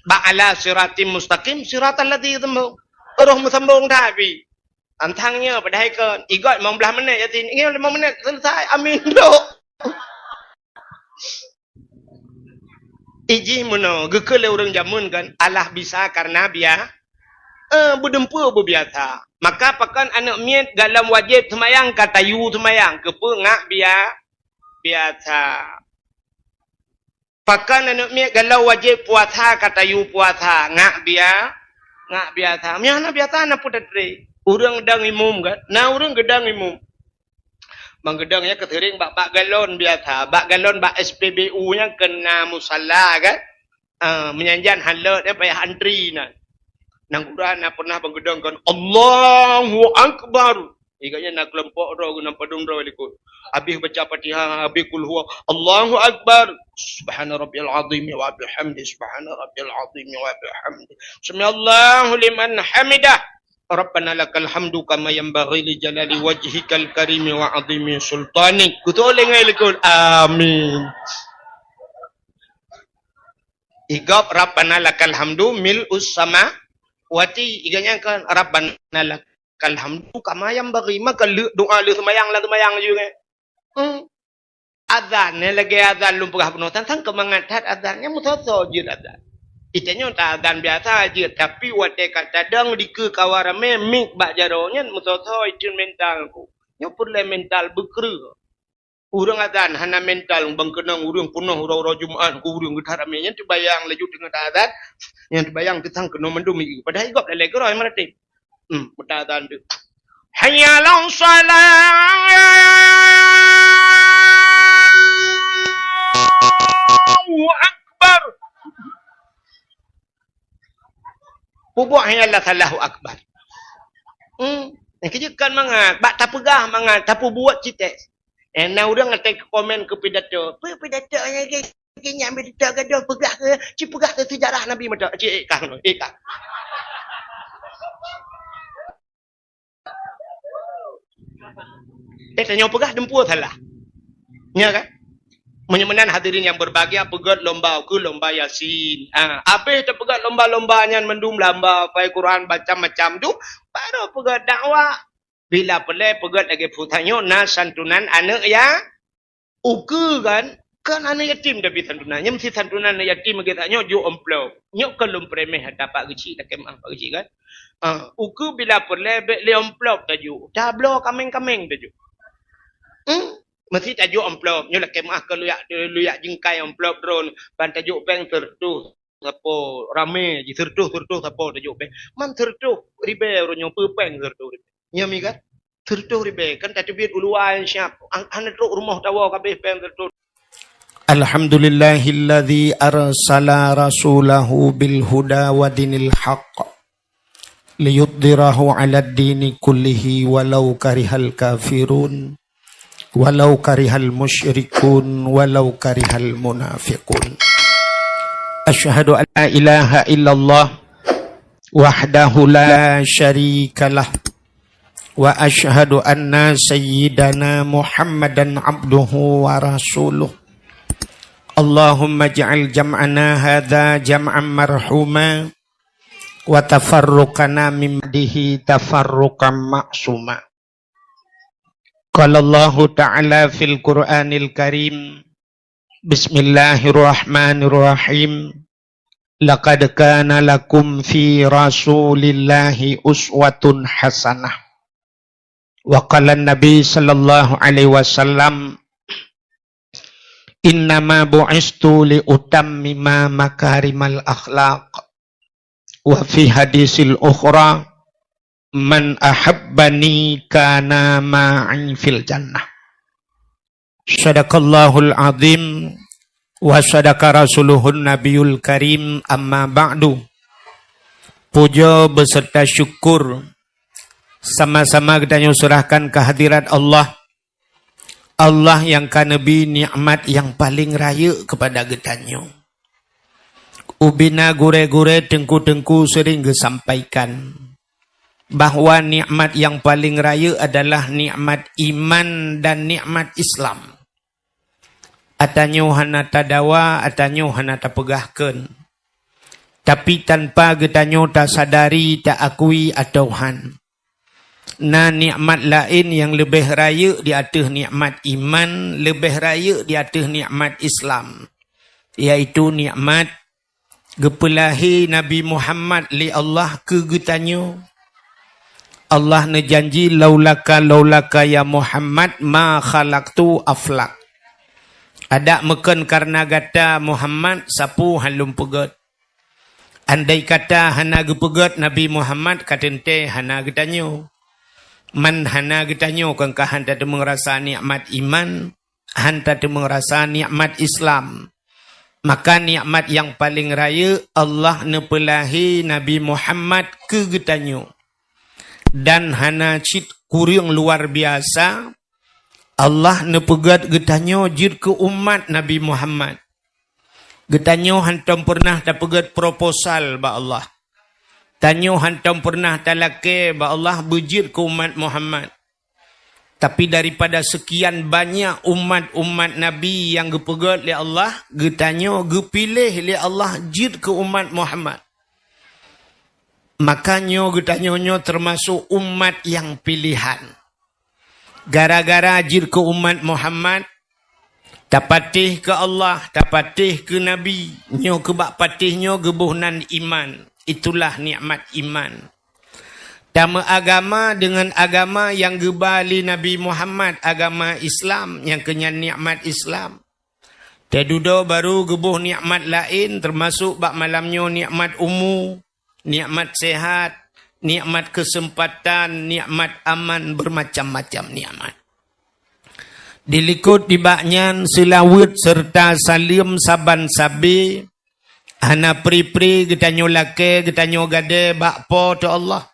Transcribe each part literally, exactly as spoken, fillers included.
Bak ala siratim mustaqim, siratal ladzina, roh meusambong that pih. Tantang nyoe padahai kon, igot limong belas menit Yasin, nyoe limong menit selesai, amin dok. Ijih meunoe, geukheun lé ureuëng jameun kan, alah bisa karena bia-, eh, beudeumpue beubiasa. Maka pakon aneuëk miet galom wajéb seumayang ka tayue seumayang, keupeue ngak bia-, biasa. Pakon aneuëk miet galom wajéb puasa ka tayue puasa, ngak bia-, ngak biasa. Meunyoe hana biasa na peue tatré. Ureuëng geudong imum kan? Na ureuëng geudong imum. Ban geudong nyan keuseuring bak, bak galon biasa. Bak galon bak S P B U nyan keu na musala kan? Ah, meunyan jan han lôt nyan payah antri na. Nanggroe na pernah ban geudong kan, "Allahu Akbar." Iga nyan na keulompok droe geuh nan padum droe likot. Habéh baca Fatihah, habéh Qul Huwa, "Allahu Akbar. Subhana rabbiyal azim wa bihamdi, subhana rabbiyal azim wa bihamdi. Sami'allahu liman hamidah. Rabbana lakal hamdu kama yanbaghi li jalali wajhikal karimi wa azimi sultanik." Kutu lé ngai likot. Amin. Igop Rabbana lakal hamdu mil'us samawati. Iga nyan kan Rabbana lakal hamdu kama yanbaghi. Maka le-, doa lheueh seumayang lam seumayang jih ngai. Hmm. Azan nyan lagée azan lôn peugah bunoe, tantang keu mangat that azan nyan meusoe-soe jeuet azan. Itanyoe ta azan biasa jeuet, tapi watée ka tadong dikeue kawa ramé mik bak jaroe nyan meusoe-soe instrumental ku. Nyoe peureulée mental beukreueh. Ureuëng azan hana mental, ban keunong ureuëng peunoh uroe-uroe Jumat ku ureuëng geuthat ramé nyan teubayang laju teungoh ta azan, nyan teubayang teutang keunoe mandum ié. Padahai gob lalée keudroe meuratéb. Hmm, meuta azan tu. Hayya 'alas shalah. Allahu Akbar. Peubuet hayya 'alas shalah, Allahu Akbar. Hmm, nyang keujeuet kon mangat, bak tapeugah mangat, tapeubuet citek. Eh, na ureuëng até komen keu pidato. Peue pidato nyang Keu nyan beudita gadoh peugah keu, ci peugah keu seujarah Nabi meuta, ci ék kah keunoe, ék kah. Eh, tanyoe peugah deumpue salah. Nya kan? Meunyoe meunan hadirin yang berbahagia, peugét lomba keu lomba Yasin. Ah, habéh tapeugét lomba-lomba nyan mandum lamba, hafai Quran, macam-macam tu, baru peugét dakwah. Bila peureulée peugét lagée peue tanyoe na santunan aneuëk ya-, Ukeue kan, kan aneuëk yatim tapi santunan. Nyan meusti santunan aneuëk yatim lagée tanyoe jok amplop. Nyoe kon lôn premeh ata Pak Geuchik, lakée meu'ah Pak Geuchik kan. Ah, ukeue bila peureulée bék lé amplop tajok. Tabloe kaméng-kaméng tajok. Hmm? Meusti tajok amplop. Nyoe lakée meu'ah kon luyak, luyak jingkai amplop droen. Ban tajok péng seureutôh sapo ramé jih, seureutôh, seureutôh sapo tajok péng. Man seureutôh ribée uroe nyoe peue péng seureutôh ribée. Nyoe mi kan? Seureutôh ribée, kan tateubiet u luwa nyang siab. An-, hana trok rumoh tawoe ka abéh péng seureutôh. Alhamdulillahilladzi arsala rasulahu bil huda wa dinil haqq liyudhhirahu 'alad dini kullihi walau karihal kafirun, walau karihal musyrikun, walau karihal munafiqun. Asyhadu an la ilaha illallah wahdahu la syarikalah. Wa asyhadu anna sayyidana Muhammadan abduhu wa rasuluh. Allahumma ij'al jam'ana hadza jam'an marhuma wa tafarruqana min ba'dihi tafarruqan ma'suma. Qala Allahu ta'ala fil Qur'anil Karim, Bismillahirrahmanirrahim. Laqad kana lakum fi Rasulillahi uswatun hasanah. Wa qala Nabi sallallahu alaihi wasallam, "Innama bu'istu li utammima makarimal akhlaq." Wa fi hadisil ukhra, "Man ahabbani kana ma'i fil jannah." Sadaqallahul azim wa sadaqa rasuluhun nabiyul karim, amma ba'du. Puja beserta syukur sama-sama geutanyoe serahkan kehadirat Allah. Allah nyang ka neubri nikmat nyang paleng rayeuk keupada geutanyoe. Ubena gurée-gurée, teungku-teungku sering geusampaikan bahwa nikmat nyang paleng rayeuk adalah nikmat iman dan nikmat Islam. Atanyoe hana tadawa, atanyoe hana tapeugah kheun. Tapi tanpa geutanyoe tasadari, taakui atawa han, na nikmat laén nyang leubeh rayeuk di ateueh nikmat iman, leubeh rayeuk di ateueh nikmat Islam, yaitu nikmat geupeulahé Nabi Muhammad lé Allah keu geutanyoe. Allah neujanji, "Laulaka, laulaka ya Muhammad, ma khalaqtul aflak." Adak meukon kareuna gata Muhammad, sapeue han lôn peugét. Andai kata hana geupeugét Nabi Muhammad, ka teuntée hana geutanyoe. Man hana geutanyoe kon ka han tateumeung rasa nikmat iman, han tateumeung rasa nikmat Islam. Maka nikmat nyang paleng rayeuk, Allah neupeulahé Nabi Muhammad keu geutanyoe. Dan hana cit kureueng luar biasa, Allah neupeugét geutanyoe jeuet keu umat Nabi Muhammad. Geutanyoe hántom peureunah tapeugét proposal bak Allah. Tanyoe hántom peureunah talakée bak Allah beujeuet keu umat Muhammad. Tapi daripada seukian banyak umat-umat Nabi nyang geupeugét lé Allah, geutanyoe geupiléh lé Allah jeuet keu umat Muhammad. Maka nyoe geutanyoe nyoe teumasok umat nyang piléhan. Gara-gara jeuet keu umat Muhammad, tapatéh keu Allah, tapatéh keu Nabi, nyoe keu bak patéh nyoe geuboh nan iman. Itulah nikmat iman. Tameuagama deungon agama nyang geuba lé Nabi Muhammad, agama Islam, nyang keu nyan nikmat Islam. Teududoe barô geuboh nikmat laén, teumasok bak malam nyoe nikmat umu, nikmat sehat, nikmat keuseumpatan, nikmat aman, beumacam-macam nikmat. Dilikot nibak nyan seulaweuet seureuta saleuem saban sabe, hana pri-pri geutanyoe lakée, geutanyoe gadée bak Po teu Allah.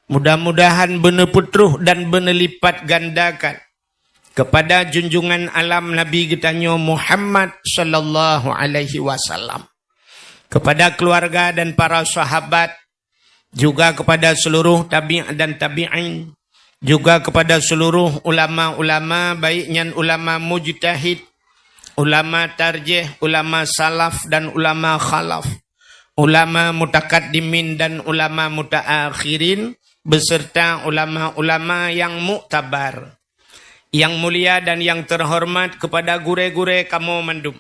Mudah-mudahan beuneupeutroh dan beuneulipat gandakan keupada junjungan alam Nabi geutanyoe Muhammad sallallahu alaihi wasallam, keupada keuluwarga dan para sahabat, juga keupada seuluruh tabi' dan tabi'in, juga keupada seuluruh ulama-ulama, baik nyan ulama mujtahid, ulama tarjih, ulama salaf dan ulama khalaf, ulama mutakaddimin dan ulama mutaakhirin, beserta ulama-ulama nyang muktabar. Nyang mulia dan nyang teuhoreumat keupada gurée-gurée kamoe mandum.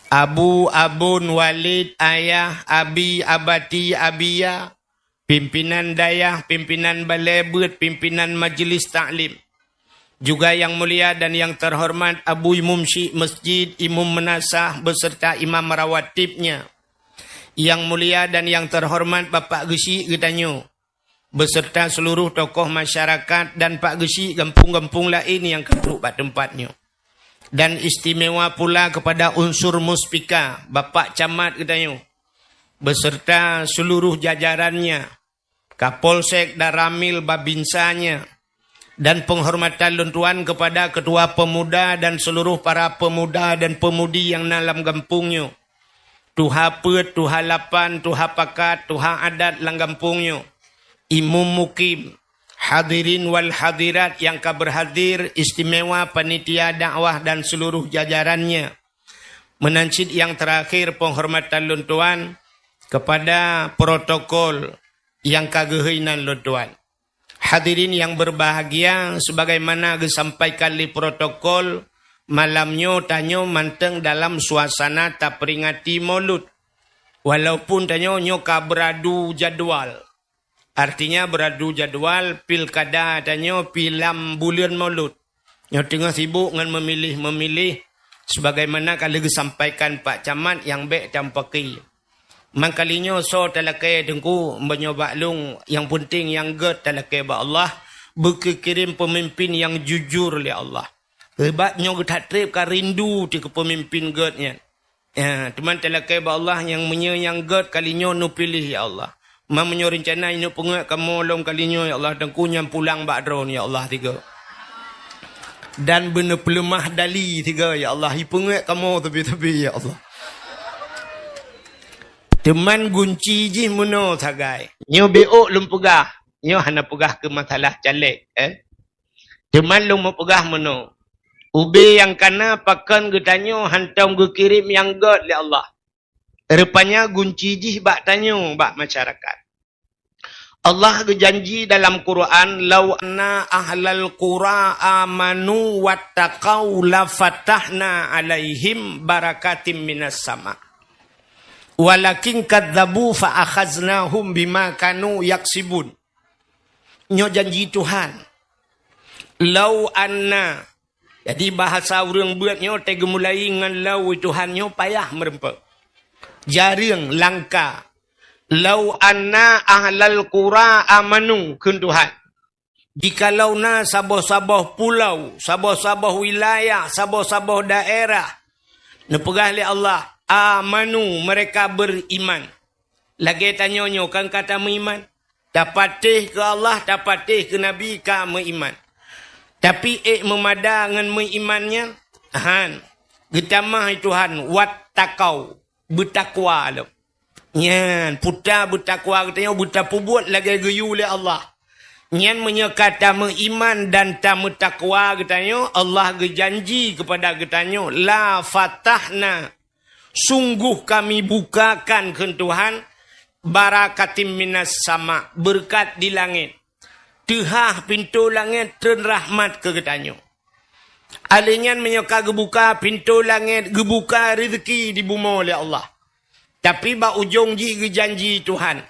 Abu, abon, walid, ayah, abi, abati, abiya, pimpinan dayah, pimpinan balée beuet, pimpinan majeulis taklim. Juga nyang mulia dan nyang teuhoreumat Abu Imum Syik Masjid, Imum Meunasah beserta imam rawatibnya. Nyang mulia dan nyang teuhoreumat Bapak Geuchik geutanyoe, beserta seuluruh tokoh masyarakat dan Pak Geuchik gampông-gampông laén nyang ka trok bak teumpat nyoe. Dan istimewa pula keupada unsur muspika, Bapak Camat geutanyoe, beserta seuluruh jajarannya, Kapolsek dan Ramil Babinsanya, dan penghormatan lôn tuan keupada Ketua Pemuda dan seuluruh para pemuda dan pemudi nyang na lam gampông nyoe. Tuha peuet, tuha lapan, tuha pakat, tuha adat lam gampông nyoe, imum mukim, hadirin wal hadirat nyang ka beurhadir, istimewa panitia dakwah dan seuluruh jajarannya. Meunan cit nyang teurakhir, penghormatan lôn tuan keupada protokol nyang ka geuhôi nan lôn tuan. Hadirin nyang beurbahagia, sebagaimana geusampaikan lé protokol, malam nyoe tanyoe mantong dalam suasana taperingati Maulud, walaupun tanyoe nyoe ka beuradu jadwal. Artinya, beuradu jadwal pilkada tanyoe pi lam buleuen Maulud. Nyoe teungoh sibok ngon meumilih-meumilih, sebagaimana ka lheueh geusampaikan Pak Camat nyang bék tampaki. Mangkalinyoe soe talakée Teungku, meunyoe bak lôn, nyang peunteng nyang gét talakée bak Allah, beugeukirém peumimpén nyang jujur lé Allah. Sabab nyoe geutak treb ka rindu teuh keu peumimpén gét nyan. Ya, teuma talakée bak Allah nyang meunyoe nyang gét kalinyoe neupiléh, ya Allah. Ma meunyoe reuncana neupeungét kamoe lom kalinyoe, ya Allah, Teungku nyan pulang bak droeneuh, ya Allah, tiga. Dan beuneupeuleumah dali tiga, ya Allah, ipeungét kamoe teubie-teubie, ya Allah. Teuma gunci jih meunoe sagai. Nyoe bék lôn peugah, nyoe hana peugah keu masalah caleg, eh. Teuma lôn meupeugah meunoe, ubé nyang kana pakon geutanyoe hántom geukirém nyang gét lé Allah. Rupanya gunci jih bak tanyoe bak masyarakat. Allah geujanji dalam Quran, "Lau anna ahlal qura amanu wattaqau lafatahna alaihim barakatim minas sama. Walakin kadzabu fa akhaznahum bima kanu yaksibun." Nyoe janji Tuhan. "Lau anna." Jadi, bahasa ureuëng beuet nyoe teugeumulai ngon "lau" Tuhan nyoe payah meureumpok. Jareueng langka. "Lau anna ahlal qura amanu," kheun Tuhan. Jikalau na saboh-saboh pulau, saboh-saboh wilayah, saboh-saboh daerah, neupeugah lé Allah, "Amanu," mereka beriman. Lagée tanyoe nyoe kan ka tameuiman. Tapatéh keu Allah, tapatéh keu Nabi ka meuiman. Tapi ék meumada ngon meuiman nyan? Han. Geutamah Tuhan, "Wattaqau," beutakwa lom. Nyan, puta beutakwa geutanyoe beutapeubuet lagée geuyue lé Allah. Nyan meunyoe ka tameuiman dan tameutakwa geutanyoe, Allah geujanji keupada geutanyoe, "La fatahna," sungguh Kami bukakan, kheun Tuhan, "barakatim minas sama," beureukat di langét. Teuhah pintoe langét treun rahmat keu geutanyoe. Alheuh nyan meunyoe ka geubuka pintoe langét, geubuka reuzeuki di bumoe lé Allah. Tapi bak ujong jih geujanji Tuhan,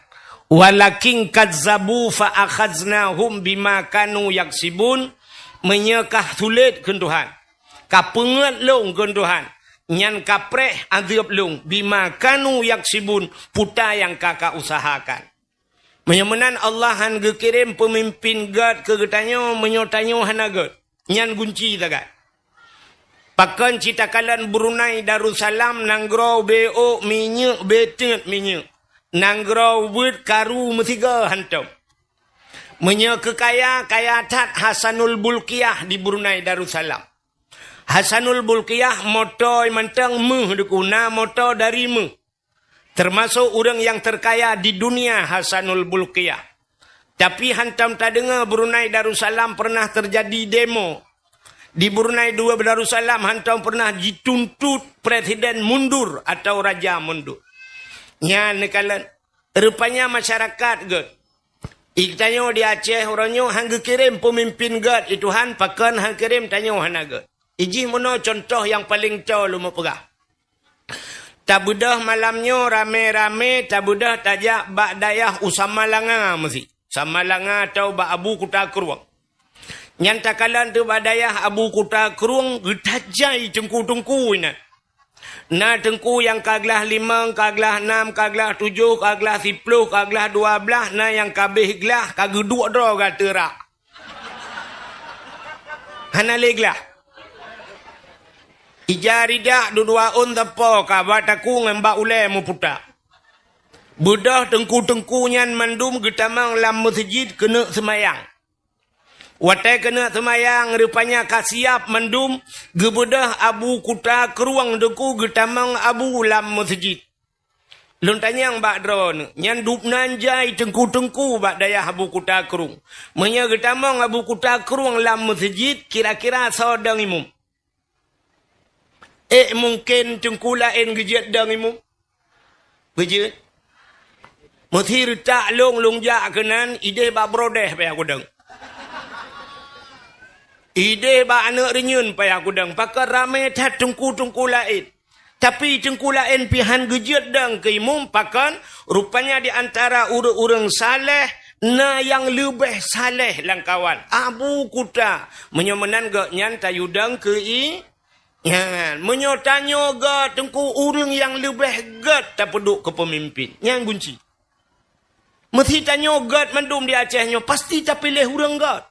"Walakin kazzabu fa akhaznahum bima kanu yaksibun," meunyoe ka sulet, kheun Tuhan, ka peungét lôn, kheun Tuhan, nyan ka preh azeub lôn, "bima kanu yaksibun," puta nyang ka ka usahakan. Meunyoe meunan Allah han geukirém peumimpén gét keu geutanyoe meunyoe tanyoe hana gét. Nyan gunci sagai. Pakon cit takalon Brunei Darussalam, nanggroe bé ôk, minyeuk bé teut minyeuk. Nanggroe ubit, karu meusigoe hantom. Meunyoe keu kaya, kaya that Hasanul Bulkiah di Brunei Darussalam. Hasanul Bulkiah moto mantong méuh, dikeu na moto dari méuh. Termasuk ureuëng nyang terkaya di dunia, Hasanul Bulkiah. Tapi hantom tadeungoe Brunei Darussalam pernah terjadi demo. Di Brunei Darussalam hantom pernah jituntut presiden mundur atau raja mundur. Nyan neukalon, rupanya masyarakat gét. Geutanyoe di Aceh uroe nyoe han geukirém peumimpén gét, i Tuhan pakon han kirém tanyoe hana gét. Ijih meunoe contoh nyang paleng toe lôn meupeugah. Tabeudôh malam nyoe ramé-ramé tabeudôh tajak bak dayah u Samalanga meusi. Samalanga atau bak Abu Kuta Krueng. Nyan takalon teuk bak dayah Abu Kuta Krueng geutajai teungku-teungku inan. Na teungku nyang ka glah limong, ka glah nam, ka glah tujoh, ka glah siploh, ka glah dua blaih, na nyang ka abéh glah ka geuduek droe gata rak. Hana lé glah. Ija ridak dudoe ôn teupô ka bak takue ngon bak ulée meuputa. Beudôh teungku-teungku nyan mandum geutamong lam meuseujid keuneuk seumayang. Watée keuneuk seumayang rupanya ka siab mandum, geubeudôh Abu Kuta Krueng teungku geutamong Abu lam meuseujid. Lôn tanyong bak droeneuh, nyan dubnan jai teungku-teungku bak dayah Abu Kuta Krueng. Meunyoe geutamong Abu Kuta Krueng lam meuseujid, kira-kira soe dong imum? Ék mungken teungku laén geujeuet dong imum? Geujeuet. Meusi reutak lôn, lôn jak keunan, ideh bak brodeh payah kudong. Ideh bak aneuëk reunyeun payah kudong. Pakon ramé that teungku-teungku laén. Tapi teungku laén pih han geujeuet dong keu imum, pakon rupanya di antara ureuëng-ureuëng saleh na nyang leubeh saleh lam kawan. Abu Kuta, meunyoe meunan gobnyan tayue dong keu i-, nyan. Meunyoe tanyoe gét teungku ureuëng nyang leubeh gét tapeuduek keu peumimpén, nyan gunci. Meusi tanyoe gét mandum di Aceh nyoe pasti tapiléh ureuëng gét.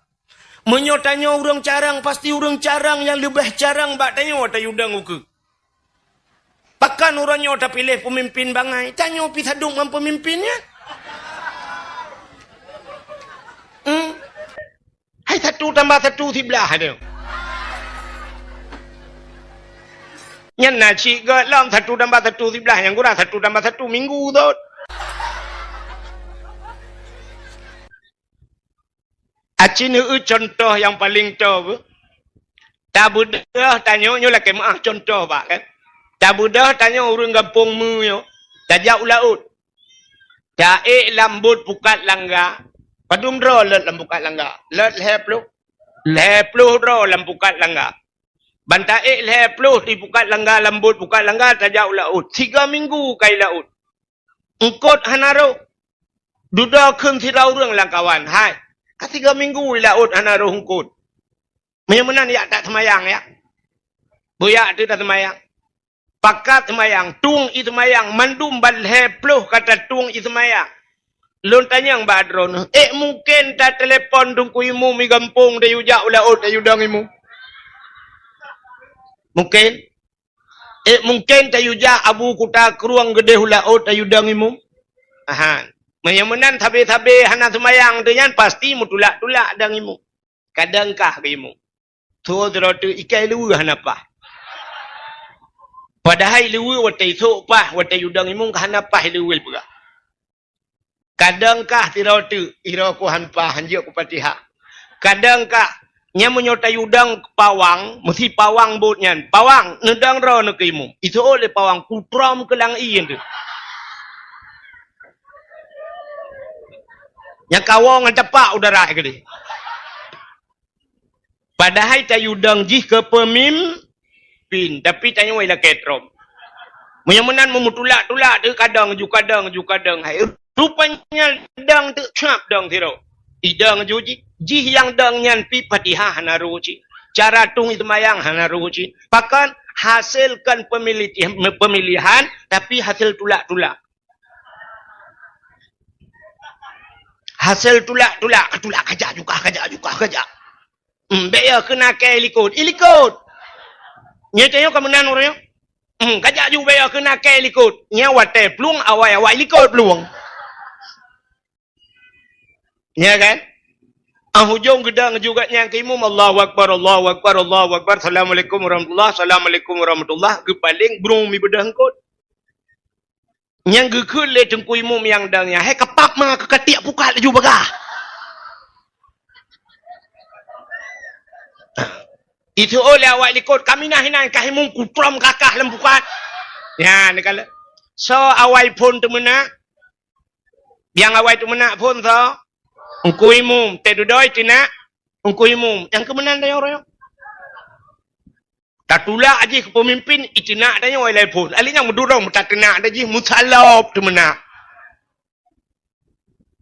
Meunyoe tanyoe ureuëng carông, pasti ureuëng carông nyang leubeh carông bak tanyoe tayue dong ukeue. Pakon uroe nyoe tapiléh peumimpén bangai, tanyoe pih sadum ngon peumimpén nyan. Hmm. Hai satu tambah satu siblaih tu. Nyan na cit gét lom satu tambah satu siblaih, nyang kurang satu tambah satu minggu tu. Aci neueu contoh nyang paleng toe beuh. Tabeudôh tanyoe nyoe lakée meuáh contoh bak kan. Tabeudôh tanyoe ureuëng gampông meu nyoe. Tajak u laôt. Taék lam bot pukat langga. Padum droe lheueh lam pukat langga? Lheueh lhèe ploh. Lhèe ploh droe lam pukat langga. Ban taék lhèe ploh di pukat langga, lam bot pukat langga, tajak u laôt. Sigoe minggu ka i laôt. Eungkôt hana rhot. Dudoe kheun sidroe ureuëng lamkawan, "Hai, ka sigoe minggu i laôt hana rhot eungkôt. Meunyoe meunan yak taseumayang, yak. Beuyak teuk taseumayang." Pakat seumayang, tueng i seumayang, mandum ban lhèe ploh ka tatueng i seumayang. Lôn tanyong bak droeneuh, "Ék mungken tatelepon Teungku Imum i gampông, tayue jak u laôt, tayue dong Imum? Mungken? Ék mungken tayue jak Abu Kuta Krueng Geudeh u laôt, tayue dong Imum?" Ahan. Meunyoe meunan sabe-sabe hana seumayang teuh nyan pasti meutulak-tulak dong Imum. Kadang kah geuimum. Tho droe teuk ikai luweue hana paih. Padahai luweue watée isôk paih, watée yudong imum ka hana paih luweue peugah. Kadang kah sidroe teuk, iroe ku han paih, han jeuet ku Fatihah. Kadang kah, nyan meunyoe tayudong pawang, meusi pawang bot nyan. Pawang, neudong droe neuh keu imum. Isôk lé pawang, kutrom keu lang ié teuk. Nyang kawoe ngon tapak udara keudeh. Padahai tayudong jih keu peumimpin, tapi tanyoe ilakée trom. Meunyoe meunan meumutulak-tulak teuk kadang ju kadang ju kadang hai. Rupanya dong teuk cap dong sidroe. Idong ju jih, jih nyang dong nyan pi Fatihah hana rhot cit. Cara tueng seumayang hana rhot cit. Pakon hasilkan pemilih, pemilihan tapi hasil tulak-tulak. Hasé tulak-tulak, tulak kajak juga, kajak juga, kajak. Hmm, bék yo keunaké ilikot, ilikot. Nyoe tanyoe ka meunan ureuëng nyoe. Hmm, kajak ju bék yo keunaké ilikot. Nyoe watée plueng awai-awai likot plueng. Ya kan? Ah ujong geudang juga nyang keu imum, Allahu Akbar, Allahu Akbar, Allahu Akbar, Assalamualaikum warahmatullah, Assalamualaikum warahmatullah, geupaléng brung mi beudeuh eungkot. Nyang geukheun lé teungku imum nyang dang nyan, "Hai kapap ma keu katiek pukat laju bagah." Itu oh lé awak likot, "Kami nah inan kah imum kutrom kakah lam pukat." Nyan kala. So awai phon teumeunak. Nyang awai teumeunak phon so. Teungku imum, teududoe teunak. Teungku imum, nyang keumeunan dayong royong. Tatulak jih keu peumimpin, iteunak tanyoe ilai phon. Alèh nyang meudurong meutateunak dah jih meusalop teumeunak.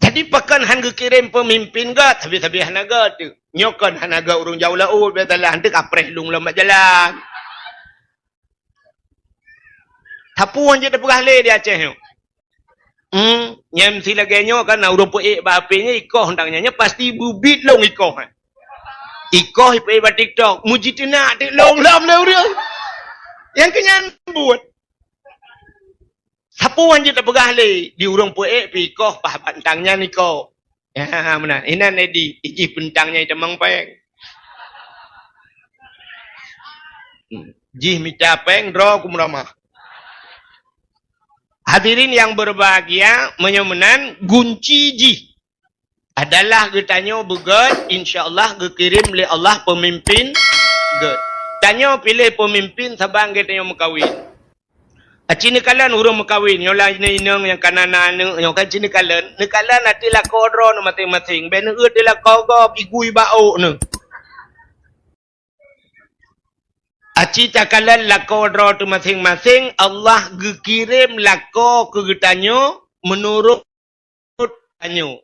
Jadi pakon han geukirém peumimpin gét, sabe-sabe hana gét teuh. Nyoe kon hana gét ureuëng jauh laôt, biasalah han teuh kapreh lung lam bak jalan. Sapeue nyang jeuet teupeugah lé di Aceh nyoe. Hmm, nyang meusi lagée nyoe kan na ureuëng peuék bak H P nyoe ikoh tang nyan, nyan pasti beubiet lông ikoh. Ikoh ipeuék bak TikTok, mujiteunak teuk lông lom lé ureuëng. Nyang keu nyan buet. Sapeue nyang jeuet teupeugah lé di ureuëng peuék pi ikoh paih bak tang nyan ikoh. Ya, meunan. Inan Edi, ijih peuntang nyang itamong péng. Hmm. Jih mita péng, droe ku meuramah. Hadirin yang berbahagia, meunyoe meunan, gunci jih adalah geutanyoe beugét, insya Allah geukirém lé Allah peumimpin gét. Tanyoe piléh peumimpin saban geutanyoe meukawen. Aci neukalon ureuëng meukawen, nyoe lah inong-inong nyang ka na, na aneuëk, nyoe kan ci neukalon. Neukalon até lakoe droe neuh maséng-maséng, bék neueuet di lakoe gob, igui bak ôk neuh. Aci takalon lakoe droe teuh maséng-maséng, Allah geukirém lakoe keu geutanyoe meunurot tanyoe.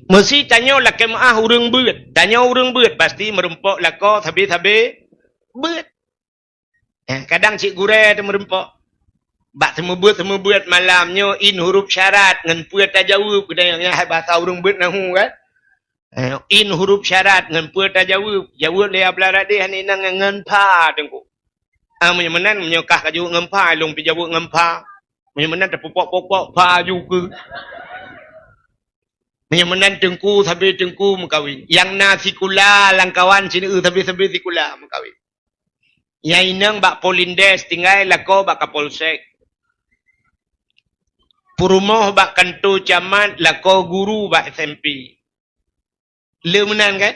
Meusi tanyoe lakée meuáh ureuëng beuet. Tanyoe ureuëng beuet, pasti meurumpok lakoe sabe-sabe beuet. Eh, kadang cit gurée teuh meurumpok. Bak seumeubeuet-seumeubeuet malam nyoe in huruf syarat ngon peue tajaweueb, geutanyoe nyan hai bahasa ureuëng beuet nahu kan. Eh, in huruf syarat ngon peue tajaweueb. Jaweueb lé Abdullah Radeh hana inong ngon pha teungku. Ah, meunyoe meunan, meunyoe kah kajaweueb ngon pha, lông pi jaweueb ngon pha. Meunyoe meunan tapupok-pupok pha ju keu. Meunyoe meunan teungku sabe teungku meukawen. Nyang na sikula lam kawan sineuk sabe-sabe sikula meukawen. Nyang inong bak Polindes tinggai lakoe bak Kapolsek. Peurumoh bak kanto camat lakoe guru bak S M P. Le meunan kan?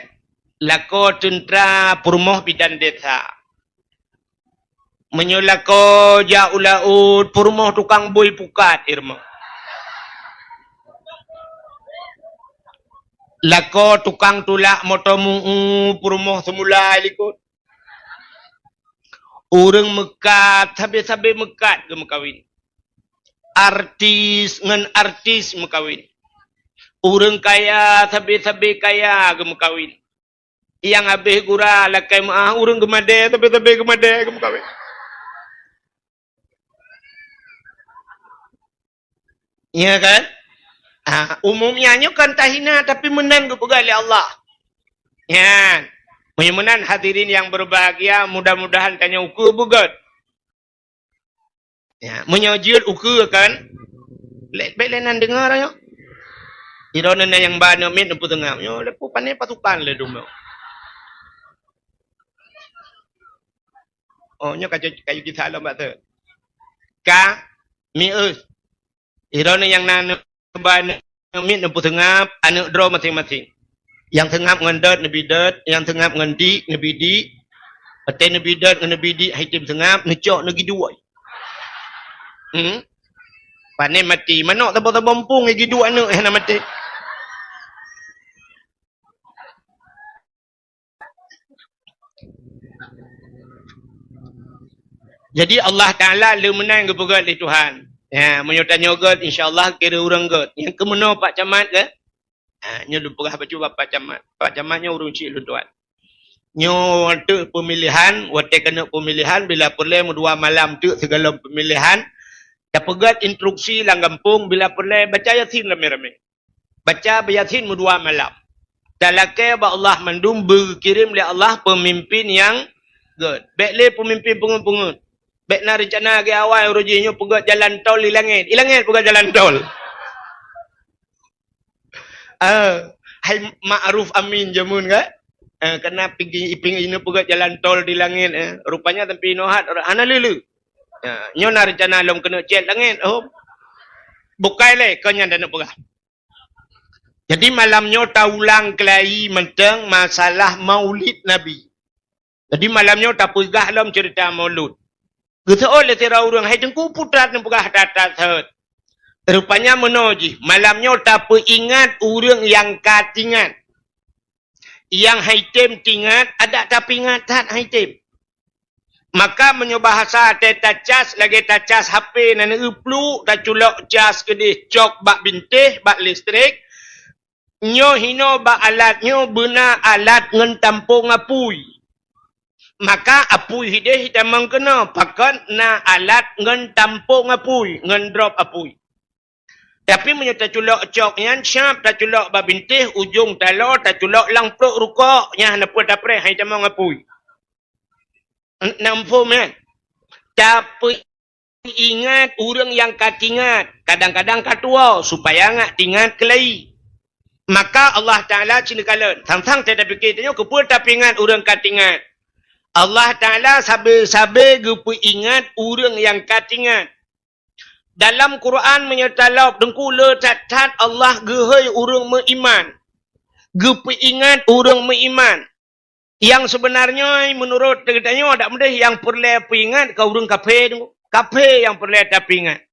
Lakoe teuntra peurumoh bidan desa. Meunyoe lakoe jak u laôt, peurumoh tukang bui pukat, ireumoh. Lakoe tukang tulak moto meu-eu, peurumoh seumulai likot. Ureuëng meukat, sabe-sabe meukat geumeukawen. Artis ngon artis meukawen. Ureuëng kaya, sabe-sabe kaya geumeukawen. Nyang habéh gura lakée meuáh, ureuëng geumadée, sabe-sabe geumadée geumeukawen. Ya kan? Ah, umumnya nyoe kan tahina, tapi meunan geupeugah lé Allah. Ya. Meunyoe meunan hadirin yang berbahagia, mudah-mudahan tanyoe ukeue beugét. Ya, meunyoe jeuet ukeue kan, lé-, bék lé nan deungoe nyoe. Droeneuh na nyang ba aneuk miet neupeuteungab. Nyoe lé peue pané pasukan lé dum nyoe. Oh, nyoe ka, ka kisah lom bak tu. Ka, miéus. Droeneuh nyang na aneuk ba aneuk miet neupeuteungab, aneuk droe maséng-maséng. Nyang teungab ngon dot neubi dot, nyang teungab ngon dik neubi dik. Watée neubi dot ngon neubi dik hai tem teungab, neucok neugi duek. Hmm? Pané maté, manok saboh-saboh muphom gi duek aneuk hana maté. Jadi Allah Taala le meunan geupeugét lé Tuhan. Ya, meunyoe tanyoe gét, insya Allah kira ureuëng gét. Nyang keumeunoe Pak Camat ke? Ha, nyoe lôn peugah bacut bak Pak Camat. Pak Camat nyoe ureuëng chik lôn tuan. Nyoe teuk peumilihan, watée keuneuk peumilihan, bila peureulée meudua malam teuk sigohlom peumilihan, tapeugét instruksi lam gampông, bila peureulée baca Yasin ramé-ramé. Baca Yasin meudua malam. Talakée bak Allah mandum, beukirém lé Allah peumimpén nyang gét. Bék lé peumimpén peungeuet-peungeuet. Bék na reuncana lagée awai uroe jih nyoe peugét jalan tol di langét. Di langét peugét jalan tol. Ah, hai Ma'ruf Amin jameun kan? Eh, keunan pigi iping ineuk peugét jalan tol di langét, eh. Rupanya sampoe inoe hat hana lé-lé. Ya, nyoe na reuncana lom keuneuk cét langét, oh. Bukai lé, kon nyan taneuk peugah. Jadi malam nyoe taulang keulai mantong masalah Maulid Nabi. Jadi malam nyoe tapeugah lom ceurita Maulud. Geuseuôt lé sidroe ureuëng, "Hai Teungku, peue that neupeugah that-that seuôt?" Rupanya meunoe jih, malam nyoe tapeuingat ureuëng nyang ka tingat. Nyang hai tem tingat, adak tapeuingat that hai tem. Maka meunyoe bahasa teuh tacas lagée tacas H P na neueu pluek, taculok cas keudeh cok bak bintéh, bak listrik, nyoe hinoe bak alat nyoe beuna alat ngon tampông apui. Maka apui hideh tamong keunoe, pakon na alat ngon tampông apui, ngon drop apui. Tapi meunyoe taculok cok nyan, siab taculok bak bintéh, ujong taloe taculok lam pruet rukok, nyan hana peue tapreh hai tamong apui. Na muphom nyan? Tapeuingat ureuëng nyang ka tingat, kadang-kadang ka tuwoe, supaya ngat tingat keulai. Maka Allah Taala cit neukalon, sang-sang tapike tanyoe keupeue tapeuingat ureuëng ka tingat. Allah Taala sabe-sabe geupeuingat ureuëng nyang ka tingat. Dalam Quran meunyoe talop Teungku le that-that Allah geuhôi ureuëng meuiman. Geupeuingat ureuëng meuiman. Nyang seubeunarnyoe meunurot geutanyoe dak meudeh nyang peureulée peuingat ka ureuëng kafé Teungku. Kafé nyang peureulée tapeuingat.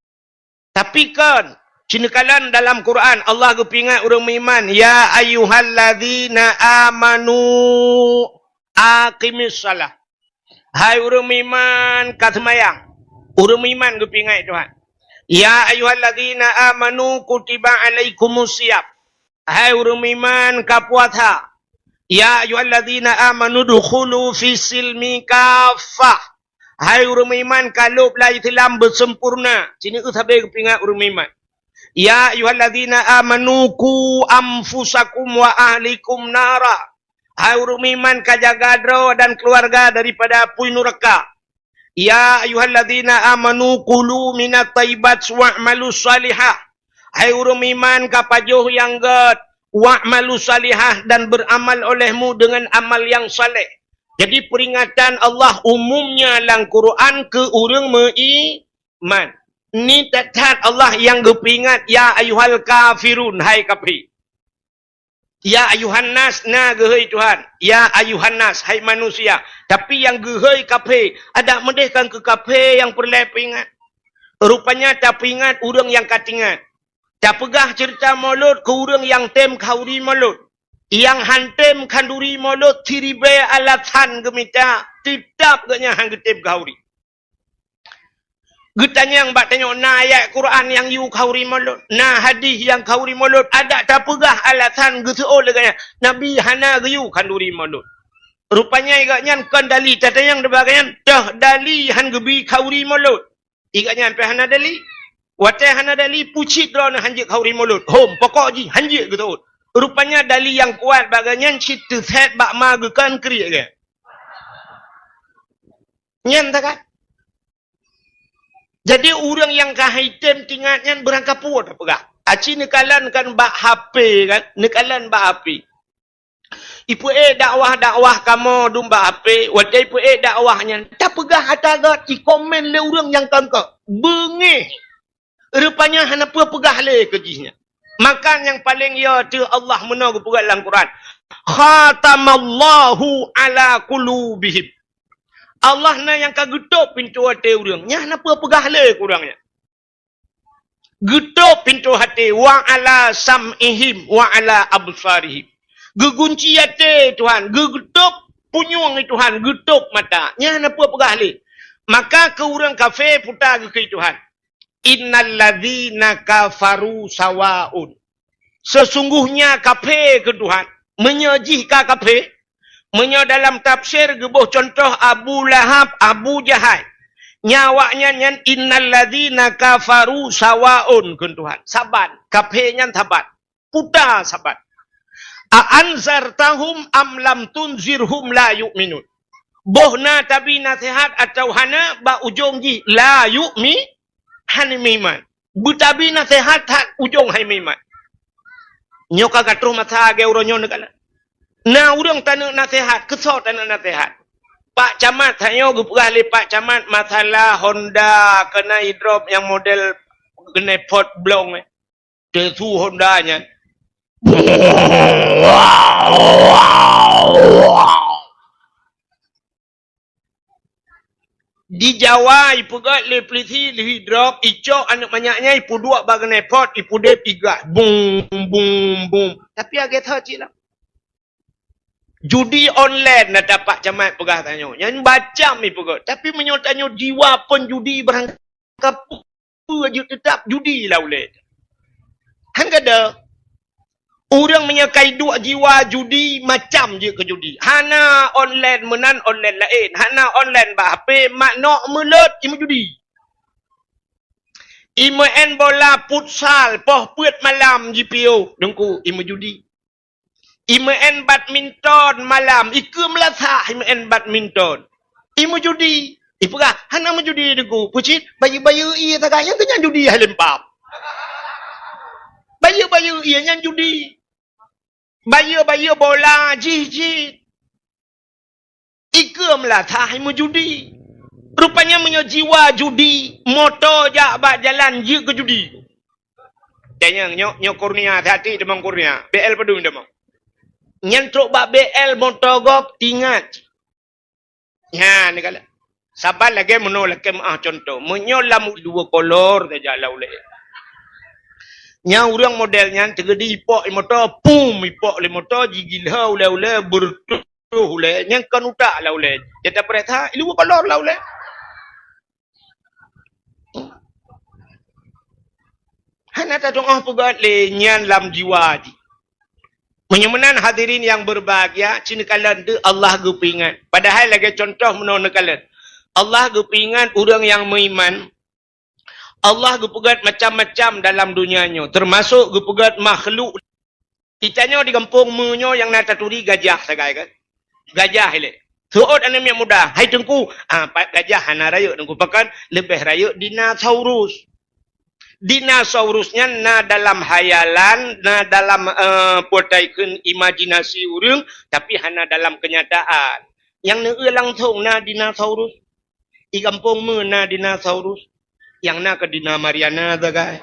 Tapi kon, cit neukalon dalam Quran Allah geupeuingat ureuëng meuiman, "Ya ayyuhalladzina amanu aqimis shalah." Hai ureuëng meuiman ka seumayang. Ureuëng meuiman geupeuingat Tuhan. "Ya ayyuhalladzina amanu kutiba alaikumus shiyam." Hai ureuëng meuiman ka puasa. "Ya ayyuhalladzina amanu dukhulu fis silmi kaffah." Hai ureuëng meuiman ka lôb lam Islam beuseumpurna. Cit neueu sabe geupeuingat ureuëng meuiman. "Ya ayyuhalladzina amanu qu anfusakum wa ahlikum nara." Hai ureuëng meuiman ka jaga droe dan keuluwarga daripada apui nuraka. "Ya ayyuhalladzina amanu kulu minat thayyibat wa'malu shalihah." Hai ureuëng meuiman ka pajoh nyang gét, "wa'malu shalihah" dan beramal olehmu dengan amal yang saleh. Jadi peringatan Allah umumnya lam Quran keu ureuëng meuiman. Ni that-that Allah nyang geupeuingat, "Ya ayyuhal kafirun", hai kafé. Ya ayuhan nas, na geuhôi Tuhan. Ya ayuhan nas, hai manusia. Tapi nyang geuhôi kafé, adak meudeh kan keu kafé nyang peureulée peuingat. Rupanya tapeuingat ureuëng nyang ka teuingat. Tapeugah ceurita Maulud keu ureuëng nyang tem khanduri Maulud. Nyang han tem khanduri Maulud siribée alasan geumita, teutab geuhnyan han geutem khanduri. Geutanyong bak tanyoe, na ayat Quran nyang yue khanduri Maulud, na hadih nyang khanduri Maulud, adak tapeugah alasan geuseuôt lé geuhnyan, Nabi hana geuyue khanduri Maulud. Rupanya geuhnyan kon dali tatanyong dibak geuhnyan, toh dali han geubi khanduri Maulud. Geuhnyan pih hana dali. Watée hana dali, pucit droeneuh han jeuet khanduri Maulud. Hom, pokok jih han jeuet geuseuôt. Rupanya dali nyang kuat bak geuhnyan cit teusét bak ma geukheun kriek geuh. Nyan takat. Jadi ureuëng nyang ka hai tem teuingat nyan beurangkapeue tapeugah. Aci neukalon kan bak H P kan, neukalon bak H P. Ipeuék dakwah-dakwah kamoe dum bak H P, watée ipeuék dakwah nyan, tapeugah ata gét, ikomen lé ureuëng nyang kangkok. Beungéh. Rupanya hana peue peugah lé keu jih nyan. Maka nyang paleng yo teuh Allah meunoe geupeugah lam Quran, "Khatamallahu ala qulubihim." Allah na nyang ka geutôb pintoe até ureuëng. Nyan hana peue peugah lé keu ureuëng nyan. Geutôb pintoe até, "Wa ala sam'ihim wa ala absarihim." Geugunci até Tuhan, geu-, geutôb punyueng Tuhan, geutôb mata. Nyan hana peue peugah lé. Maka keu ureuëng kafé puta geukheun Tuhan, "Innal ladzina kafaru sawaun." Sesungguhnya kafé keu Tuhan, meunyoe jih ka kafé, meunyoe dalam tafsir geuboh contoh Abu Lahab, Abu Jahal, nyan awaknyan nyan, "Innal ladzina kafaru sawaun," kheun Tuhan. Saban, kafé nyan saban. Puta saban. "A anzartahum am lam tunzirhum la yu'minun." Boh na tabi naseuhat atawa hana, bak ujong jih la yu'mi-, hana meuiman. Beutabi naseuhat that ujong hai meuiman. Nyoe ka ka troh masa lagée uroe nyoe neukalon. Na ureuëng taneuk naseuhat, keu soe taneuk naseuhat? Pak Camat, tanyoe geupeugah lé Pak Camat masalah Honda keunan idrop nyang model keunan pot blong, eh. Teusu Honda nyan. Di Jawa, ipeugét lé peulisi, lheueh idrop, icok aneuëk manyak nyan, ipeuduek bak keunan pot, ipeudeb, igas. Bum, bum, bum. Tapi lagée that cit lah. Judi online na Pak Camat peugah tanyoe. Nyan macam ipeugét. Tapi meunyoe tanyoe jiwa peunjudi barangkapeue jeuet teutap judi lam ulée. Han gadôh. Ureuëng meunyoe ka iduek jiwa judi, macam jeuet keu judi. Hana online meunan, online laén. Hana online bak H P, mak nok meulot, imeujudi. Imeu'en bola futsal, poh peuet malam jipiôh, Teungku, imeujudi. Imeu'en badminton malam, ikeu meulasah imeu'en badminton. Imeujudi. Ipeugah, hana meujudi Teungku. Peue cit, bayeue-bayeue ie sagai, nyan keuh nyan judi hai lempam. Bayeue-bayeue ie nyan judi. Bayeue-bayeue bola jih cit. Ikeu meulasah hai meujudi. Rupanya meunyoe jiwa judi, moto jak bak jalan jeuet keu judi. Tanyong, nyoe, nyoe Kurnia, hati-hati tamong Kurnia. B L padum tamong. Nyan trok bak B L moto gob tingat. Nyan, neukalon. Saban lagée meunoe lakée meuah contoh. Meunyoe lam dua kolor saja lam ulée. Nyan ureuëng model nyan teugeudi ipok lé moto, pum, ipok lé moto, jigila ulée-ulée, beureutoh ulée, nyan kon utak lam ulée. Jeuet tapeuriksa, ileue kolor lam ulée. Hana tatu'oh peugét lé nyan lam jiwa jih. Meunyoe meunan hadirin nyang beubahgia, ci neukalon deuh Allah geupeuingat. Padahai lagée contoh meunoe neukalon. Allah geupeuingat ureuëng nyang meuiman. Allah geupeugét macam-macam dalam donya nyoe, teumasok geupeugét makhluk. Geutanyoe di gampông meunyoe nyang na taturi gajah sagai kan? Gajah ilée. Seuôt aneuëk miet muda, "Hai Teungku, ah, pat gajah hana rayeuk Teungku, pakon leubeh rayeuk dinosaurus." Dinosaurus nyan na dalam hayalan, na dalam, eh, peue ta kheun, imajinasi ureuëng, tapi hana dalam keunyataan. Nyang neueu langsong na dinosaurus. I gampông meu na dinosaurus, nyang na keu dina Mariana sagai.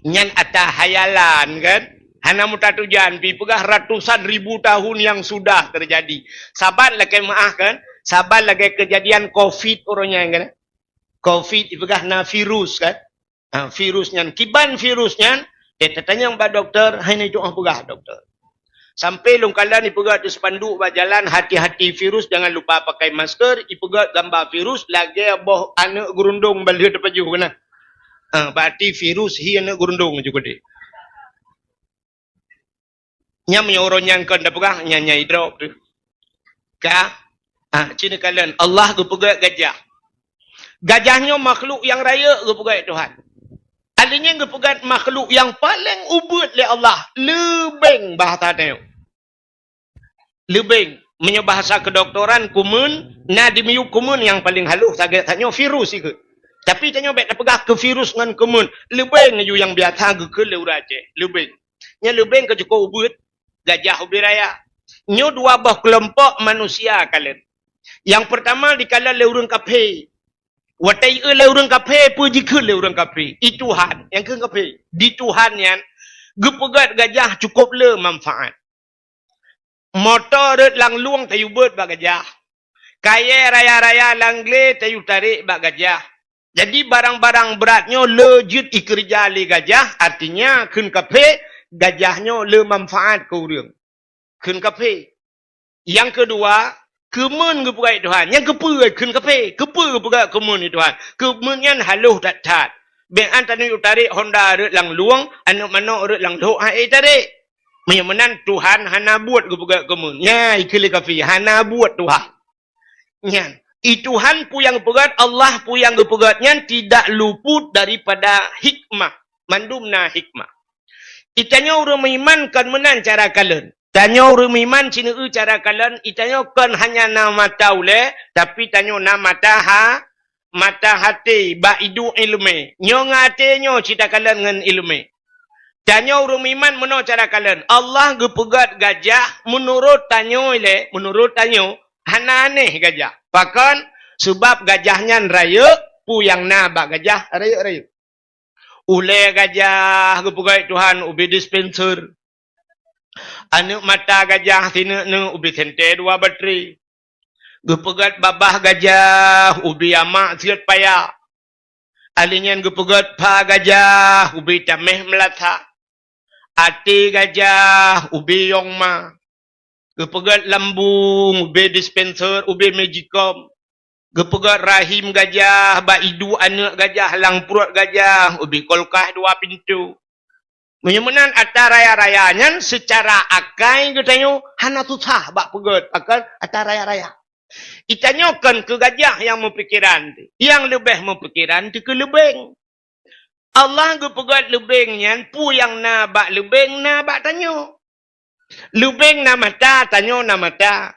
Nyan ata hayalan kan? Hana mutatujan, pi peugah ratusan ribu tahun yang sudah terjadi. Saban lagèe meu'ah kan? Saban lagèe kejadian covid uroe nyan kan? Covid ipeugah na virus kan? Ha, virus nyan, kiban virus nyan, eh, tatanyong bak dokto, hai na itu peugah dokto. Sampai lôn kalon ipeugah di spanduk bak jalan, "Hati-hati virus, jangan lupa pakai masker," ipeugah gambar virus, lagèe boh aneuk geurundong bak lheueh teupajoh keunan. Ha, berarti virus hi aneuk geurundong ju keudeh. Nyan meunyoe uroe nyan kon tapeugah, nyan nyang idrop tu. Ka? Ah, ci neukalon, Allah geupeugah gajah. Gajah nyoe makhluk nyang rayeuk geupeugah Tuhan. Alèh nyan geupeugah makhluk nyang paleng ubeuet lé Allah, leubeng bahasa tanyoe. Leubeng, meunyoe bahasa kedoktoran kumeun, na di miyueb kumeun nyang paleng halôh sagai tanyoe virus ikheun. Tapi tanyoe bèk tapeugah keu virus ngon kumeun, leubeng aju nyang biasa geukheun lé ureueng Aceh, leubeng. Nyan leubeng ka cukôp ubeuet, gajah ubé raya. Nyoe dua boh keulompok manusia kalon. Nyang peurtama dikalon lé ureueng kafé. Watèe jieu lé ureueng kafé, peue jikheun lé ureueng kafé? I Tuhan, nyang kheun kafé. Di Tuhan nyan geupeugah gajah cukôp le manfaat. Moto rhot lam lueng tayue beuet bak gajah. Kayèe raya-raya lam glé tayue tarek bak gajah. Jadi barang-barang brat nyoe le jeuet ikeureuja lé gajah, artinya kheun kafé, gajah nyoe le manfaat keu ureueng. Kheun kafé. Nyang keudua, kumeun geupeugah Tuhan. Nyang keupeue kheun kafé? Keupeue geupeugah kumeun Tuhan? Kumeun nyan halôh that-that. Bèk an tanyoe tarek honda rhot lam lueng, aneuk manok rhot lam lhok han ék tarek. Meunyoe meunan Tuhan hana buet geupeugah kumeun. Nyan ikheun lé kafé, hana buet Tuhan. Nyan, i Tuhan peue nyang geupeugah, Allah peue nyang geupeugah nyan tidak luput daripada hikmah. Mandum na hikmah. I tanyoe ureueng meuiman kon meunan cara kalon. Tanyoe ureueng meuiman sineuk cara kalon, i tanyoe kon hanya na mata ulèe, tapi tanyoe na mata ha-, mata haté bak iduek ileumèe. Nyoe ngon até nyoe cit takalon ngon ileumèe. Tanyoe ureueng meuiman meunoe cara kalon. Allah geupeugah gajah meunurot tanyoe ilèe, meunurot tanyoe hana aneh gajah. Pakon? Sabab gajah nyan rayeuk, peue nyang na bak gajah rayeuk-rayeuk. Ulèe gajah geupeugah Tuhan ubé dispenser. Aneuk mata gajah sineuk-neuk ubé sentée dua batri. Geupeugah babah gajah ubé amak siot paya. Alèh nyan geupeugah pha gajah ubé tameh meulasa. Até gajah ubé yong ma. Geupeugah lambung ubé dispenser, ubé magicom. Geupeugah rahim gajah, bak iduek aneuk gajah, lam pruet gajah, ubé kulkas dua pintoe. Meunyoe meunan ata raya-raya nyan seucara akai geutanyoe hana susah bak peugah, pakon ata raya-raya. I tanyoe kon keu gajah nyang meupikeran, nyang leubeh meupikeran dikeue leubeng. Allah geupeugah leubeng nyan, peue nyang na bak leubeng na bak tanyoe. Leubeng na mata, tanyoe na mata.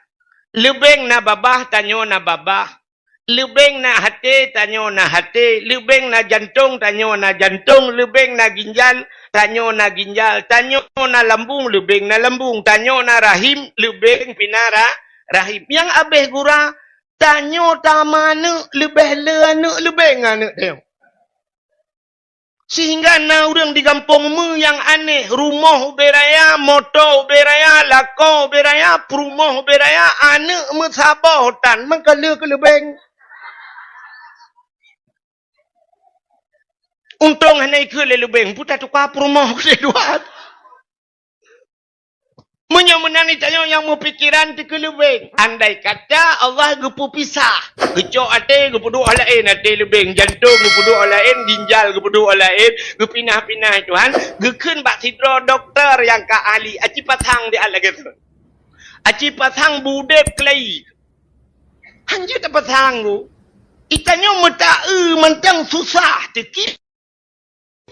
Leubeng na babah, tanyoe na babah. Leubeng na haté, tanyoe na haté. Leubeng na jantong, tanyoe na jantong. Leubeng na ginjal, tanyoe na ginjal. Tanyoe na lambung, leubeng na lambung. Tanyoe na rahim, leubeng pih na ra-, rahim. Nyang abéh gura, tanyoe tameuaneuk leubeh le aneuk leubeng aneuk tanyoe. Sehingga na ureuëng di gampông meu nyang aneh, rumoh ubé raya, moto ubé raya, lakoe ubé raya, peurumoh ubé raya, aneuëk meusaboh tan meukeuleu keu leubeng. Untông hana ikheun lé leubeng, peue tatuka peurumoh keu dua. Meunyoe meunan tanyoe nyang meupikeran teukeuleueng, andai kata Allah geupeupisah, geucok até geupeuduek laén, até leubeng, jantong geupeuduek laén, ginjal geupeuduek laén, geupinah-pinah Tuhan, geukheun bak sidroe dokto nyang ka ahli, aci pasang di alat lagée tu. Aci pasang budeb keulai. Hanjeuet tapasang tu. Itanyoe meutaeu mantong susah teuki.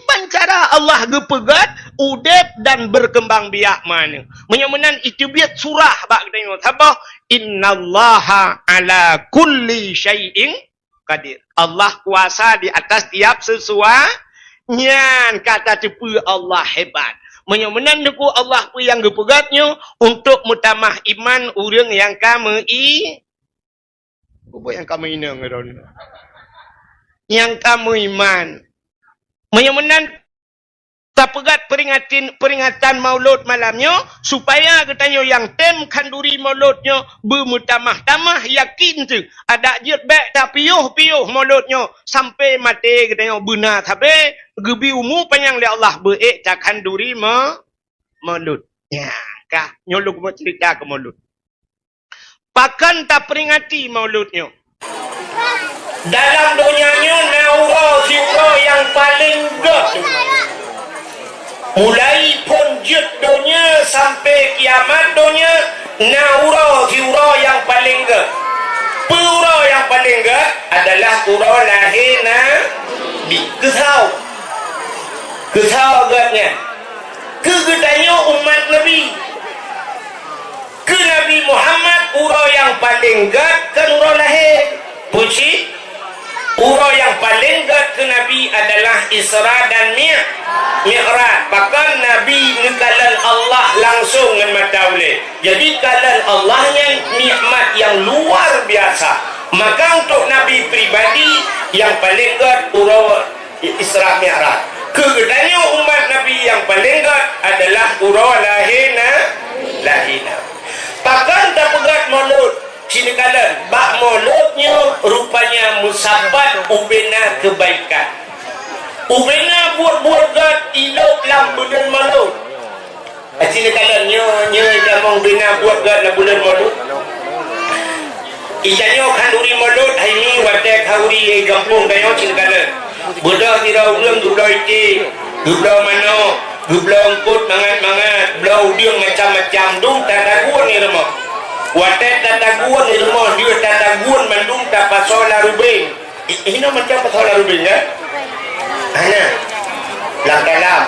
Ban cara Allah geupeugét udeb dan berkembang biak meuaneuk. Meunyoe meunan iteubiet surah bak geutanyoe saboh, "Innallaha ala kulli syai'in qadir." Allah kuasa di atas tiap sesuatu. Nyan ka tateupeue Allah hebat. Meunyoe meunan Teungku Allah peue nyang geupeugét nyoe untuk meutamah iman ureuëng nyang ka meu-i-, Peue nyang ka meuinong droeneuh? Nyang ka meuiman. Meunyoe meunan, Tapeugét peuringatan, peuringatan Maulud malam nyoe, supaya geutanyoe nyang tem khanduri Maulud nyoe beumeutamah-tamah yakin teuh. Adak jeuet bék tapiôh-piôh Maulud nyoe sampai maté geutanyoe beuna sabe geubi umu panyang lé Allah beuék takhanduri ma-, Maulud. Nyan ka, nyoe lôn meuceurita keu Maulud. Pakon tapeuringati Maulud nyoe? Dalam donya nyoe na uroe siuroe nyang paleng gét. Mulai phon jeuet donya sampai kiamat donya, na uroe siuroe nyang paleng gét. Peue uroe nyang paleng gét? Adalah uroe lahé Nabi. Keusoe? Keusoe gét nyan? Keu geutanyoe umat Nabi. Keu Nabi Muhammad, uroe nyang paleng gét kon uroe lahé. Puji, uroe nyang paleng gét keu Nabi adalah Isra dan Mi-, Mi'raj. Pakon Nabi neukalon Allah langsong ngon mata ulée. Jadi, kalon Allah nyan nikmat nyang luar biasa. Maka, untuk Nabi pribadi, nyang paleng gét uroe Isra Mi'raj. Keu geutanyoe umat Nabi nyang paleng gét adalah uroe lahé Na-, lahé Nabi. Pakon tapeugét Maulud? Ci neukalon, bak Maulud nyoe rupanya meusapat ubena keubaikan. Ubena buet-buet gét ilôb lam buleuen Maulud. Aci neukalon nyoe, nyoe tamong bina buet gét lam buleuen Maulud. Itanyoe khanduri Maulud hai nyoe watée khanduri gampông tanyoe ci neukalon. Beudôh sidroe ureuëng geubloe iték, geubloe manök, geubloe eungkot mangat-mangat, bloe udeueng macam-macam, dum tatagun di rumoh. Watée tatagun di rumoh, deuh tatagun mandum tapasoe lam rubeng. I-, inoe macam pasoe lam rubeng, kan? Hana. Lam dalam.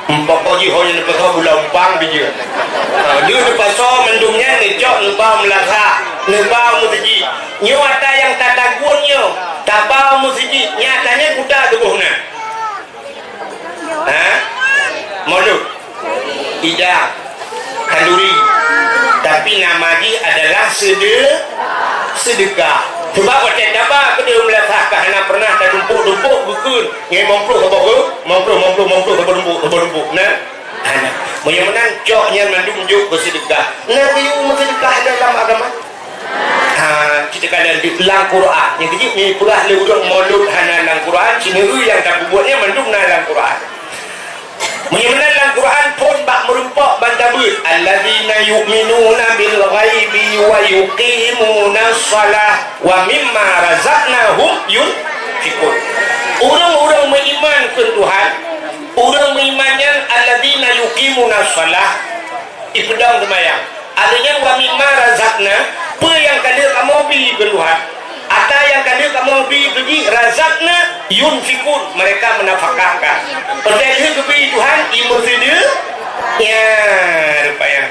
Umpama jih ho nyang neupasoe gula umpang bijeu. Ha, deuh neupasoe mandum nyan neucok neuba meulasak, neuba meuseujid. Nyoe ata nyang tatagun nyoe, taba meuseujid, nyata nyan kuta tuboh na. Ha? Maulud. Idang. Khanduri. Tapi nama jih adalah sede-, sedekah. Sebab watée taba keudeh meulasak ka hana pernah tatumpok-tumpok bukon. Ngai limong ploh saboh ke? Limong ploh, limong ploh, limong ploh saboh tumpok, saboh tumpok. Nah? Hana. Meunyoe meunan cok nyan mandum jok keu sedekah. Na geuyue meuseudeukah dalam agama? Ha, kita kalian di lam Quran. Nyang keujieb ni peugah lé ureuëng Maulud hana lam Quran, sineuri nyang tapeubuet nyan mandum na lam Quran. Meunyoe meunan lam Quran phon bak meurumpok ban tabeuet, "Alladzina yu'minuna bil ghaibi wa yuqimunas shalah wa mimma razaqnahum yunfiqun." Ureuëng-ureuëng meuiman keu Tuhan, ureuëng meuiman nyan alladzina yuqimunas shalah, ipeudong seumayang. Artinya, "Wa mimma razaqna", peue nyang ka lheueh kamoe bi keu Tuhan. Ata nyang ka lheueh kamoe bi keu jih, "razaqna yunfiqun", mereka menafkahkan. Watée lheueh geubi Tuhan, imeuseudeu-, ya, rupanya.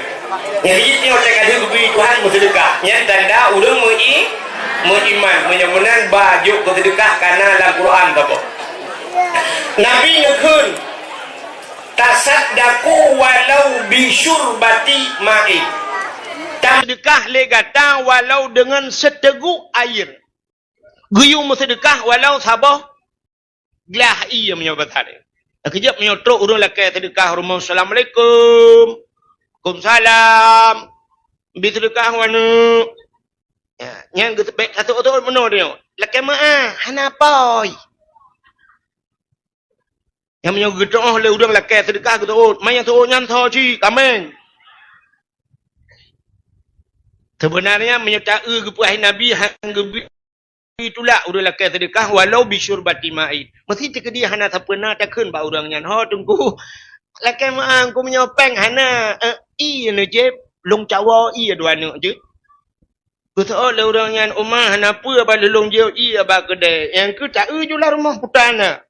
Nyang jih nyoe watée ka lheueh geubi Tuhan, meuseudeukah. Nyan tanda ureuëng meu-i-, meuiman. Meunyoe meunan, ba jok keu seudeukah kana lam Quran saboh. Nabi neukheun, "Tasaddaqu walau bi syurbati ma'in." Tam-, seudeukah lé gata walau deungon seuteugok air. Geuyue meuseudeukah walau saboh glah ié meunyoe basa lé. Keujeuet meunyoe trok ureuëng lakée seudeukah rumoh, "Assalamualaikum." "Waalaikumsalam." "Bi seudeukah waneuk." Ya, nyan geuteupeue ka teuôt-teuôt meunoe nyoe. Lakée meu'ah, hana poi. Nyang meunyoe geuteuôt lé ureuëng lakée seudeukah geuteuôt, manyang teuôt nyan tho cit, kaméng. Sebenarnya meunyoe ta-eu geupeugah Nabi han geubi tulak ureuëng lakée seudeukah walau bi syurbati ma'in. Meusti teukeudi hana sapeue na takheun bak ureuëng nyan, "Ho Teungku, lakée meu'ah keu meunyoe péng hana, eh, ié neujieb, lôn cawoe ié dua neuk jeuet." Geuteuôt lé ureuëng nyan, "Uma, hana peue, ba lôn jiôh ié bak keudée." Nyang keu ta-eu ju lam rumoh kuta na.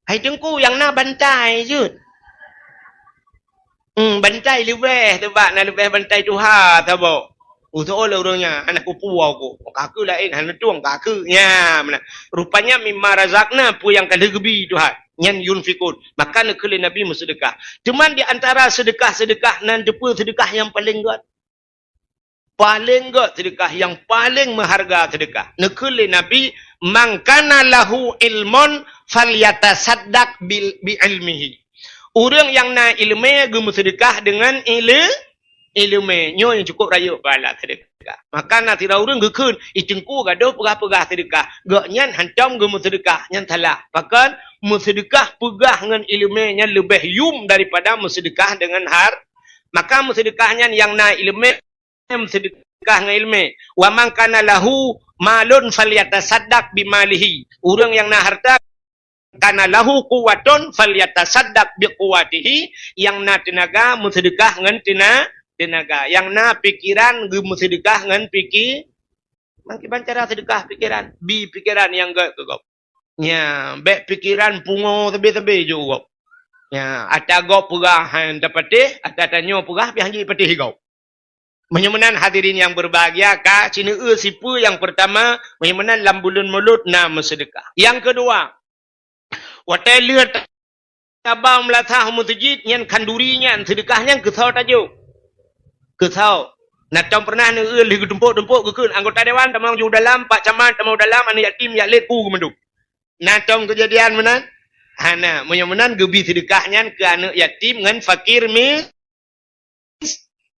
"Hai Teungku, nyang na bantai jeuet." Hmm, bantai leubeh, teubak na leubeh bantai tuha saboh. Geuteuôt lé ureuëng nyan, "Hana kupuwoe ku. Ka keu laén, hana tueng ka keu." Nya, meunan. Rupanya mimma razaqna, peue nyang ka lheueh geubi Tuhan. Nyan yunfiqun. Maka neukheun lé Nabi meuseudeukah. Teuma di antara seudeukah-seudeukah nan teupeue seudeukah nyang paleng gét? Paleng gét seudeukah, nyang paleng meuharga seudeukah. Neukheun lé Nabi, "Man kana lahu ilmun falyatasaddaq bil, bi ilmihi." Ureuëng nyang na iéleumé geumeuseudeukah deungon iéle-, iéleumé. Nyoe nyang cukup rayeuk pahala seudeukah. Maka na sidroe ureuëng geukheun, "Ih, Teungku gadôh peugah-peugah seudeukah." Gobnyan hantom geumeuseudeukah, nyan salah. Pakon? Meuseudeukah peugah ngon iéleumé nyan leubeh yum daripada meuseudeukah deungon har-, maka meuseudeukah nyan nyang na iéleumé meuseudeukah ngon iéleumé. "Wa man kana lahu malun falyatasaddaq bimalihi." Ureuëng nyang na hareuta, "kana lahu quwwatun falyatasaddaq biquwwatihi," nyang na teunaga meuseudeukah ngon teuna-, teunaga, nyang na pikeran geumeuseudeukah ngon pike-, meukiban cara seudeukah pikeran, bi pikeran nyang gét keu gob. Nya, bék pikeran pungo sabe-sabe ju gob. Nya, ata gob peugah han tapatéh, ata tanyoe peugah pih han jipatéh gob. Meunyoe meunan hadirin nyang berbahagia, ka sineue sipeue nyang pertama, meunyoe meunan lam buleuen Mulod na meuseudeukah. Nyang keudua, watée lheueh tabang meulasah u meuseujid nyan khanduri nyan seudeukah nyan keusoe tajok. Keusoe. Na tom pernah neue lheueh geutumpok-tumpok geukheun anggota dewan tamong ju dalam, pak camat tamong dalam, aneuk yatim jak lét ku geumandum. Na tom keujadian meunan? Hana. Meunyoe meunan geubi seudeukah nyan keu aneuk yatim ngon fakir mi-,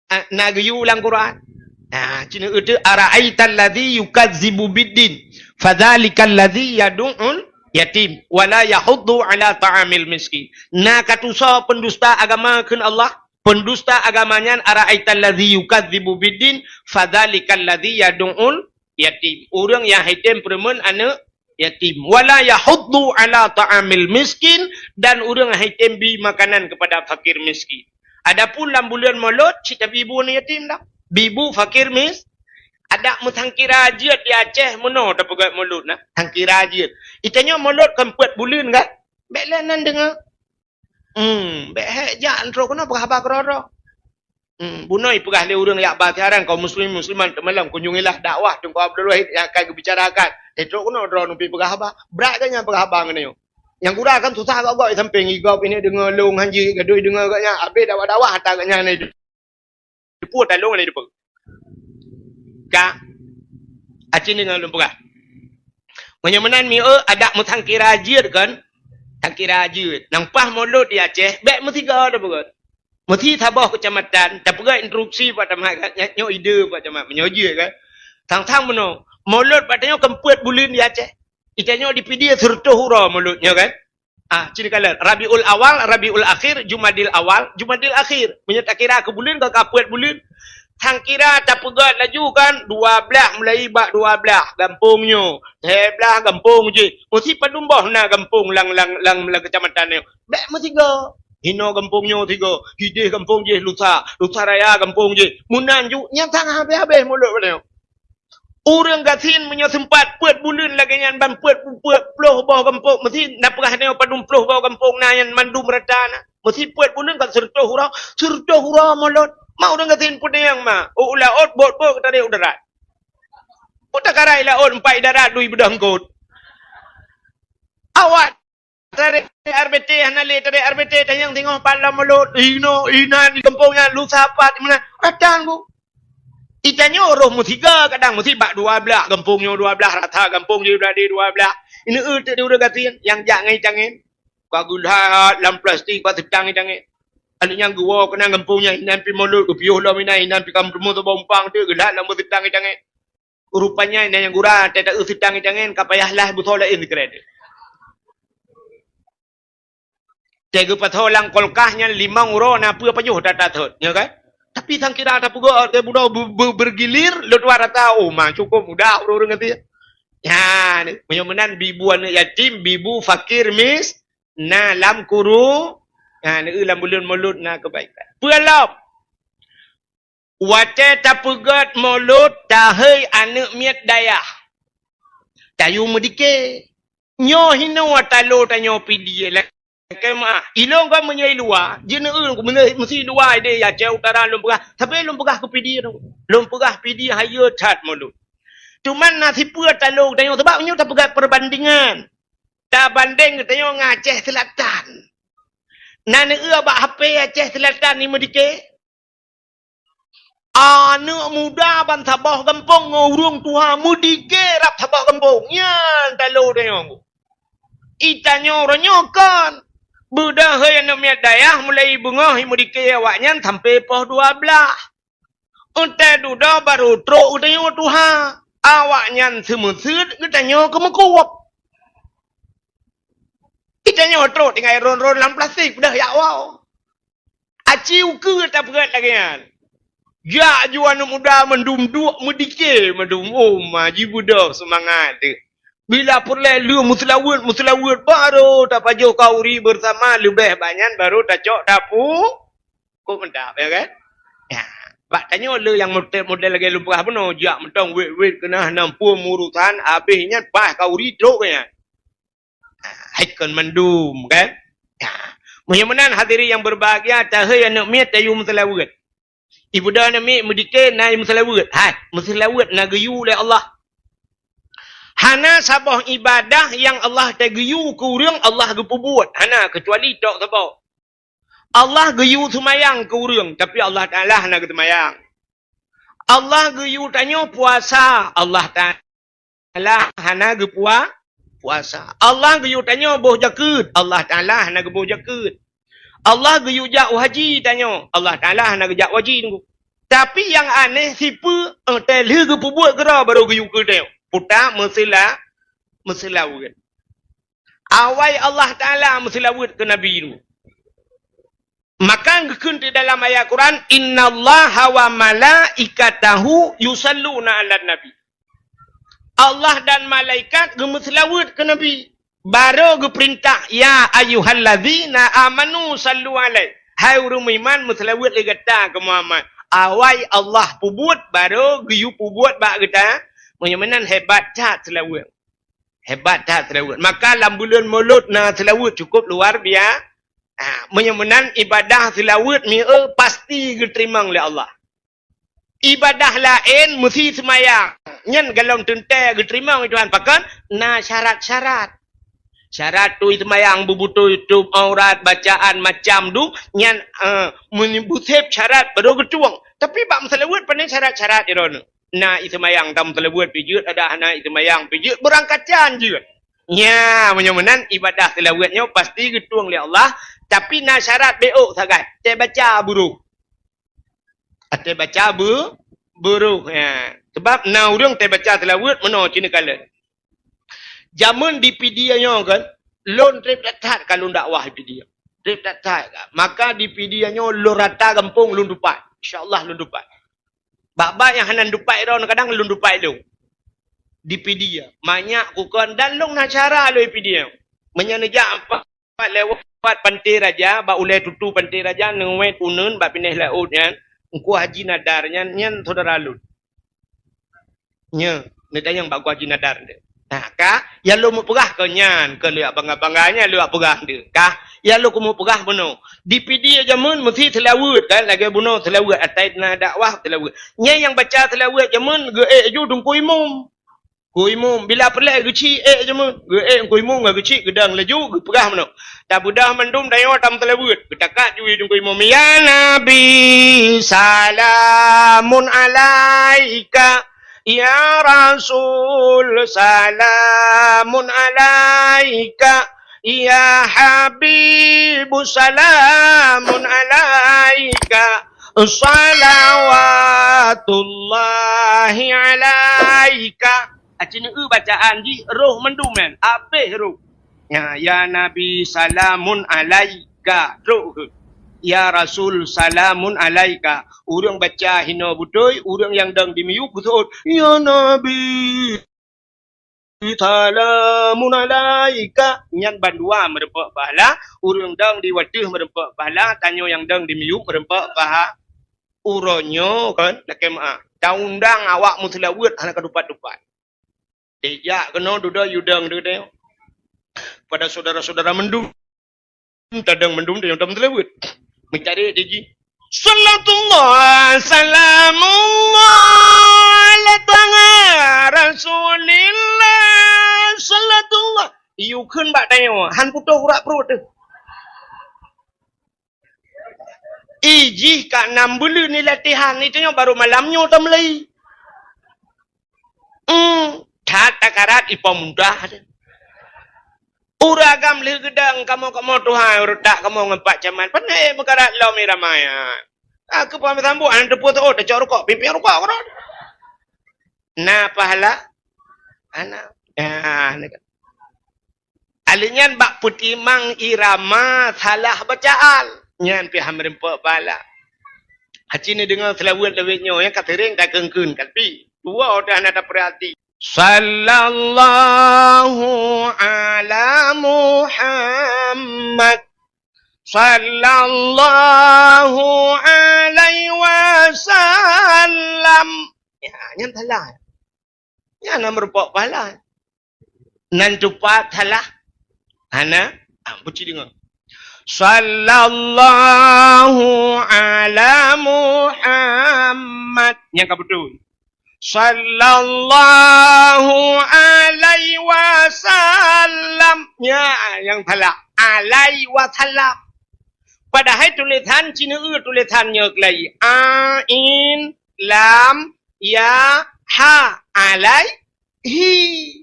Ah, na geuyue lam Quran. Ah, cina itu, "Ara'aital ladzi yukazzibu biddin, fadzalikal ladzi yadu'ul yatim, wa la yahuddu ala ta'amil miskin." Na ka tusoe pendusta agama kheun Allah. Pendusta agama nyan, "Ara'aital ladzi yukazzibu biddin, fadzalikal ladzi yadu'ul yatim." Ureuëng nyang hai tem peureumeun aneuk yatim. "Wa la yahuddu ala ta'amil miskin," dan ureuëng hai tem bi makanan kepada fakir miskin. Adapun lam buleuen Mulod, cit tabi bu aneuk yatim dah. Bi bu fakir mis-, adak meusangkira jeuet di Aceh meunoe tapeugét Mulod na. Sangkira jeuet. Itanyoe Mulod kan peuet buleuen kan? Bék lé nan deungoe. Hmm, bék hék jak trok keunoe peugah haba keudroe-droe. Hmm, bunoe peugah lé ureuëng yak ba siaran kaum muslimin muslimat teumalam kunjungilah dakwah Teungku Abdul Wahid nyang akan geubicarakan. Eh, trok keunoe droeneuh pih peugah haba. Brat geuh nyan peugah haba ngon nyoe. Nyang gura kan susah gok-gok sampéng, i gob ini deungoe lôn hanji, gadôh deungoe gobnyan. Habéh dakwah-dakwah ata gobnyan na. Dipeue talong na dipeue. Ka. Acin deungoe lôn peugah. Meunyoe meunan mieu adak meusangkira jeuet kan? Sangkira jeuet. Nang paih Mulod di Aceh, bék meusigoe tapeugét. Meusi saboh keucamatan, tapeugét instruksi Pak Camat kan? Nyoe ide Pak Camat, meunyoe jeuet kan? Sang-sang meunoe, Mulod bak tanyoe kan peuet buleuen di Aceh. Itanyoe di Pidie sireutôh uroe Mulod nyoe kan? Ah, cit kalon. Rabiul Awal, Rabiul Akhir, Jumadil Awal, Jumadil Akhir. Meunyoe takira keu buleuen, ka peuet buleuen. Sangkira tapeugét laju kan, dua blaih mulai bak dua blaih gampông nyoe, lhèe blaih gampông jih. Meusi padum boh na gampông lam, lam, lam, lam keucamatan nyoe. Bék meusigoe. Hinoe gampông nyoe sigoe, hideh gampông jih lusa, lusa raya gampông jih. Meunan ju, nyang sang habéh-habéh Mulod bak tanyoe. Ureuëng gasien meunyoe seumpat peuet buleuen lagée nyan ban peuet, peuet ploh boh gampông, meusi na peugah nyoe padum ploh boh gampông na nyan mandum rata na. Meusi peuet buleuen ka sireutôh uroe, sireutôh uroe Mulod. Ma ureuëng gasien peudeueng ma, u laôt bot-bot tarek u darat. Peue takarai laôt empat i darat dua i beudôh eungkôt. Awak Tarek R B T hana lé, tarek R B T tanyong singoh pat lam Mulod, inoe, inan, di gampông nyan, lusa pat, di meunan. Rata bu. Itanyoe roh meusigoe kadang meusi bak dua blaih, gampông nyoe dua blaih, rata gampông jih dua blaih. Ini eu teuk di ureuëng gasien nyang jak ngon itangen. Ka geulhat lam plastik, ka seutang itangen. Aneuk nyan geuwoe keunan gampông nyan, inan pi Mulod, geupiôh lom inan, inan pi kamoe teumu saboh umpang teuk, geulhat lam beuseutang itangen. Rupanya inan nyang gura, teuta eu seutang itangen, ka payah lah beusoe laén sikrék. Teuta geupasoe lam kulkas nyan limong uroe na peue pajoh that-that thot, nyo kan? Tapi sangkira tapeugah, teuta bunoe be-, be-, bergilir, lôn tuan rata, oh, ma, cukup mudah ureuëng-ureuëng ngerti. Nyan, meunyoe meunan bibu aneuk yatim, bibu fakir mis-, na lam kuru, na, neu lam buleuen Mulod na keubaikan. Peue lom? Watée tapeugét Mulod, tahei aneuk miet dayah. Tayue meudike. Nyoe hinoe talo tanyoe pidie lakée meuah. Ilôn gob meunyoe i luwa, jeuneue meunyoe meusi luwa ideh ya Aceh Utara lôn peugah, tapi lôn peugah keu pidie tu. Lôn peugah pidie hayeue that Mulod. Cuman na sipeue talo tanyoe, sabab nyoe tapeugét perbandingan. Tabandeng tanyoe ngon Aceh Selatan. Na neueu bak H P Aceh Selatan ni meudike? Aneuk muda ban saboh gampông ngon ureuëng tuha meudike rab saboh gampông. Nyan talo tanyoe. Itanyoe uroe nyoe kon. Beudôh hai aneuk miet dayah, mulai beungoh i meudike awaknyan sampoe poh dua blaih. Untée dudoe barô trok geutanyoe tuha. Awaknyan seumeuseuet, geutanyoe keumeukuwöb. Geutanyoe trok tinggai ron-ron lam plastik, peudôh jak woe. Aci ukeue tapeuet lagée nyan. Jak aju aneuk muda mandum duek meudike mandum, oh ma jibeudôh seumangat teuh. Bila peureulée lheueh meuseulaweuet, meuseulaweuet barô tapajoh khauri beusama, leubeh banyak barô tacok tapu. Kok mantap, ya kan? Ya. Bak tanyoe le nyang model, model lagée lôn peugah bunoe, jak mantong wet-wet keunah nam pom urusan, habéh nyan paih khauri trok nyan. Ha, hai kon mandum, kan? Ya. Meunyoe meunan hadirin yang berbahagia, tahei aneuk miet tayue meuseulaweuet. Ibeudôh aneuk miet meudike na meuseulaweuet. Hai, meuseulaweuet na geuyue lé Allah. Hana saboh ibadah nyang Allah tageuyue keu ureuëng Allah geupeubuet. Hana, keucuali tok saboh. Allah geuyue seumayang keu ureuëng, tapi Allah Taala hana geuseumayang. Allah geuyue tanyoe puasa, Allah Taala hana geupua-, puasa. Allah geuyue tanyoe boh jakeuet, Allah Taala hana geuboh jakeuet. Allah geuyue jak u haji tanyoe, Allah Taala hana geujak u haji teungku. Tapi nyang aneh, sipeue, eh, teuh lheueh geupeubuet keudroe barô geuyue keu tanyoe. Puta meuseula-, meuseulaweuet. Awai Allah Taala meuseulaweuet keu Nabi nyoe. Maka geukheun di dalam ayat Quran, "Innallaha wa malaikatahu yusalluna 'alan nabi." Allah dan malaikat geumeuseulaweuet keu Nabi. Barô geupeurintah, "Ya ayyuhallazina amanu sallu 'alaihi." Hai ureuëng meuiman, meuseulaweuet lé gata keu Muhammad. Awai Allah peubuet, barô geuyue peubuet bak gata. Meunyoe meunan hebat that seulaweuet. Hebat that seulaweuet. Maka lam buleuen Mulod na seulaweuet cukup luar bia-, ha, meunyoe meunan ibadah seulaweuet mieu pasti geuteurimong lé Allah. Ibadah laén meusi seumayang. Nyan golom teuntée geuteurimong lé Tuhan. Pakon? Na syarat-syarat. Syarat tui seumayang, beubutôi tup aurat, bacaan macam dum, nyan, eh, meunibuseb syarat baru geutueng. Tapi bak meuseulaweuet pane syarat-syarat droeneuh. Na iseumayang tam seulaweuet pih jeuet, ada hana iseumayang pih jeuet, beurangkacan jeuet. Nya, meunyoe meunan ibadah seulaweuet nyoe pasti geutueng lé Allah, tapi na syarat bék sagai, teubaca buroh. Teubaca bu-, buroh, ya. Sebab na ureuëng teubaca seulaweuet meunoe cit neukalon. Jameun di Pidie nyoe kan, lôn treb that-that ka lôn dakwah di Pidie. Treb that-that ka. Maka di Pidie nyoe lôn rata gampông lôn tupat. Insya Allah lôn tupat. Bak-bak nyang hana tupat droe kadang lôn tupat lôn. Di Pidie. Manyak kukon dan lôn na syara lôn di Pidie. Meunyoe neujak empat lewat Pantai Raja, bak ulée tutu Pantai Raja, neuwet uneun bak pinéh laôt nyan, Teungku Haji Nadar nyan, nyan syedara lôn. Nyoe, neutanyong bak Teungku Haji Nadar nyoe. Nah, ka, nyang lôn meupeugah keu nyan, keu lheueh bangga-bangga nyan lôn peugah nyoe. Ka, nyang lôn keumeung peugah bunoe. Di Pidie jameun meusi seulaweuet, kan, lagée bunoe seulaweuet, atai na dakwah seulaweuet. Nyan nyang baca seulaweuet jameun geuék ju Teungku Imum. Teungku Imum, bila peureulée geuchik ék jameun, geuék Teungku Imum ngon geuchik geudong laju geupeugah meunoe. Tabeudôh mandum dayoe tam seulaweuet, geutakat ju Teungku Imum, "Ya Nabi, salamun alaika. Ya Rasul, salamun alaika. Ya Habib, salamun alaika. Salawatullahi alaika." Aci neu bacaan jih roh mandum nyan, abéh roh. Ya, ya Nabi, salamun alaika. Trok kheueh. Ya Rasul, salamun alaika. Ureuëng baca hinoe beutôi, ureuëng nyang dong di miyueb geuseuôt, "Ya Nabi, salamun alaika." Nyan bandua meureumpok pahala, ureuëng dong di wateuh meureumpok pahala, tanyoe nyang dong di miyueb meureumpok paha-, uroe nyoe kan, lakée meu'ah. Taundang awak meuseulaweuet hana ka tupat-tupat. Tijak keunoe dudoe yue dong teuh. Pada syedara-syedara mandum, tadong mandum teuh nyang tam seulaweuet. Meucari di jih. Salatullah, salamullah, ala taha Rasulillah, salatullah. Yue kheun bak tanyoe, han putôh urat pruet teuh. Ih jih ka nam buleuen ni latihan, ni tanyoe baru malam nyoe tameulai. Hmm, that takarat ipo mudah. Ureueng agam lheueh geudong kamoe-kamoe tuha, ureueng tak kamoe ngon Pak Camat. Pane meukarat lom irama nyan. Ah, keu peusambuet, hana teupeu teuôt, tacok rukok, pimpin rukok keudroe. Na pahala? Hana. Ah, ni kan. Alèh nyan bak peutimang irama salah bacaan. Nyan pih han meureumpok pahala. Aci neudeungoe seulaweuet lawét nyoe nyang ka seuring takheun-kheun, tapi dua udah hana tapeurati. Sallallahu ala Muhammad. Sallallahu alaihi wasallam. Ya, nyan salah. Nyan hana meureumpok pahala. Nan tupat salah. Hana, ah, buci deungoe. Sallallahu ala Muhammad. Nyang ka beutôi. Sallallahu alaihi wasallam. Nya, nyang salah. Alaihi wasallam. Padahai tulisan cina eu tulisan nyoe keulai. Ain, lam, ya, ha. Alaihi.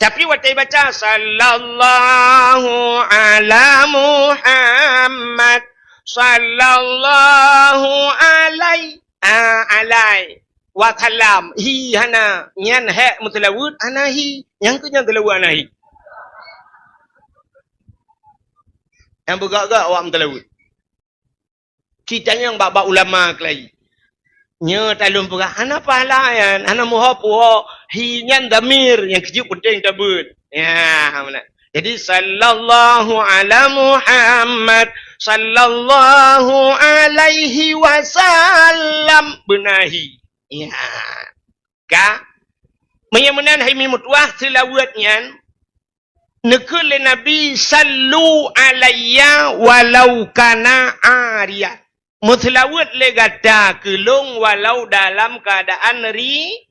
Tapi watèe baca, "Sallallahu ala Muhammad, sallallahu alai-, ah, alai wasallam." Hi hana. Nyan hek meuseulaweuet hana hi. Nyang keu nyan seulaweuet hana hi. Nyang beugak-gak awak meuseulaweuet. Ci tanyong bak-bak ulama keulai. Nyoe talôn peugah, hana pahala nyan, hana meuho puho, hi nyan damir nyang keujeuet peunteng tabeuet. Ya, meunan. Jadi, sallallahu ala Muhammad, sallallahu alaihi wasallam, beuna hi. Ya. Ka? Meunyoe meunan hai mi meutuah seulaweuet nyan, neukheun lé Nabi, "Sallu alayya walau kana ariyan." Meuseulaweuet lé gata keu lôn walau dalam keuadaan ri-,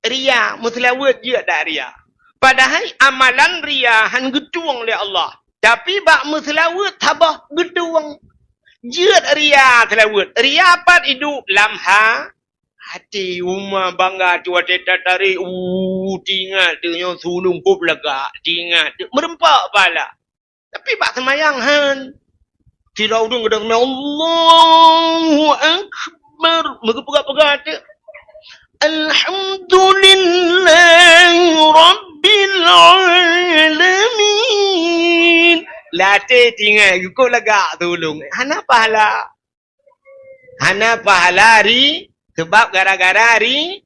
ria. Meuseulaweuet jeuet dak ria. Padahai amalan ria han geutueng lé Allah. Tapi bak meuseulaweuet saboh geutueng. Jeuet ria seulaweuet. Ria pat iduek lam ha-, Até uma bangga tu watèe tatarek, uh, tingat teuh nyoe sulông kôb lagak, tingat teuh meureumpok pahala. Tapi bak seumayang han. Sidroe ureueng geudong seumayang, Allahu Akbar. Meugeupeugah-peugah teuh. Alhamdulillahi Rabbil Alamin. Latèe tingat, kôb lagak sulông. Hana pahala. Hana pahala ri, seubab gara-gara ri,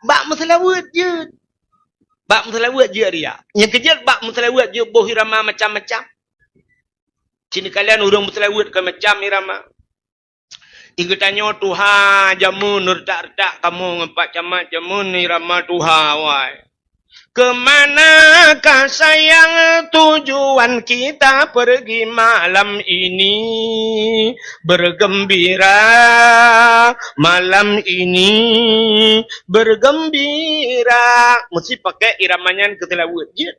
bak meuseulaweuet jeuet. Bak meuseulaweuet jeuet ria. Nyang keujeuet bak meuseulaweuet jeuet boh irama macam-macam. Ci neukalon ureueng meuseulaweuet kon macam irama. Di geutanyoe tuha jameun retak-retak kamoe ngon Pak Camat jameun irama tuha awai. Ke manakah sayang tujuan kita pergi malam ini? Bergembira malam ini, bergembira. Meusti pakai irama nyan keu seulaweuet jeuet.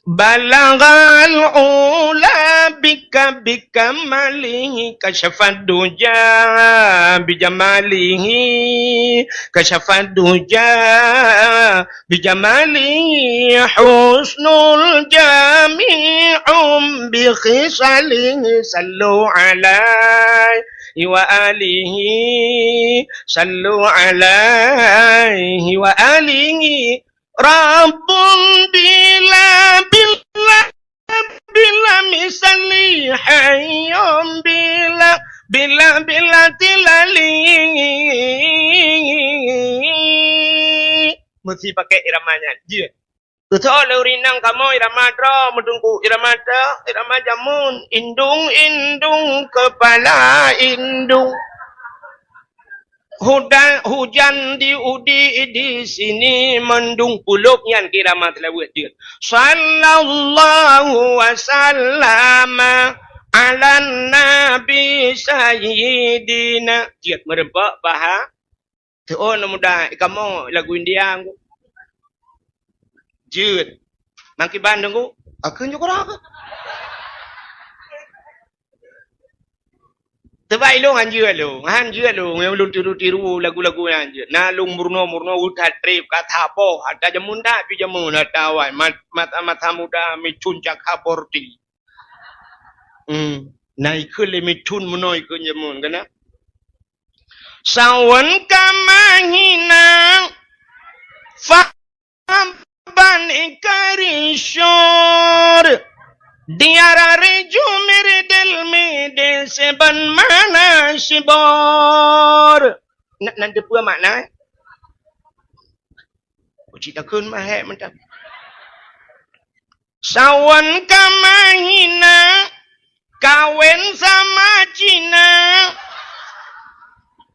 Balaghal ula bika, bikamalihi, kasyafad duja bijamalihi, kasyafad duja bijamalihi, husnul jami'um bi khisalihi, sallu alaihi wa alihi, sallu alaihi wa alihi, Rabbun bila, bila, bila misali, hayyun bila, bila, bila tilali. Meusti pakai irama nyan. Jeuet. Keu soe lé ureueng inong kamoe irama droe, meudungku irama droe, irama jameun. Indung, indung, kepala indung. Hudan, hujan di udi di sini mendung, pulop nyan keu irama seulaweuet jeuet. Sallallahu wasallama ala nabi sayyidina. Jeuet meureumpok paha. Teuôn muda kamoe lagu India ngku. Jeuet. Mangkiban ngku. Aku nyukura ke? Teuma ilôn han jeuet lôn, han jeuet lôn, nyang lôn tiru-tiru lagu-lagu nyan jeuet. Na lôn meurunoe-meurunoe utat treb, ka that boh, ata jameun that pih jameun, ata awai, mat-, mata-mata muda, micun cak haborti. Hmm. Na ikheun lé micun meunoe ikheun jameun, kana? Sawan ka mahinang, fa ban ikari syur. Diara reju miridil mide seben mana sibor. Nak, nak teupeue makna, eh? Uji takun mahek mantap. Sawan ka mahina, kawin sama Cina.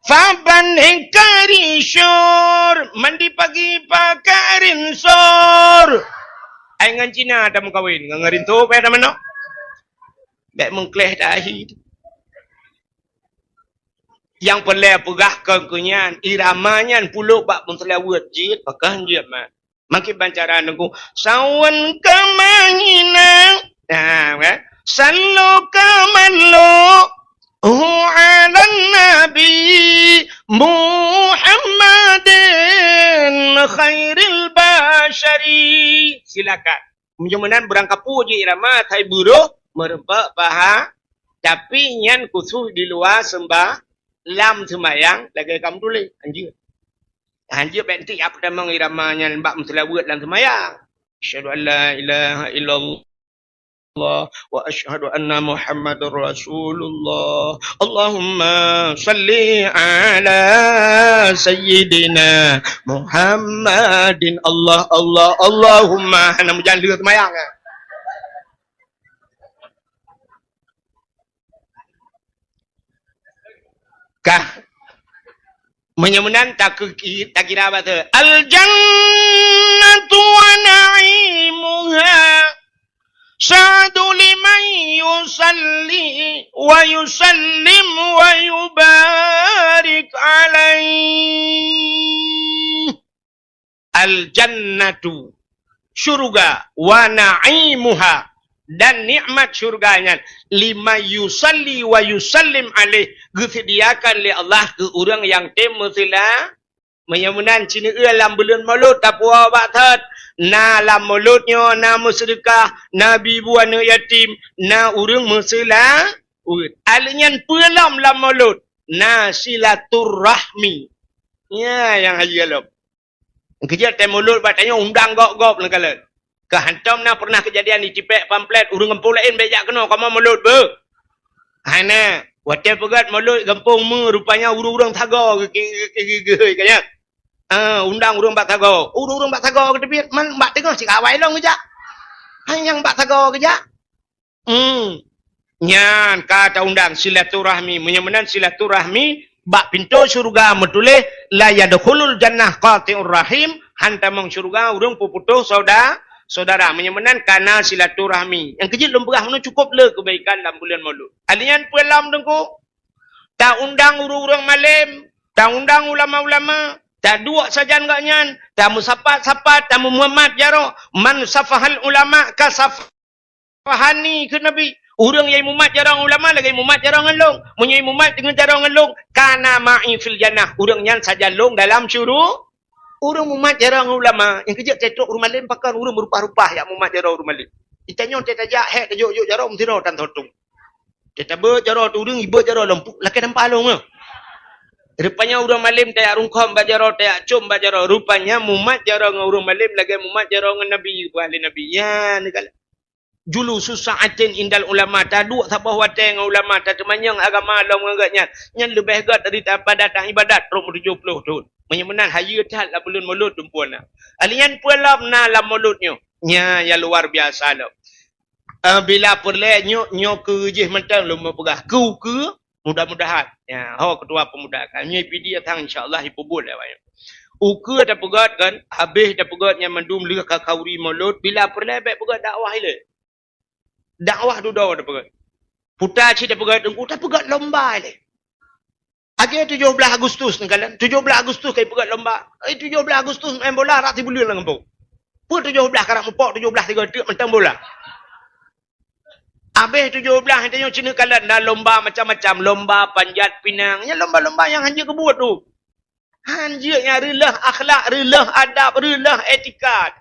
Faban hingkari syur, mandi pagi pakai rinsor. Ai ngan Cina dah mengkawin, ngan rinso payah dah manok. Bek mengkleh dah ahi. Nyang peureulée peugah kon keu nyan, irama nyan pulok bak meuseulaweuet jeuet, pakon jeuet mat. Makin bancaran Teungku, sawan ka mahina. Nah, kan? Sallu ka mallu hu 'alan nabi Muhammadin khairil basyari. Silakan. Meunyoe meunan beurangkapeue jih irama, asai beurôh, meureumpok paha, tapi nyan khusus di luwa seumbah-, lam seumayang lagée kamoe tuléh. Hanjeuet. Hanjeuet bék ntik apeutamong irama nyan bak meuseulaweuet lam seumayang. Asyhadu an la ilaha illallah wa asyhadu anna Muhammadar Rasulullah. Allahumma salli ala sayyidina Muhammadin. Allah, Allah, Allahumma. Hana meujan lheueh seumayang, eh. Kah? Meunyoe meunan, takeu-, takira bak teuk. Al-jannatu wa na'imuha sa'du liman yusalli wa yusallim wa yubarik alaih. Al-jannatu, syurga, wa na'imuha, dan nikmat syurga nyan, liman yusalli wa yusallim alaih, geuseudiakan lé Allah keu ureuëng nyang tem meuseula-, meunyoe meunan, sineue lam buleuen Molot tapuwoe bak that, na lam Molot nyoe na meuseudeukah, na bi bu aneuëk yatim, na ureuëng meuseulaweuet. Aleuh nyan peue lom lam Molot, na silaturahmi. Nyan nyang hayeue lom. Keujeuet tée Molot bak tanyoe undang gob-gob neukalon. Ka hantom na pernah keujadian jicipék pamflet ureuëng gampông laén bék jak keunoe kamoe Molot beuh. Hana, watée peugét Molot gampông meu rupanya ureuëng-ureuëng sagoe geuki-, geuki-, geuhôi ka nyan. Ah, undang ureuëng bak sagoe. Ureuëng-ureuëng bak sagoe geuteubiet, man bak teungoh cit awai lom geujak. Hai nyang bak sagoe geujak. Hmm. Nyan ka taundang silaturahmi. Meunyoe meunan silaturahmi, bak pintoe syeuruga meutuléh, "La yadkhulul jannah qati'ur rahim," han tamong syeuruga ureuëng peuputôh sauda-, saudara. Meunyoe meunan ka na silaturahmi. Nyang keujeuet lôn peugah meunoe cukôp le keubaikan lam buleuen Molot. Aleuh nyan peue lom Teungku? Taundang ureuëng-ureuëng malém, taundang ulama-ulama, taduek sajan gobnyan, tameusapat-sapat, tameumat jaroe, "Man safahal ulama kasaf-" Fahani kheun Nabi, "Ureuëng nyang mumat jaroe ngon ulama lagée mumat jaroe ngon lôn. Meunyoe mumat deungon jaroe ngon lôn, kana ma'i fil jannah, ureuëng nyan sajan lôn dalam syuru-." Ureuëng mumat jaroe ngon ulama, nyang keujeuet teutrok ureuëng malém pakon ureuëng meurupah-rupah jak mumat jaroe ureuëng malém. Di tanyoe teuh tajak hék tajok-jok jaroe meusidroe tan thotong. Teuh tabeuet jaroe teuh ureuëng ibeuet jaroe lom pu-, lakée tampa lôn nyoe. Rupanya ureuëng malém tajak rungkhom bak jaroe, tajak com bak jaroe. Rupanya mumat jaroe ngon ureuëng malém lagée mumat jaroe ngon Nabi, buah lé Nabi. Nyan neukalon. Julusu sa'atin indal ulama, taduek saboh watée ngon ulama, tateumanyong agama lom ngon gobnyan, nyan leubeh gét daripada taibadat rot meutujoh ploh thon. Meunyoe meunan hayeue that lam buleuen Molot tumpu na. Aleuh nyan peue lom na lam Molot nyoe? Nyan nyang luar biasa lom. Eh, bila peureulée nyoe, nyoe keu jih mantong lôn meupeugah keu, keu Mudah-mudahan. Ya, ho ketua pemuda kan. Nyoe P D datang, insya Allah, ipeubuet lé awaknyan. Ukeue tapeugét kan, habéh tapeugét nyan mandum lheueh ka khauri Molot, bila peureulée bék peugét dakwah ilée. Dakwah dudoe tapeugét. Puta cit tapeugét, Teungku, tapeugét lomba ilée. Akhé tujoh blaih Agustus neukalon, tujoh blaih Agustus ka ipeugét lomba. Eh, tujoh blaih Agustus main bola rot sibuleuen lam gampông. Peue tujoh blaih karak mupok, tujoh blaih tiga teuk mantong bola. Habéh tujoh blaih tanyoe ceuneuk kalon na lomba macam-macam, lomba panjat pinang. Nyan lomba-lomba nyang hanjeuet keubuet tu. Hanjeuet nyang reuloh akhlak, reuloh adab, reuloh etika.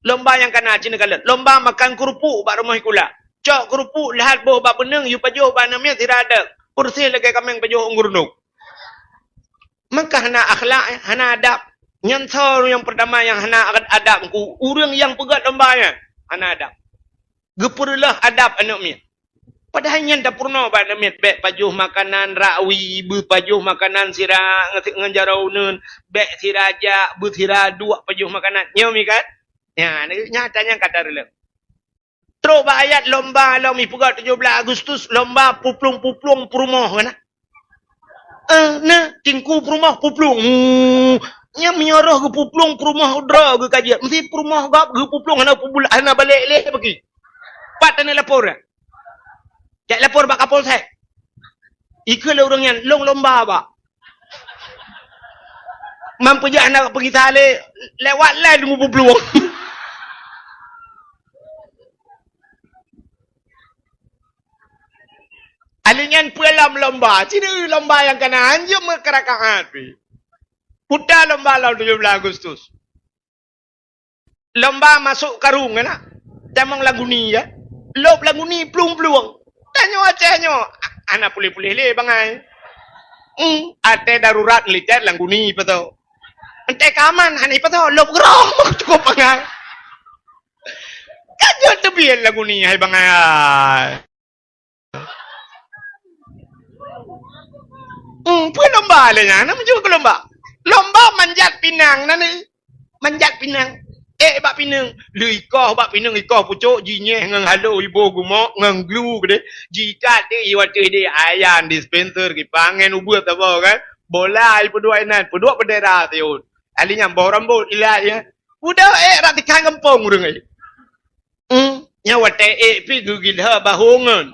Lomba nyang kana ceuneuk kalon. Lomba makan keurupuk bak rumoh sikula. Cok keurupuk lheuh boh bak beuneung, yue pajoh bak aneuk miet sira deuek. Peureséh lagèe kaméng pajoh u geurundong. Maka hana akhlak, hana adab. Nyan soe nyang peurtama nyang hana adab, ureueng nyang peugöt lomba nyan hana adab. Geupeureuloh adab aneuk miet. Padahai nyan tapeurunoe bak aneuk miet, bèk pajoh makanan rakwi, beupajoh makanan sira ngon jaroe uneuen, bèk sira jak, beusira duek pajoh makanan. Nyoe mi kan? Nyan, nyata nyan ka tareuloh. Trok bak ayat lomba lom ipeugah tujoh blaih Agustus, lomba puplueng-puplueng peurumoh kan? Eh, na, teungku peurumoh puplueng. Hmm, nyan meunyoe roh geupuplueng peurumoh droe geukajiet. Meusti peurumoh gob geupuplueng hana pubul-, hana balek lé bagi. Pat taneuk lapor dah. Jak lapor bak Kapolsek. Ikheun lé ureueng nyan, lôn lomba bak. Man peujak hana peugisa lé, lewat lé deungon puplueng. Alèh nyan peue lom lomba, cit lomba nyang kana hanjeuet meukeurakaat pih. Puta lomba lom tujoh blaih Agustus. Lomba masôk karông, kan? Tamong lagu ni, ya. Lôb lagu ni plueng-plueng. Tanyoe Aceh nyoe, a-, hana puléh-puléh lé bangai. Hmm, até darurat leucet lagu ni ipeutô. Enté ka aman, hana ipeutô, lôb geurong, cukup bangai. Ka jeuet teubiet lagu ni, hai bangai. Hmm, peue lomba lé nyan? Hana meujeuet keu lomba. Lomba manjat pinang na ni. Manjat pinang. Ék bak pineung. Lheuh ikoh bak pineung, ikoh pucôk, jinyéh ngon halo, iboh gumok ngon glu keudéh. Jiikat deh, iwateuh deh, ayan, dispenser, kipangen ubeut saboh kan. Bola ipeuduek inan, peuduek bendera siôn. Ahli nyan boh rambôt ilat ya. Udah ék rot tikang gampông ureueng ék. Hmm, nyan watèe ék pih geugilha bahô ngon.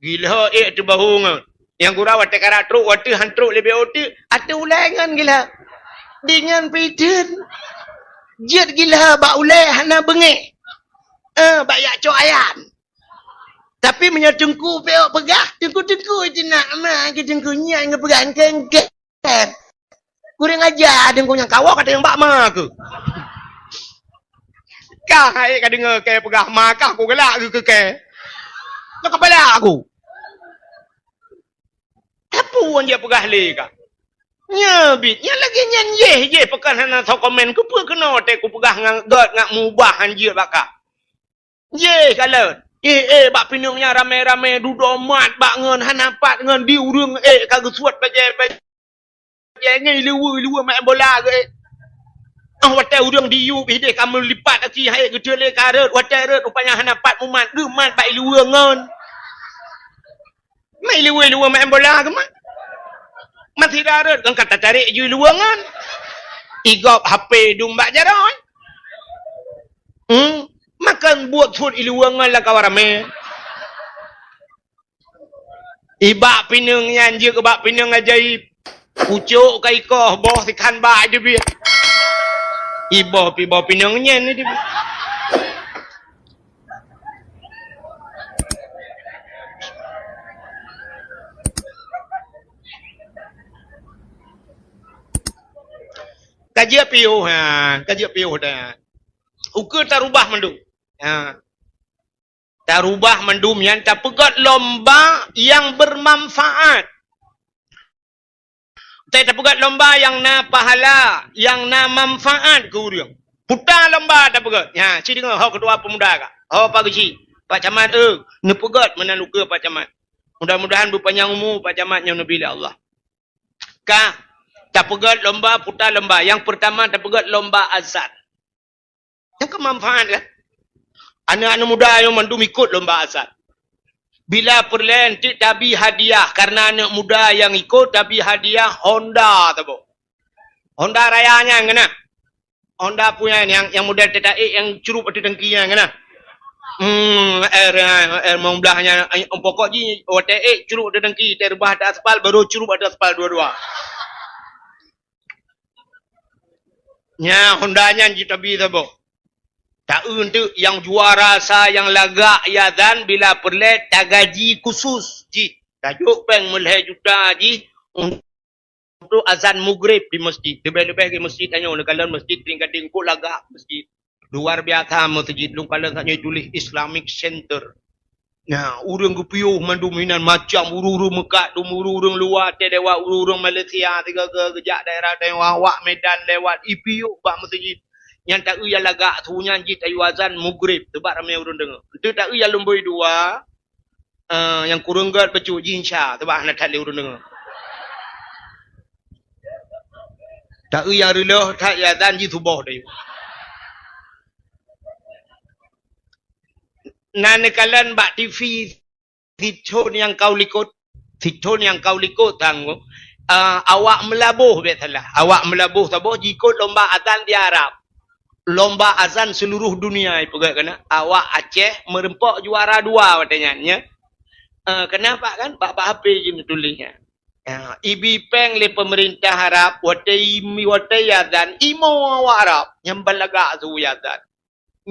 Gilha ék teuh bahô ngon. Nyang gura watèe karap trok, watèe han trok lé B O T, ateueh ulèe ngon gilha. Deungon pih theun. Jeuet gilha bak ulèe hana beungéh. Eh, bak jak cok ayan. Tapi meunyoe teungku pih peugah, teungku-teungku itu nak ma, ke teungku nyan ngon peugah engke-engke. Kurang aja, deungku nyang kawoe ka teueng bak ma keuh. Kah hai ka deungoe kèe peugah ma kah, kugalak keu kèe. Nyoe kapala aku. Peue nyang peugah lé kah? Nyoe bit, nyang lagèe nyan yeh, yeh pakon hana soe komen, keupeue keunoe teuh kupeugah ngon gèt ngon mubah hanjeuet bak kah. Yeh, kalon. Eh, eh, bak pineung nyan ramé-ramé dudoe mat bak ngon hana pat ngon di ureueng, eh, ka geusuet bajèe-bajèe ngon iluweue-iluweue maén bola geuh, eh. Ah, watèe ureueng diyue pih deh ka meulipat aki hai geuteulé ka rhot, watèe rhot rupanya hana pat mumat, geumat bak iluweue ngon. Mai iluweue-iluweue maén bola geumat. Masih rhot ngon ka tatarek ju iluweue ngon. Igop H P dum bak jaroe. Hmm, makon buet suet iluweue ngon lam kawan ramé. Ibak pineung nyan jeuet keu bak pineung ajaib. Pucôk ka ikoh, boh sikhan bak teubiet. Iboh pih boh pineung nyan teubiet. Ka jeuet piôh, ha, ka jeuet piôh dah. Ukeue tarubah mandum. Ha. Tarubah mandum nyan tapeugöt lomba nyang bermanfaat. Watèe tapeugöt lomba nyang na pahala, nyang na manfaat keu ureueng. Puta lomba tapeugöt. Nya, ci deungoe ho ketua pemuda ka. Ho Pak Geuchik, Pak Camat, eh, neupeugöt meunan ukeue Pak Camat. Mudah-mudahan beupanyang umu Pak Camat nyang neubi lé Allah. Ka, tapeugöt lomba, puta lomba. Nyang peurtama tapeugöt lomba azan. Nyang keu manfaat kan? Aneuk-aneuk muda nyoe mandum ikot lomba azan. Bila peureulèe enteuk tabi hadiah, karena aneuk muda nyang ikot tabi hadiah Honda saboh. Honda Raya nyan keunan. Honda punya nyang, nyang model teuta ék nyang curup ateueh tangki nyan keunan. Hmm, R, R lima belas nyan, eh, pokok jih watèe ék curup ateueh tangki, watèe reubah ateueh aspal, baru curup ateueh aspal dua-dua. Nya Honda nyan jitabi saboh. Ta-eu teuk nyang juara sa nyang lagak azan bila peureulée tagaji khusus jih. Tajok péng meulhée juta jih untuk azan Maghrib di masjid. Leubeh-leubeh di masjid tanyoe, neukalon masjid Trienggadeng, kok lagak masjid. Luar biasa masjid, lôn kalon saat nyoe tuléh Islamic Center. Nah, ureuëng geupiôh mandum inan macam, ureuëng-ureuëng meukat, ureuëng-ureuëng luwa, teuh lewat, ureuëng-ureuëng Malaysia, sigoe-goe geujak daerah Taiwan, awak Medan lewat, ipiôh bak masjid. Nyan ta-eu nyang lagak su nyan jih tayue azan Maghrib, sabab ramé ureuëng deungoe. Enteuk ta-eu nyang lumbôi dua, eh, nyang kureueng gét bacut jih insya, sabab hana that lé ureuëng deungoe. Ta-eu nyang reuloh that azan jih suboh tayue. Na neukalon bak T V sithon nyang ka u likot, sithon nyang ka u likot tanggong, ah, awak Meulaboh biasalah. Awak Meulaboh saboh jikot lomba azan di Arab. Lomba azan seluruh dunia ipeugah keunan. Awak Aceh meureumpok juara dua watée nyan, nya. Ah, kenapa kan? Bak, bak H P jih neutuléh nyan. Ah, ibi péng lé peumeurintah Arab watée imi, watée azan imo awak Arab nyang ban lagak su azan.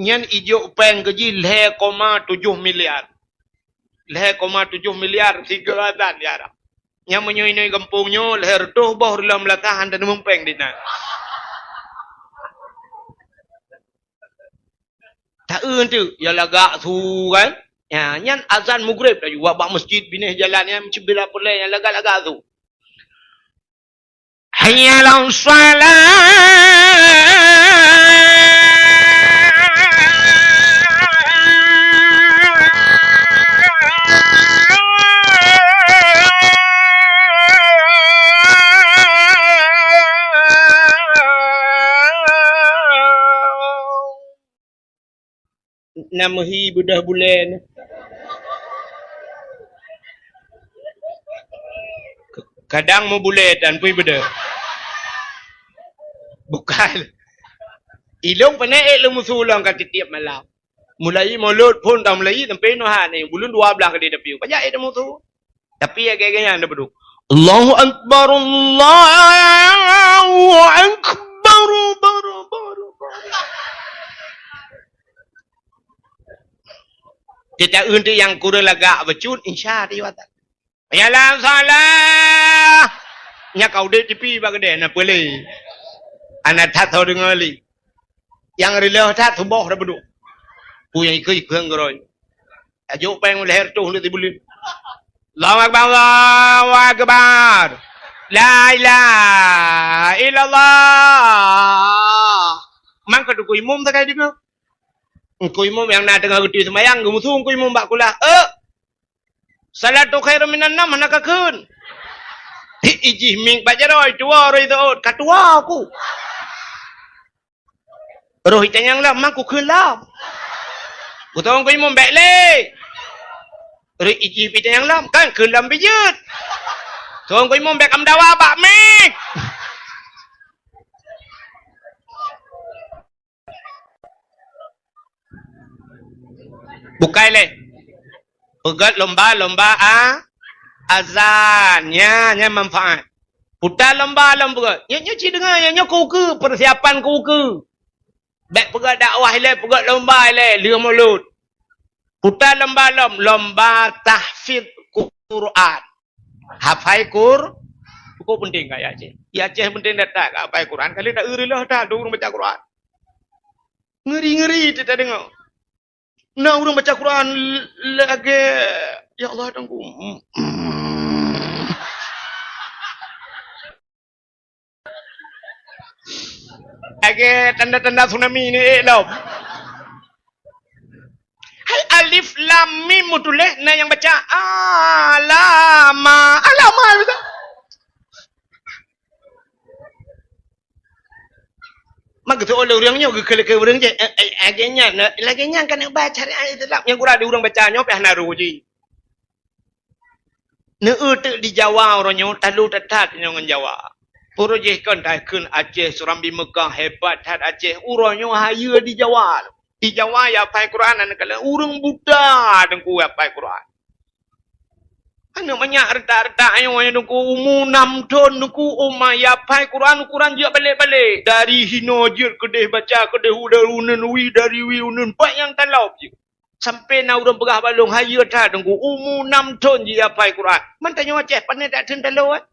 Nyan ijok péng keu jih lhée koma tujoh miliar. Lhée koma tujoh miliar sigoe azan di Arab. Nyan meunyoe inoe gampông nyoe lhée reutôh boh reuloh meulatah hana neumueng péng dinan. Ta-eu teuk, ya lagak su kan? Ya, nyan azan Maghrib laju bak, bak masjid binéh jalan nyan, cit bila peureulée nyang lagak-lagak su. Hayya 'alas shalah. Na meuhi beudôh bulée nyoe. Kadang meubulée tan pui beudôh. Bukan. Ilông pane ék lôn musu lôn ka tiep-tiep malam. Mulai mulod phon ka mulai sampai noh han, eh, buleuen dua blaih ka di dapur. Pajak ék lôn musu. Tapi lagée nyan na beudôh. Allahu Akbar, Allahu Akbar, bar, bar, bar. Kita untuk nyang kureueng lagak bacut, insya Allah. Ya la salah. Nya kau dek T V bak keudée na peulé. Anak that tho deungoe li. Nyang reuloh that suboh dah beudôh. Peue nyang ikeu-ikeu ngeurôi. Tajok péng lhée reutôh lé sibuleuen. Allahu Akbar, Allahu Akbar. La ilaha illallah. Mang ka teungku imum sagai deungoe. Teungku imum nyang na teungoh geuti seumayang, geumusu teungku imum bak kulah. Eh! Salatu khairun minan naum hana kakheun. Ijih mieng bak jaroe, tuwoe roh iteuôt, ka tuwoe ku. Roh itanyong lom, mang kukheun lom. Kutong ku imum bék lé. Roh ijih itanyong lom, kan kheun lom bijeuet. Tong ku imum bék amdawa bak mieng. Bukai lé. Peugét lomba-lomba a-, azan. Nya, nya manfaat. Puta lomba lom peugét. Nyoe, nyoe cit deungoe, nyoe, nyoe keu ukeue, persiapan keu ukeue. Bék peugét dakwah ilée, peugét lomba ilée, lheueh mulod. Puta lomba lom, lomba tahfiz Quran. Hafai Qur-, cukup penting kat Aceh. Di Aceh penting that-that kat hafai Quran. Kali tak iri lah that, ureuëng baca Quran. Ngeri-ngeri kita dengar. Na ureuëng baca Quran l-, lagée, ya Allah, tanggung. Lagée tanda-tanda tsunami ni, eh, lom. Hai alif lam mim meutuléh, na nyang baca alama, alama, betul? Mak geutôk lé ureuëng nyoe, geukheun-kheun ureuëng jih, eh, eh, lagée nyan, lagée nyan kan neuba syariat Islam. Nyang gura di ureuëng baca nyoe pih hana roh jih. Neueu teuk di Jawa uroe nyoe, talu that-that nyoe ngon Jawa. Uroe jih kon takheun Aceh, Surambi Meukah, hebat that Aceh. Uroe nyoe hayeue di Jawa. Di Jawa ya hafai Quran, aneuk kala ureuëng buta teungku ya hafai Quran. Aneuk manyak reutak-reutak nyoe, nyoe Teungku, umu nam thon Teungku, oh ma, ya hafai Quran, Quran jeuet balek-balek. Dari hinoe jeuet keudeh baca, keudeh udah uneun wi, dari wi uneun pat nyang talop jeuet. Sampai na ureueng peugah bak lôn, "Hayeue that Teungku, umu nam thon jih ya hafai Quran." Man tanyoe Aceh, pane that thon talo, eh?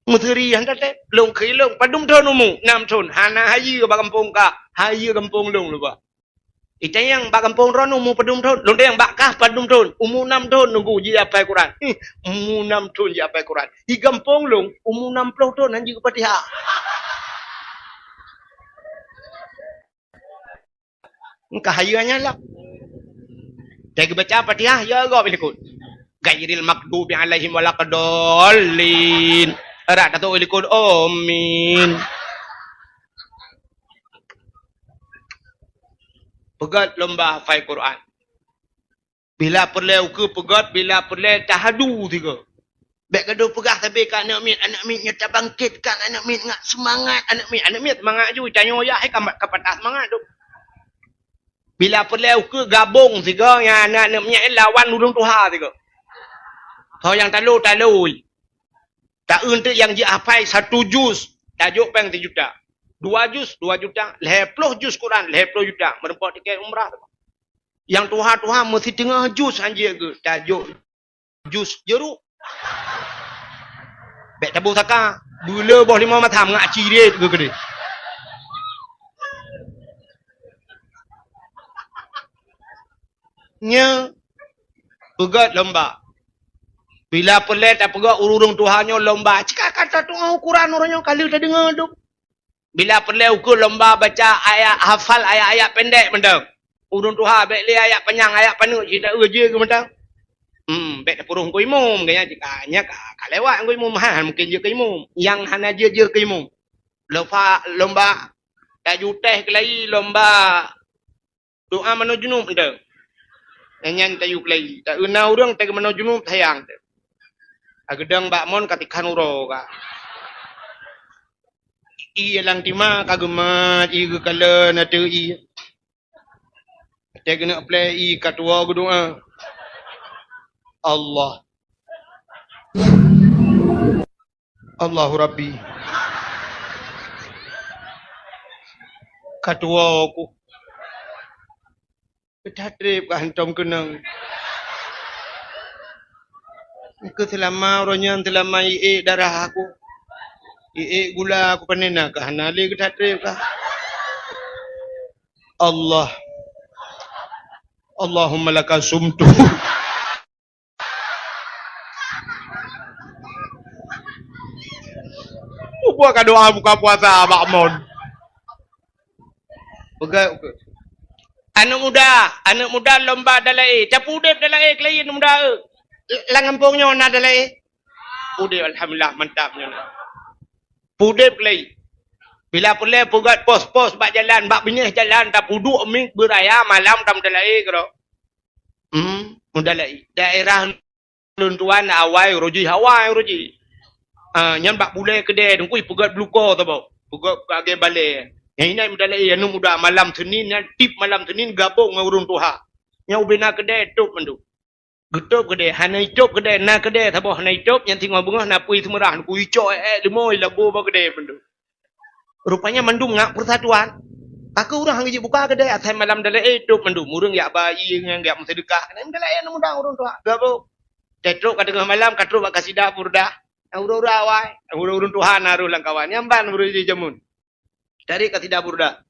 Meuseuri han that, eh? Lôn kheun lôn, "Padum thon umu?" "Nam thon." "Hana hayeue bak gampông kah?" "Hayeue gampông lôn luba." Itanyong bak gampông droeneuh umu padum thon? Lôn tanyong bak kah padum thon? Umu nam thon Teungku jih ya hafai Quran. Hih, umu nam thon jih ya hafai Quran. Di gampông lôn, umu nam ploh thon han jeuet Fatihah. Engkah hayeue nyan lah. Teuh geubaca Fatihah, ya gob likot. Ghairil maghdubi alaihim waladdallin. Rot tatok likot, amin. Peugét lomba hafai Quran. Bila peureulée ukeue peugét, bila peureulée tahadu sigoe. Bék gadôh peugah sabe keu aneuk miet, aneuk miet nyoe tabangkitkan aneuk miet ngat seumangat aneuk miet. Aneuk miet seumangat ju, tanyoe yah hai ka, ka patah seumangat tu. Bila peureulée ukeue gabong sigoe nyan aneuk-aneuk miet lawan ureueng tuha sigoe. Ho nyang talo, talo. Taeun teuk nyang jihafai satu juz, tajok péng sijuta. Dua juz, dua juta. Lhée ploh juz Quran, lhée ploh juta. Meureumpok tiket umrah. Nyang tuha-tuha meusiteungoh juz han jeuet geuh, tajok juz jeuruk. Bék taboh saka, beuleu boh limong matam ngak ciret geuh keudeh. Nyoe peugét lomba. Bila peureulée tapeugét ureueng tuha nyoe lomba, cit ka, ka tatu'oh ukuran ureueng nyoe ka lheueh tadeungoe dum. Bila peureulée ukeue lomba baca ayat, hafal ayat-ayat pendek mantong. Ureueng tuha bék lé ayat panyang, ayat paneuk cit taeu jih geuh mantong. Hmm, bék tapeuruh keu imum, gaya cit ka, nyan ka, ka lewat keu imum, ha, mungken jeuet keu imum. Nyang hana jeuet, jeuet keu imum. Lomba, lomba tajutéh keulayi, lomba doa manoe junub mantong. Nyan, nyan tayue keulayi. Taeu na ureueng teuh manoe junub sayang teuh. Ageudong bak mon ka tikhan uroe ka. Ié lam tima ka geumat, ié geukalon ateueh ié. Watée geuneuk plé ié ka tuwoe geudoa. Allah. Allahu Rabbi. Ka tuwoe ku. Ka that treb ka hantom keunong. Keu seulama uroe nyan seulama iék darah aku. Iék gula aku pané na ka hana lé ka that treb ka. Allah. Allahumma laka sumtu. Buka doa buka puasa bak mon. Peugah, peugah. Aneuk muda, aneuk muda lomba dalai. Tapeu udeb dalai keulayi aneuk muda, eh. Lam gampông nyoe na dalai. Udeb, alhamdulillah, mantap nyoe na. Pudeb keulayi. Bila peureulée peugét pos-pos bak jalan, bak binéh jalan, tapeuduek miet beuraya malam tameudalai keudroe. Hmm, meudalai. Daerah lôn tuan awai uroe jih, awai uroe jih. Ah, nyan bak bulée keudée teungku peugét bluko saboh. Peugét lagée balée. Nyang inan meudalai aneuk muda malam Senin nyan, tiep malam Senin gabong ngon ureueng tuha. Nyang ubé na keudée tôb mandum. Geutôb keudée, hana itôb keudée, na keudée saboh hana itôb, nyang singoh beungoh na pui seumeurah, neukui cok ék-ék leumo, ilabo bak keudée mandum. Rupanya mandum ngak persatuan. Pakon ureueng han geujeuet buka keudée, asai malam dalai tôb mandum. Ureueng jak ba ié ngon jak meuseudeukah, keunan dalai aneuk muda ureueng tuha. Gabong. Teutrok ka teungoh malam, ka trok bak kasidah burdah. Ureueng-ureueng awai, ureueng-ureueng tuha na rôh lam kawan. Nyan ban ureueng jih jameun. Dari kasidah burdah.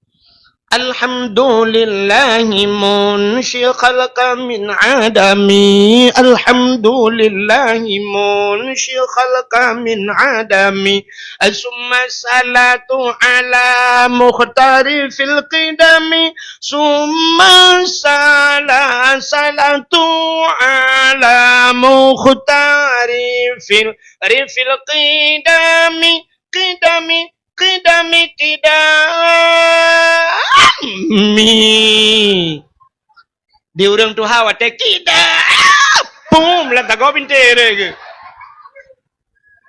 Alhamdulillahi munshi khalqa min adami. Alhamdulillahi munshi khalqa min adami. Summa salatu ala mukhtari fil qidami. Summa sala-, salatu ala mukhtari fil, fil qidami. Qidami, qidami, qidami. Di ureueng tuha watée qida. Pum, lam tagoe bintéh lagée.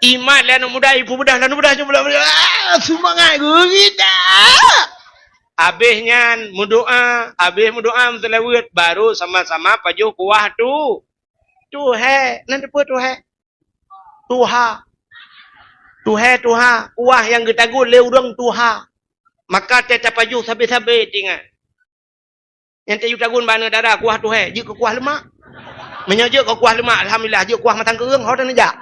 Imat lé aneuk muda, ipeubeudah lé aneuk muda, cuba lé, ah, seumangat geuh qida. Abéh nyan meudoa, abéh meudoa meuseulaweuet, baru sama-sama pajoh kuah tu. Tuhée, nan teupeue tuhée? tuha. Tuhée tuha, kuah nyang geutagun lé ureuëng tuha. Maka teuh tapajoh sabe-sabe tingat. Nyang tayue tagun bak aneuk dara kuah tuhée, jeuet keu kuah leumak. Meunyoe jeuet keu kuah leumak, alhamdulillah, jeuet kuah matang keureung, ho taneujak.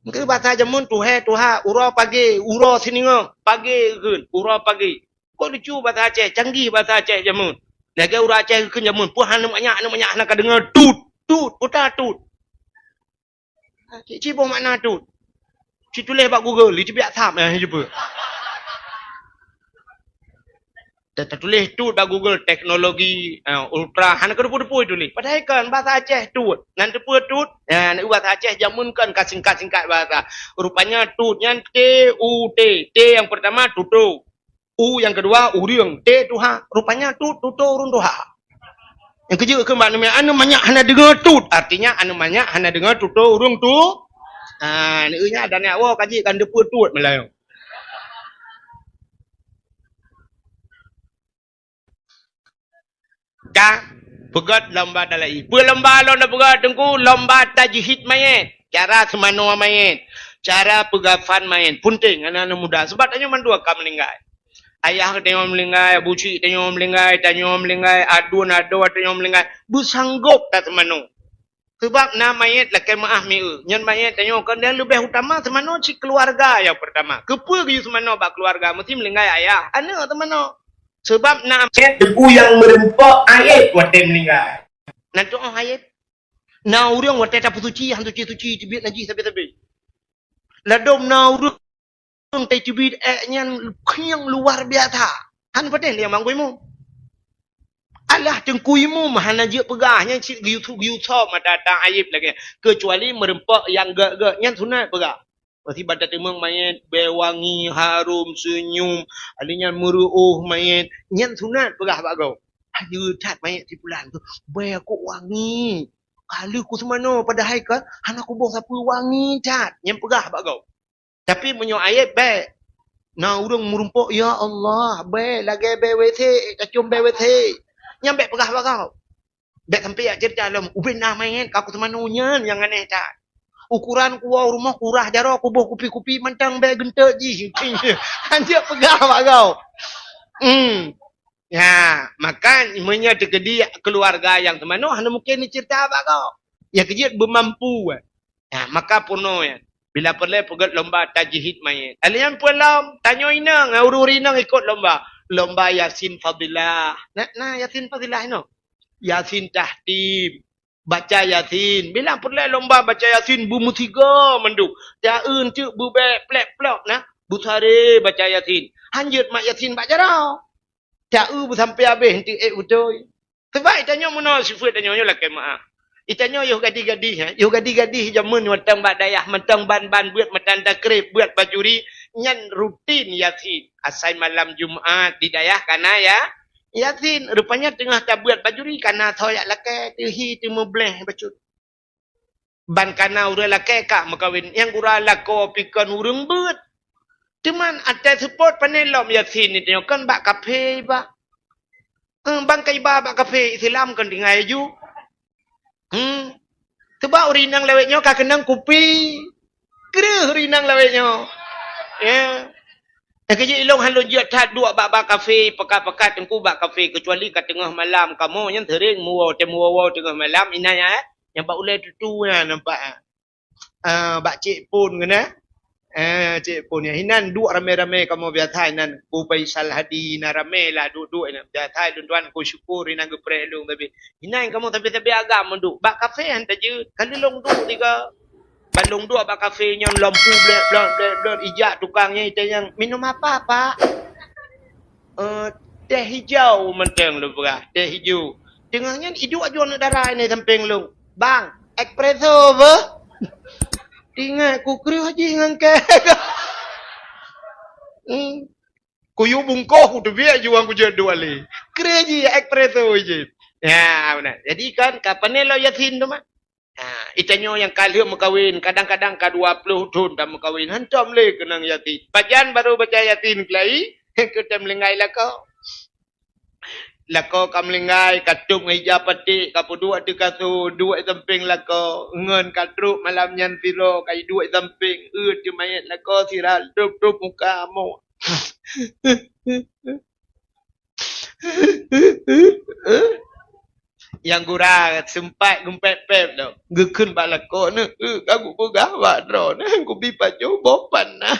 Keu basa jameun tuhée tuha, uroe pagée, uroe siningoe, pagée geukheun, uroe pagée. Kok lucu basa Aceh, canggih basa Aceh jameun. Lagée ureuëng Aceh geukheun jameun, peue hana manyak, hana manyak, hana ka deungoe tut, tut, peue tut. Cit-cit boh makna tut. Cit tuléh bak Google, iteubiet asam, eh, jeuet. Ta-, tatuléh tut bak Google, teknologi, eh, ultra, hana keudeupu-depu tuléh. Padahai kan bahasa Aceh tut. Nan teupeue tut? Nah, basa Aceh jameun kan ka singkat-singkat bahasa. Rupanya tut nyan T U T. T yang pertama tuto. U nyang keudua, ureuëng. T tuha. Rupanya tut tuto ureuëng tuha. Nyang keujeuet keu bak aneuk manyak hana deungoe tut. Artinya aneuk manyak hana deungoe tuto ureuëng tu. Ha, neueu nyan dan nyak woe kaji kan deupeu tut meulayeue. Ka peugét lomba tala'i. Peue lomba lôn peugét teungku? Lomba tajhid mayét. Cara seumanoe mayét. Cara peugafan mayét. Punteng aneuk-aneuk muda. Sebab tanyoe mandua ka meuninggai. Ayah tanyoe meuninggai, abusyik tanyoe meuninggai, tanyoe meuninggai, aduen adoe tanyoe meuninggai. Beusanggop taseumanoe. Sebab na mayét lakée meuáh mieu. Nyan mayét tanyoe kon nyang leubeh utama seumanoe cit keuluwarga nyang peurtama. Keupeue geuyue seumanoe bak keuluwarga? Meusti meuninggai ayah, aneuk seumanoe. Sebab na mayét teungku nyang meureumpok aib watée meuninggai. Na tu'oh aib. Na ureuëng watée tapeusuci, han suci-suci, teubiet najih sabe-sabe. Ladôm na ureuëng teubiet ék nyan khieng luar biasa. Han patéh lé manggui mu. Alah teungku imum hana jeuet peugah, nyan cit geuyue-geuyue soe mata tang aib lagée nyan, keucuali meureumpok nyang gét-gét, nyan sunat peugah. Meusibat tateumeung mayét, bée wangi, harôm, seunyum, alheuh nyan meureuôh mayét, nyan sunat peugah bak gob. Ajeue that mayét si pulan tu, bée kok wangi. Ka lheueh kuseumanoe padahai ka hana kuboh sapeue, wangi that, nyan peugah bak gob. Tapi meunyoe aib bék, na ureuëng meurumpok, "Ya Allah, bék lagée bék W C, tacôm bék W C." Nyan bék peugah bak gob. Bék sampoe jak ceurita lom, ubé na mayét ka kuseumanoe, nyan nyang aneh that. Ukoran kuwoe u rumoh kurah jaroe kuboh kupi-kupi mantong bék geunteuk jih. Hanjeuet peugah bak gob. Hmm. Ya, maka meunyoe teukeudi keuluwarga nyang seumanoe hana mungken jiceurita bak gob. Nyang keujeuet beumampu. Nah, maka peunoh nyan, bila peureulée peugét lomba tajhid mayét. Alheuh nyan peue lom, tanyoe inong, ureuëng inong ikot lomba. Lomba Yasin Fadilah. Na, na Yasin Fadilah inoe. Yasin Tahtim. Baca Yasin. Bila peureulée lomba baca Yasin, beumeusigoe mandum. Taeu teuk beubék plek-plok na, beusaré baca Yasin. Hanjeuet mat Yasin bak jaroe. Taeu beusampoe habéh teuk ék beutôi. Sebab itanyoe meunoe sifeuet tanyoe nyoe lakée meuáh. Itanyoe yoh gadih-gadih, ha? Yoh gadih-gadih jameun mantong bak dayah, mantong ban-ban beuet matan takrib, beuet bajuri, nyan rutin Yasin. Asai malam Jumat di dayah kana ya, Yasin. Rupanya teungoh tabeuet bajuri kana soe jak lakée, teuhi teumeubleh bacut. Ban kana ureuëng lakée ka meukawen, nyang gura lakoe pih kon ureuëng beuet. Teuma até seupôt pané lom Yasin nyoe kon bak kafé iba. Eh, ban ka iba bak kafé, Islam kon tinggai aju. Hmm. Sebab ureuëng inong lawét nyoe ka keunong kupi. Kreueh ureuëng inong lawét nyoe. Ya. Nyang keujeuet ilong han lôn jeuet that duek bak, bak kafé, pekat-pekat teungku bak kafé, keucuali ka teungoh malam kamoe nyan sering meuwoe, tém woe-woe teungoh malam, inan ya, eh. Nyang bak ulée tutu nyan nampak, eh. Ah, bak Cik Pon keunan. Eh, Cik Pon nyan. Inan duek ramé-ramé kamoe biasa inan. Ku Faisal Hadi na ramé lah duek-duek inan. Biasa lôn tuan ku syukur inan geupreh lôn tapi. Inan kamoe sabe-sabe agam duek. Bak kafé han tajeuet. Ka lheueh lôn duek tiga. Ban lôn duek bak kafé nyan lampu blek, blek, blek, blek, ijak tukang nyan itanyong, "Minum apa, Pak?" "Eh, teh hijau," mantong lôn peugah, "teh hijau." Teungoh nyan iduek aju aneuk dara inan sampéng lôn, "Bang, espresso beuh?" Ingat ku kreueh jih ngon kée. Hmm. Kuyue bungkôh kuteubiet aju, wan kujeuet duek lé. Kreueh jih espresso jih. Ya, beuna. Jadi kan ka pané lom Yasin teuma. Ha, itanyoe nyang ka lheueh meukawen, kadang-kadang ka dua ploh thon tameukawen, hantom lé keunong Yasin. Pajan barô baca Yasin keulai, keu tém linggai lakoe. Lakoe ka meulinggai, ka tôb ngon ija paték, ka peuduek ateueh kasô, duek sampéng lakoe, ngon ka trok malam nyan sidroe, ka iduek sampéng, eu teuh manyét lakoe sira tôb-tôb muka mo. Nyang gura seumpat geumpép-pép lom, geukheun bak lakoe, "Neu, eu, ka kupeugah bak droeneuh, kubi pajoh boh panah."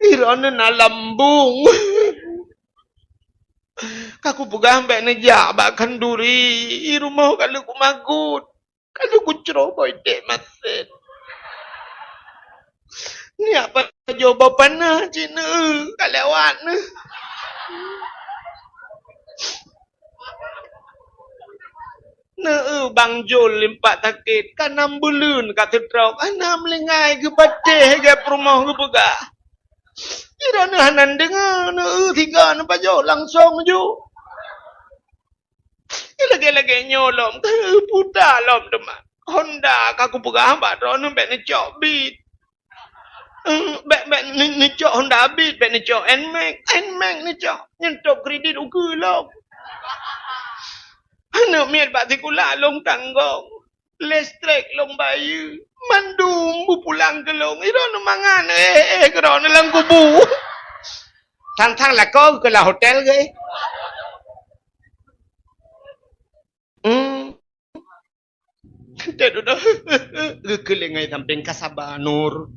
Droeneuh na lambông. Ka kupeugah bék neujak bak khanduri, rumoh ka lheueh kumagut, ka lheueh kucroh boh idék masén. Neujak pajoh boh panah cit neu, ka lewat neu. Neu bang jol limpat sakét, ka nam buleuen ka seutrok, hana meulinggai geupatéh gét peurumoh geupeugah. Droeneuh hana deungoe, neu tiga neupajoh langsong ju. Lagée-lagée nyoe lom, puta lom teuma. Honda ka kupeugah bak droeneuh bék neucok bit. Eh, bék, bék ne-, neucok Honda Beat, bék neucok Nmax, Nmax neucok. Nyan top kredit ukeue lom. Aneuk miet bak sikula lôn tanggong. Listrik lôn bayeue. Mandum beupulang keu lôn. Droeneuh mangat, eh, eh, keu droeneuh lam kubu. Sang-sang lakoe keu lam hotel geuh. Hmm. Teuh dudoe, geukeuléng ngon sampéng ka saba Nur.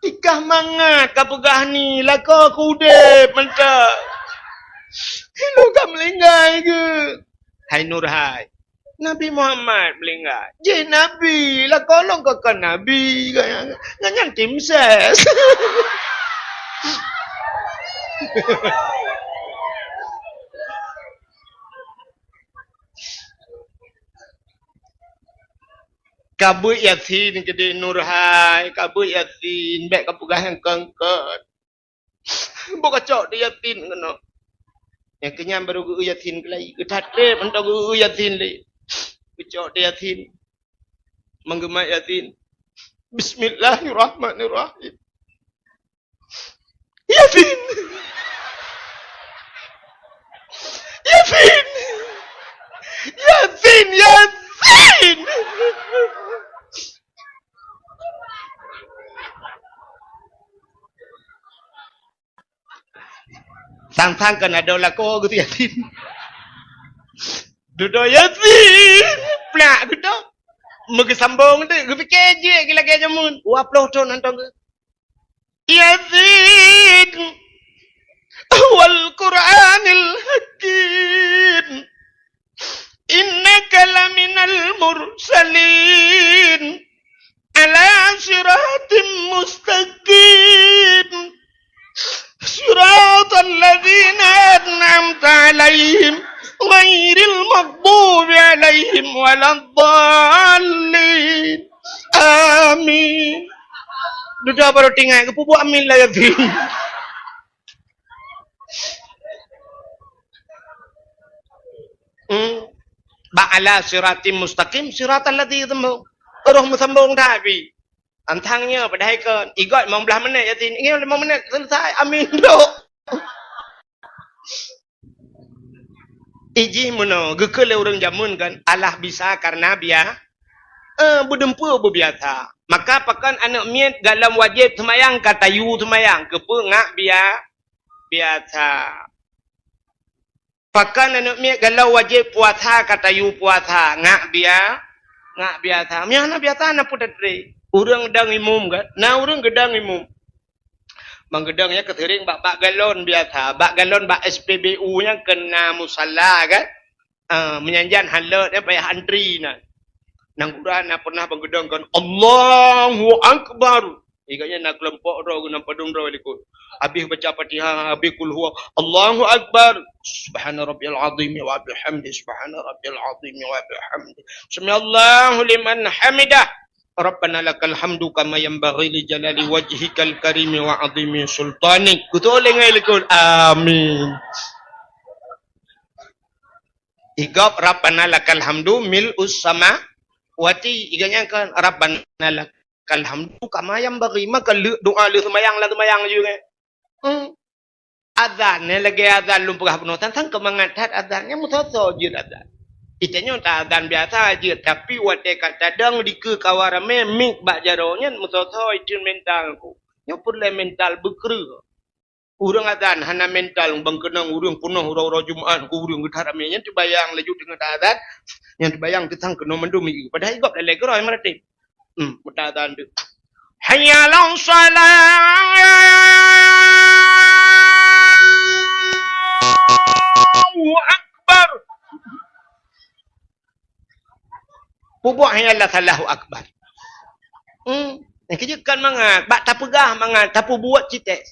Ikah mangat ka peugah ni, lakoe keu udeb mantong. Ilôn ka meulinggai geuh. Hai Nur hai, Nabi Muhammad meulinggai. Jih Nabi, lakoe lôn ka kon Nabi, ngon nyan tim ses. Ka beuet Yasin keudeh Nur hai, ka beuet Yasin, bék ka peugah nyang kon-kon. Boh ka cok di Yasin keunoe. Nyang keunyan barô geu Yasin keulai, geutat treb mantong geu Yasin lé. Geucok di Yasin. Manggeumat Yasin. Bismillahirrahmanirrahim. Yasin! Yasin! Yasin! Yasin! Sang-sang kan ada lakoe geutu Yasin. Dudoe Yasin, plak geudoe. Meugeusambong tu, geupike jeuet lagée jameun. Dua ploh thon hantom geuh. Yasin, wal Qur'anil hakim, innaka laminal mursalin, ala siratim mustaqim, siratal ladzina an'amta alaihim, ghairil maghdubi alaihim waladdallin. Amin. Dudoe barô teuingat, geupeubuet amin lam Yasin. Hmm. Bak ala siratim mustaqim, siratal ladzi sambong. Roh meusambong that pih. Antang nyoe padahai kon. Igot limong blaih menit Yasin. Nyoe limong menit selesai. Amin dok. Ijih meunoe, geukheun lé ureuëng jameun kan, alah bisa karena bia-, eh, beudeumpeu beubiasa. Maka pakon aneuk miet galom wajéb seumayang ka tayue seumayang, keupeue ngak bia-, biasa. Pakon aneuk miet galom wajéb puasa ka tayue puasa, ngak bia-, ngak biasa. Meunyoe hana biasa, na peue tatré? Ureuëng geudong imum kan? Na ureuëng geudong imum. Bang geudong nyan keuseuring bak, bak galon biasa, bak galon bak S P B U nyan keu na musala kan. Ah, meunyan jan han lôt nyan payah antri na. Nang gura na pernah bang geudong kan, "Allahu Akbar." Ikat nyan na keulompok droe geuh, na padum droe likot. Habéh baca Fatihah, habéh Qul Huwa, "Allahu Akbar. Subhana rabbiyal azim wa bihamdi. Subhana rabbiyal azim wa bihamdi. Sami'allahu liman hamidah. Rabbana lakal hamdu kama yanbaghi li jalali wajhikal karimi wa azimi sultanik." Kutuleng ai likot. Amin. Igob Rabbana lakal hamdu mil'us samawati. Iga nyang kan Rabbana lakal hamdu kama yanbaghi. Maka le-, doa le seumayang lah seumayang je kan. Hmm. Azan, nyan lagèe azan lôn peugah bunoe, tantang keumangat that azan, nyan meusoe-soe jeuet azan. Di tanyoe ta azan biasa jeuet, tapi watèe ka tadong dikeue kawa ramè, mik bak jaroe, nyan meusoe-soe instrumental ku. Nyoe peureulèe mental beukreueh. Ureueng azan hana mental, ban keunong ureueng peunoh uroe-uroe Jumat, ureueng geuh that ramè, nyan teubayang laju teungoh ta azan, nyan teubayang teutang keunoe mandum ié. Padahai gob lé-lé keudroe meuratéb. Hmm, meuta azan tu. Hayya 'alas shalah. Allahu Akbar. Peubuet hayya 'alas shalah, Allahu Akbar. Hmm, nyang keujeuet kon mangat, bak tapeugah mangat, tapeubuet cit teuh.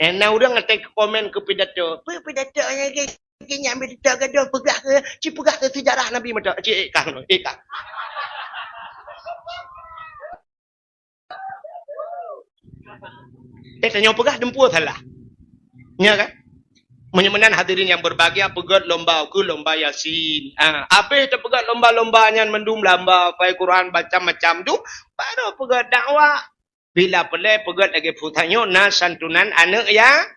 Eh, na ureueng até keu komen keu pidato. Peue pidato nyang lagèe nyan, pidato gadoh, peugah keu, ci peugah keu seujarah Nabi mantong. Ci, eh, kah, eh, kah. Eh, tanyoe peugah dum peue salah. Nya kan? Meunyoe meunan hadirin yang berbahagia, peugöt lomba keu lomba Yasin. Ah, abéh tapeugöt lomba-lomba nyan mandum, lomba hafai Quran macam-macam tu, baru peugöt dakwah. Bila peureulèe peugöt lagèe peue tanyoe na santunan aneuk ya-,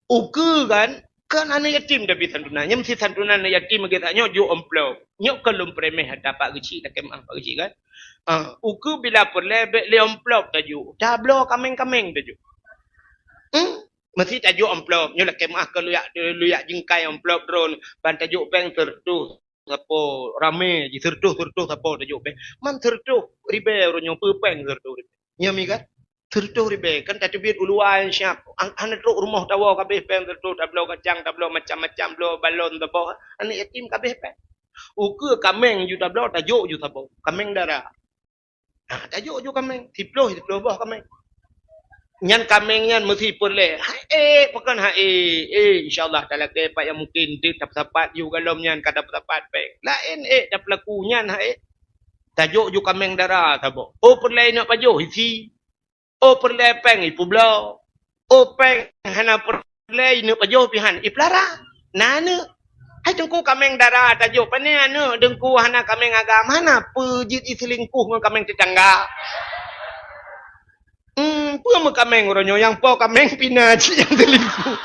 ukeue kan, kan aneuk yatim tapi santunan. Nyan meusti santunan aneuk yatim lagèe tanyoe jok amplop. Nyoe kan lôn peuremeh ata Pak Geuchik, lakèe meu'ah Pak Geuchik kan. Ah, ukeue bila peureulèe bèk lé amplop tajok, tabloe kaméng-kaméng tajok. Hmm? Meusti tajok amplop. Nyoe lakèe meu'ah keu luyak, luyak jingkai amplop droeneuh, ban tajok péng seureutôh sapo ramè jih, seureutôh, seureutôh sapo tajok péng. Man seureutôh ribèe uroe nyoe peue péng seureutôh ribèe. Nyoe mi kan? Seureutôh ribèe. Kan tateubiet u luwa nyang siap. An-, hana trok rumoh tawoe kabéh péng seureutôh, tabloe kacang, tabloe macam-macam, bloe balon, tabloe aneuk yatim kabéh péng. Ukeue kaméng ju tabloe, tajok ju sapo. Kaméng dara. Ha, tajok ju kaméng. Siploh, siploh boh kaméng. Nyan kaméng nyan meusti peureulèe. Hai ék, pakon hai ék. Eh, insya Allah talakèe pat nyang mungken teuk tapeusapat ju golom nyan ka tapeusapat péng. Laén ék tapeulaku nyan hai ék. Tajok ju kaméng dara saboh. Oh, peureulèe ineuk pajoh isi. Oh, peureulèe péng ipeubloe. Oh, péng hana peureulèe ineuk pajoh pih han ipeulara. Na aneuk. Hai teungku kaméng dara tajok, pane aneuk teungku hana kaméng agam, hana peue jeuet iseulingkuh ngon kaméng tetangga. Hmm, peue meukaméng uroe nyoe nyang po kaméng pih na cit nyang seulingkuh.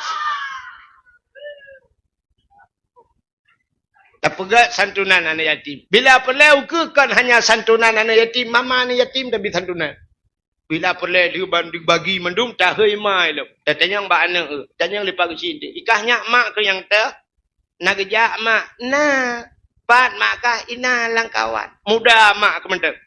Tapeugöt santunan aneuk yatim. Bila peureulèe ukeue kon hanya santunan aneuk yatim, mama aneuk yatim tapi santunan. Bila peureulèe lheuh ban dibagi mandum, tahôi ma ilom. Tatanyong bak aneuk, eh, tanyong lé Pak Geuchik, "I kah nyak mak keuh nyang teuh?" "Na geujak mak." "Na. Pat mak kah?" "Inan lam kawan." Muda mak keuh mantong.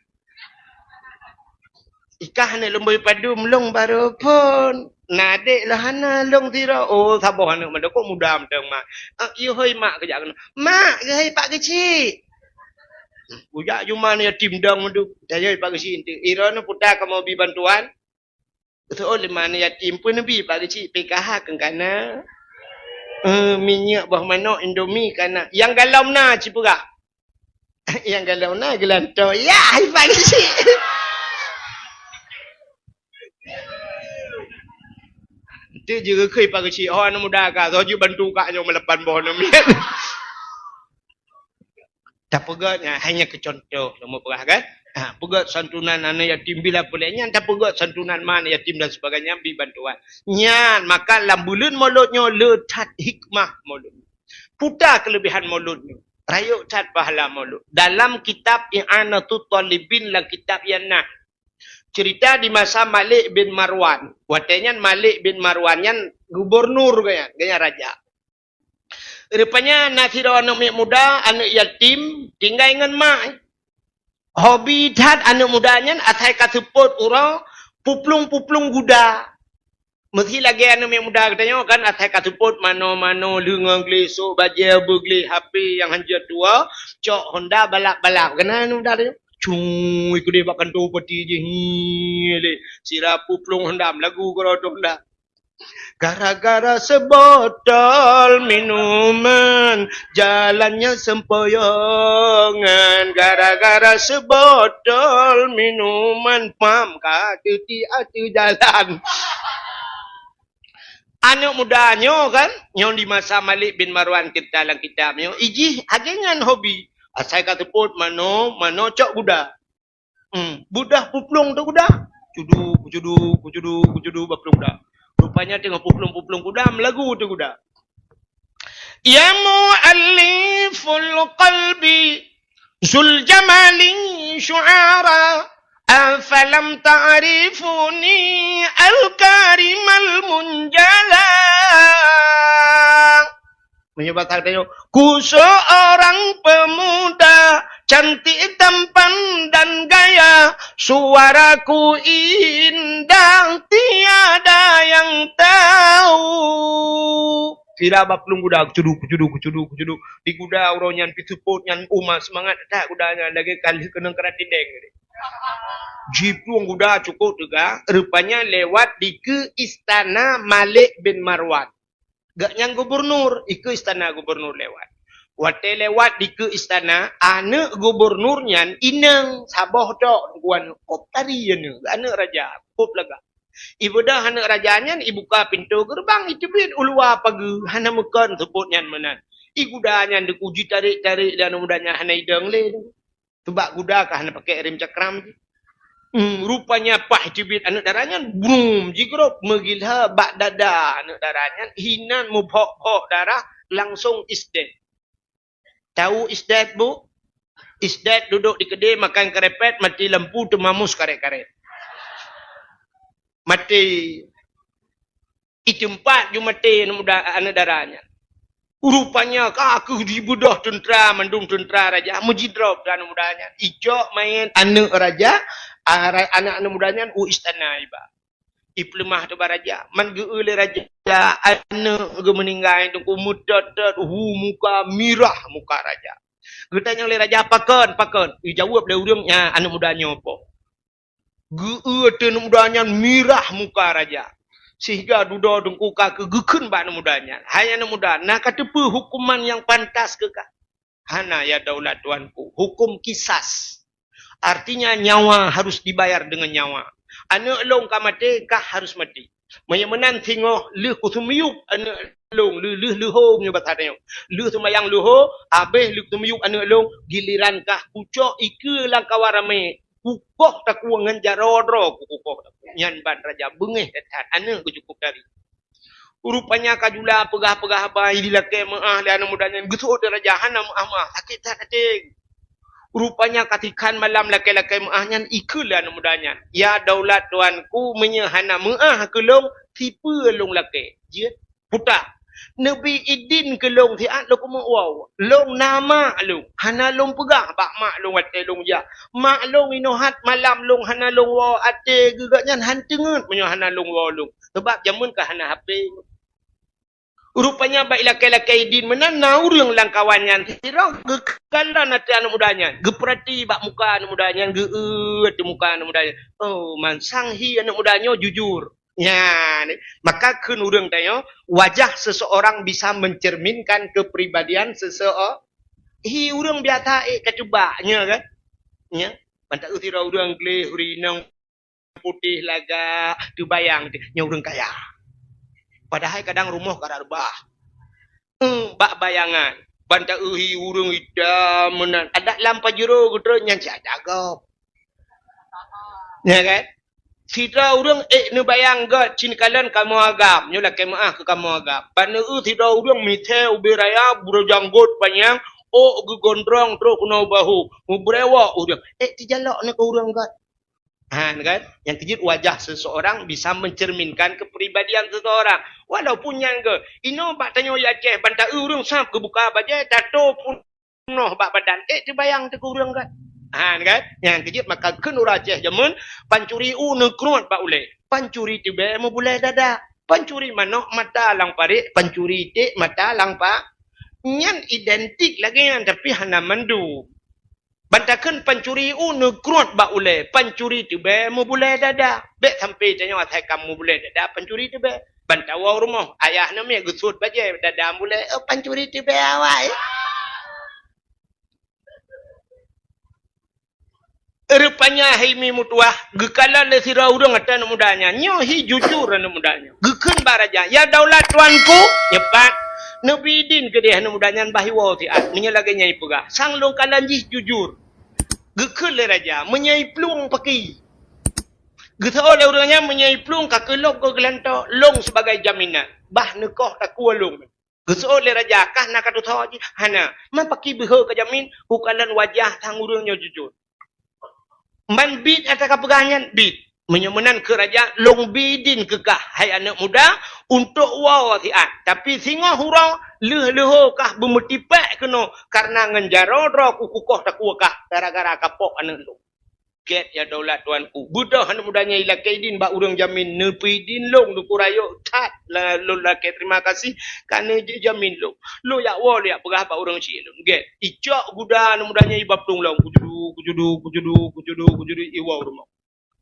"I kah aneuk lôn bui padum?" "Lôn barô phôn." "Na adék lôn?" "Hana, lôn sidroe." Oh, saboh aneuk mantong, kok muda mantong mak. "Ah, yue hôi mak geujak keunoe." "Mak, geuhôi Pak Geuchik." Kujak ju ma aneuk yatim dong meudu. Tajak Pak Geuchik enteuk. Droeneuh puta kamoe bi bantuan. Seuôt lé ma aneuk yatim pun neubi Pak Geuchik P K H kan kana. Eh, minyeuk boh manok Indomie kana. Nyang golom na cipeugah. Nyang golom na geulantoe. Ya, hai Pak Geuchik. Enteuk jeureukhui Pak Geuchik. Oh, aneuk muda ka. Soe jeuet bantu kak nyoe meulapan boh aneuk miet. Tapeugöt nyan hanya keu contoh, lôn peugah kan? Ha, peugöt santunan aneuk yatim bila peureulèe nyan, tapeugöt santunan ma aneuk yatim dan sebagainya, bi bantuan. Nyan, maka lam buleuen Molot nyoe le that hikmah Molot. Peue ta keuleubehan Molot nyoe? Rayeuk that pahala Molot. Dalam kitab I'anatut Thalibin, lam kitab nyan na cerita di masa Malik bin Marwan. Watèe nyan Malik bin Marwan nyan gubernur geuh nyan, geuh nyan raja. Rupanya na sidroe aneuk miet muda, aneuk yatim, tinggai ngon mak. Hobi that aneuk muda nyan asai ka seupôt uroe, puplueng-puplueng guda. Meusti lagèe aneuk miet muda geutanyoe kan, asai ka seupôt mano-mano, leungong gleh, sôk bajèe beugleh, H P nyang hanjeuet dua, cok Honda balap-balap. Keunan aneuk muda tanyoe, cung, ikudeh bak kantô peuti jih, hi, lé. Sira puplueng Honda, meulagu keudroe Honda. Gara-gara sebotol minuman, jalannya sempoyongan. Gara-gara sebotol minuman, pam ka teuti ateueh jalan. Aneuk muda nyoe kan, nyoe di masa Malik bin Marwan cerita lam kitab nyoe, ijih lagèe nyan hobi. Asai ka seupôt mano, mano cok guda. Hmm, beudôh puplueng tu guda. Cudu, cudu, cudu, cudu, bak plueng guda. Rupa Nyan teungoh peuplong-peuplong kuda, meulagu teuh kuda. Ya mu'alliful qalbi, zul jamali syu'ara, afalam ta'rifuni al-karimal munjala. Meunyoe basa tanyoe, ku seorang pemuda cantik tampan dan gaya, suaraku indah tiada yang tahu. Sira bak plueng guda, kucudu, kucudu, kucudu, kucudu. Di guda uroe nyan pih seupôt nyan uma seumangat that guda nyan lagèe ka lheueh keunong keuratideng. Jiplueng guda cukôp teuga, rupanya lewat dikeue istana Malik bin Marwan. Gobnyan gubunur, dikeue istana gubunur lewat. Watèe lewat dikeue istana, aneuk gubunur nyan inong saboh tok, Teungku, aneuk, kôp tari aneuk, aneuk raja, kôp lagak. Ibeudôh aneuk raja nyan, ibuka pintoe geureubang, iteubiet u luwa pageue, hana meukon seupôt nyan meunan. Iguda nyan Teungku jitarek-tarek lé aneuk muda nyan, hana idong lé. Sabab guda ka hana pakèk rem cakram. Hmm, rupanya paih teubiet aneuk dara nyan, brum, jigrob, meugila bak dada aneuk dara nyan, hinan meubhok-bhok darah, langsong is dead. Tahu is dead, Bu? Is dead duduk di keudè makan keurepet, mati lampu, teumamus karet-karet. Mati. Iteumpat ju maté aneuk muda, aneuk dara nyan. Rupanya ka kheueh jibeudôh teuntra, mandum teuntra raja meujidrob aneuk muda nyan. Icok manyèt aneuk raja, a, ra-, aneuk, aneuk muda nyan u istana iba. Ipeuleumah teuh bak raja. Man geu-eu lé raja, aneuk geuh meuninggai Teungku, meutot-tot, hu muka mirah muka raja. Geutanyong lé raja, "Pakon, pakon?" Ijaweueb lé ureueng nyan, aneuk muda nyoe po. Geu-eu ateueh aneuk muda nyan mirah muka raja. Sehingga dudoe Teungku ka geukheun bak aneuk muda nyan, "Hai aneuk muda, na kateupeue hukuman nyang pantas keu kah?" "Hana, ya daulat tuanku, hukum kisas. Artinya nyawa harus dibayar dengan nyawa. Aneuk lôn ka maté, kah harus maté. Meunyoe meunan singoh lheueh kuseumiyueb aneuk lôn, lheueh, lheueh leuho meunyoe basa tanyoe. Lheueh seumbahyang leuho, abéh lheueh kuseumiyueb aneuk lôn, giliran kah kucok ikeue lam kawan ramé, kukoh takue ngon jaroe droe, kukoh takue." Nyan ban raja beungéh that-that, aneuk geuh cukôp tari. Rupanya ka jula peugah-peugah haba dilakèe meu'ah lé aneuk muda nyan, geuseuôt lé raja hana meu'ah-meu'ah, sakét that até. Rupanya ka tikhan malam lakèe-lakèe meu'ah nyan, ikheun lé aneuk muda nyan, "Ya daulat tuanku, meunyoe hana meu'ah keu lôn, sipeue lôn lakèe?" Jeuet. Puta. "Neubi idin keu lôn siat lôn keumeung woe. Lôn na mak lôn, hana lôn peugah bak mak lôn watèe lôn jak. Mak lôn inoe that malam lôn hana lôn woe, até geuh gobnyan han teungeut meunyoe hana lôn woe lôn. Sabab jameun ka hana hapé." Rupanya bak ilakèe-lakèe idin meunan, na ureueng lam kawan nyan sidroe geukalon ateueh aneuk muda nyan, geupeurati bak muka aneuk muda nyan, geu-eu ateueh muka aneuk muda nyan. Oh, mansang hi aneuk muda nyoe jujur. Nyan, maka kheun ureueng tanyoe, wajah seseorang bisa mencerminkan kepribadian seseo-, hi ureueng biasa ék ka cuba, nya kan? Nya, ban taeu sidroe ureueng gleh, ureueng inong putéh lagak, teubayang teuh, nyoe ureueng kaya. Padahai kadang rumoh karab reubah. Eum, bak bayangan, ban taeu hi ureueng itam meunan, adak lam pajero geutrön nyan siat cakep. Ya kan? Sidroe ureueng ék neubayang gèt, cit neukalon kamoe agam, nyoe lakèe meu'ah keu kamoe agam. Ban neueu sidroe ureueng misé ubé raya, beurajanggot panyang, ôk geuh gondrong trôk keunoe bahu, meubrewok ureueng. Ék teujalok neuh keu ureueng gèt. Ha, kan? Nyang keujeuet wajah seseorang bisa mencerminkan kepribadian seseorang. Walaupun nyan gèt, inoe bak tanyoe di Aceh, ban taeu ureueng sab geubuka bajèe, tato peunoh bak badan, ék teubayang teuh keu ureueng gèt. Ha, kan? Nyang keujeuet maka kheun ureueng Aceh jameun, pancuri u neukruet bak ulèe, pancuri teubèe meubulèe dada, pancuri manok mata lam parék, pancuri iték mata lam pa-, nyan identik lagèe nyan, tapi hana mandum. Ban takheun pancuri u neukruet bak ulèe, pancuri teubèe meubulèe dada. Bèk sampai tanyoe asai ka meubulèe dada pancuri teubèe. Ban tawoe u rumoh, ayah neumiet geusuet bajèe, dada meubulèe, "Oh, pancuri teubèe awai." Rupanya hai mi meutuwah, geukalon lé sidroe ureueng ateueh aneuk muda nyan. Nyoe hi jujur aneuk muda nyan. Geukheun bak raja, "Ya daulat tuanku," nyoe pat, neubi idin keudéh aneuk muda nyan bah iwoe siat. Meunyoe lagèe nyan ipeugah, sang lôn kalon jih jujur. Geukheun lé raja, meunyoe iplueng paki. Geuseuôt lé ureuëng nyan, "Meunyoe iplueng ka keu lôn keu geulantoe, lôn sibagai jaminan. Bah neukoh takue lôn." Geuseuôt lé raja, "Kah na ka tutho jih?" "Hana." "Man pakri beuhe ka jamin?" "Ukalon wajah sang ureuëng nyoe jujur." "Man biet ata ka peugah nyan?" "Biet." "Meunyoe meunan," kheun raja, "lôn bi idin keu kah, hai aneuëk muda, untôk woe siat. Tapi singoh uroe lheueh leuho kah beumeutipék keunoe, kareuna ngon jaroe droe kukukoh takue kah gara-gara kapok aneuëk lôn." "Gét ya daulat tuanku." Beudôh aneuëk muda nyan ilakée idin bak ureuëng jamin, "Neupeuidin lôn Teungku Rayeuk, that la-, lôn lakée terima kasih ka neujeuet jamin lôn. Lôn jak woe, lôn jak peugah bak ureuëng chik lôn." Gét, icok guda aneuëk muda nyan iba plueng lom, kujudu, kujudu, kujudu, kujudu, kujudu, iwoe rumoh.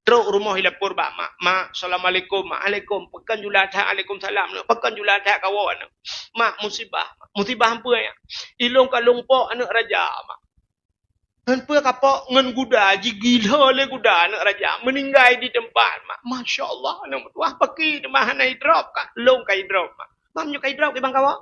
Trok rumoh ilapor bak mak, "Mak, assalamualaikum." "Mak, alaikum." "Pakon jula that?" "Alaikumsalam." "Pakon jula that kawoe aneuëk?" "Mak, musibah." "Mak, musibah peue nyan?" "Ilôn ka lôn pok aneuëk raja, Mak." "Ngon peue kapok?" "Ngon guda, jigilo lé guda aneuëk raja, meuninggai di teumpat, Mak." "Masya Allah, aneuëk meutuah, pakri teuma hana idrop kah?" "Lôn ka idrop, Mak." "Mak, meunyoe ka idrop, kiban kawoe?"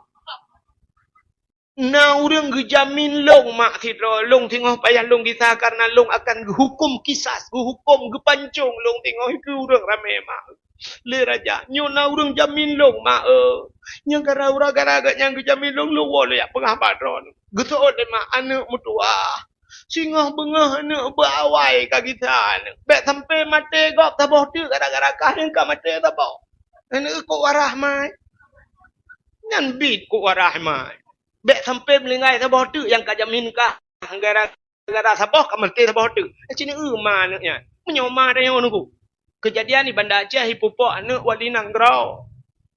"Na ureuëng geujamin lôn, Mak, sidroe, lôn singoh payah lôn gisa kareuna lôn akan geuhuköm kisas, geuhuköm geupancong lôn singoh keu ureuëng ramé, Mak." Lé raja, "Nyoe na ureuëng jamin lôn, Mak, eu. Nyang gara-gara gata nyan geujamin lôn, lôn woe lôn jak peugah bak droeneuh." Geuseuôt lé mak, "Aneuëk meutuah, singoh beungoh aneuëk beuawai ka gisa aneuëk. Bék sampoe maté gob saboh teuk gara-gara kah nyang ka maté saboh. Aneuëk kok warah mai. Nyan biet kok warah mai. Bék sampoe meuninggai saboh teuk nyang ka jamin kah gara-gara saboh ka maté saboh teuk." "Eh, ci neueu ma aneuëk nyan. Meunyoe ma tanyoe nunggu." Keujadian di Banda Aceh, ipupok aneuëk wali nanggroe.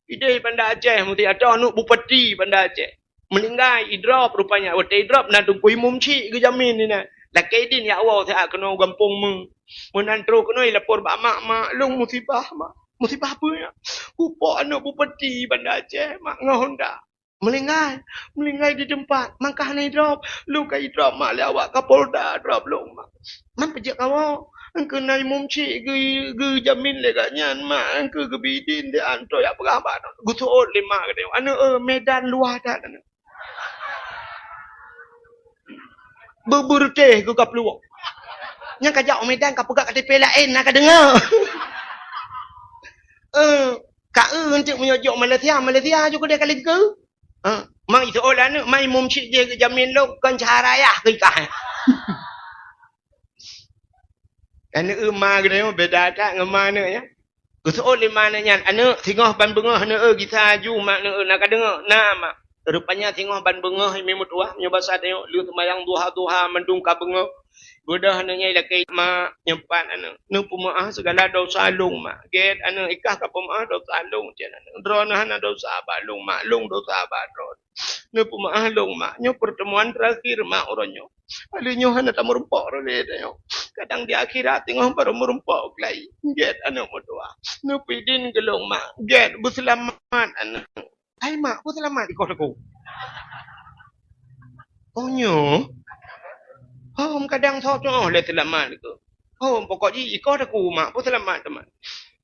Ideh di Banda Aceh, meuti atau aneuëk bupati Banda Aceh. Meuninggai, idrop rupanya. Watée idrop, na Teungku Imum Chik geujamin inan. Lakée idin jak woe siat keunoe gampông meu. Meunan trok keunoe ilapor bak mak, "Mak, lôn musibah, Mak." "Musibah peue nyan?" "Kupok aneuëk bupati Banda Aceh, Mak, ngon honda. Meuninggai, meuninggai di teumpat, mangkah hana idrop. Lôn ka idrop, Mak, lé awak Kapolda drop lôn, Mak." "Man peujeuet kawoe?" "Engkeu na Imum Chik geu-, geujamin lé gobnyan, Mak. Engkeu geubi idin lé aneuëk jak peugah bak." Geuseuôt lé mak geutanyoe, "Aneuëk, eu, Medan luwah that aneuëk. Beubeureutéh geuh ka plueng. Nyang ka jak u Medan ka peugah K T P laén, na ka deungoe." "Eh, ka eu, eunteuk meunyoe jok Malaysia, Malaysia ju keudeh ka lingkeu." "Eh, mang itu oh aneuëk, mai Imum Chik jih geujamin lôn kon cara yah keu ikah." Aneuëk ma geutanyoe beda that ngon ma aneuëk nyan. Geuseuôt lé ma aneuëk nyan, "Aneuëk, singoh ban beungoh aneuëk gisa aju, Mak, aneuëk na ka deungoe?" "Na, Mak." Rupanya singoh ban beungoh, Imum meutuah, nyoe basa tanyoe, lheueh seumayang duha-duha mandum ka beungoh. Beudôh aneuëk nyan ilakée, "Mak, nyoe pat aneuëk. Neupeumeuáh sigala dosa lôn, Mak." "Gét aneuëk, ikah ka peumeuáh dosa lôn, cit aneuëk. Droeneuh hana dosa bak lôn, Mak. Lôn dosa bak droeneuh. Neupeumeuáh lôn, Mak. Nyoe peurtemuan terakhir, Mak, uroe nyoe. Kali nyoe hana tameurumpok lé tanyoe. Kadang di akhirat teungoh barô meurumpok lagi." "Gét aneuëk meutuah. Neupeuidin keu lôn, Mak." "Gét, beuseulamat aneuëk." "Hai mak, peuseulamat ikoh teungku." "Oh nyoe? Hom kadang soe cungoh lé seulamat teungku. Hom pokok jih ikoh teungku mak, peuseulamat teuma."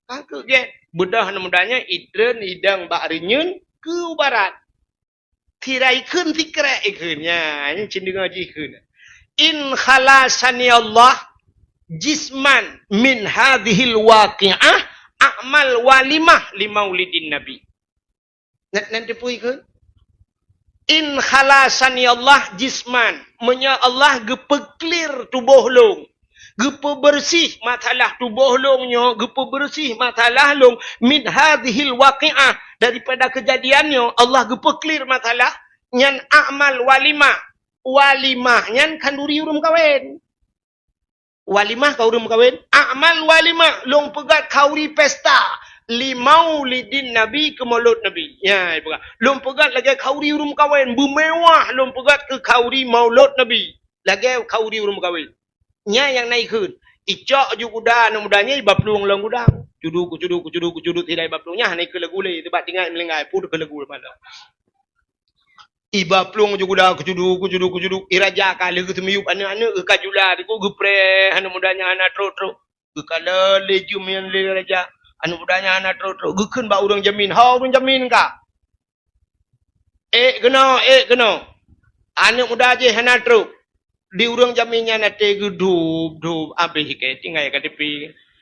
Ka keuh gét, beudôh aneuk muda nyan itreun idong bak reunyeun keu u barat. Sira ikheun sikrek ikheun, nyan, nyan cit deungoe jih ikheun. "In khalasani Allah jisman min hadhil waqi'ah a'mal walimah li maulidin Nabi." Nan, nan teupeu ikheun? "In khalasani Allah jisman," meunyoe Allah geupeuklir tuboh lôn, geupeubeureuséh masalah tuboh lôn nyoe, geupeubeureuséh masalah lôn, "min hadhil waqi'ah," daripada keujadian nyoe, Allah geupeuklir masalah nyan, "a'mal walimah." Walimah nyan khanduri ureuëng meukawen. Walimah keu ureuëng meukawen. "A'mal walimah," lôn peugét khanduri pesta. "Li maulidin Nabi," keu maulud Nabi. Ya, ipeugah. Lôn peugét lagée khanduri ureuëng meukawen, beumewah lôn peugét keu khanduri maulud Nabi. Lagée khanduri ureuëng meukawen. Nyan nyang na ikheun. Icok ju guda aneuk muda nyan iba plueng lam gudang. Cudu, kucudu, kucudu, kucudu, tidak iba plueng. Nyan hana ikheun lagu lé, teubat tinggai meulinggai, pun ikheun lagu malam. Iba plueng ju guda, kucudu, kucudu, kucudu. Iraja ka lheueh geuseumiup aneuk-aneuk, geuka jula, diku geupreh aneuk muda nyan hana trok-trok. Geukalon lé jeuem nyan lé raja. Aneuk muda nyan hana trok-trok. Geukheun bak ureuëng jamin, "Ho ureuëng jamin ka? Ék keunoe, ék keunoe." Aneuk muda jih hana trok. Di ureuëng jamin nyan até geudub-dub, abéh keu tinggai ka teupie.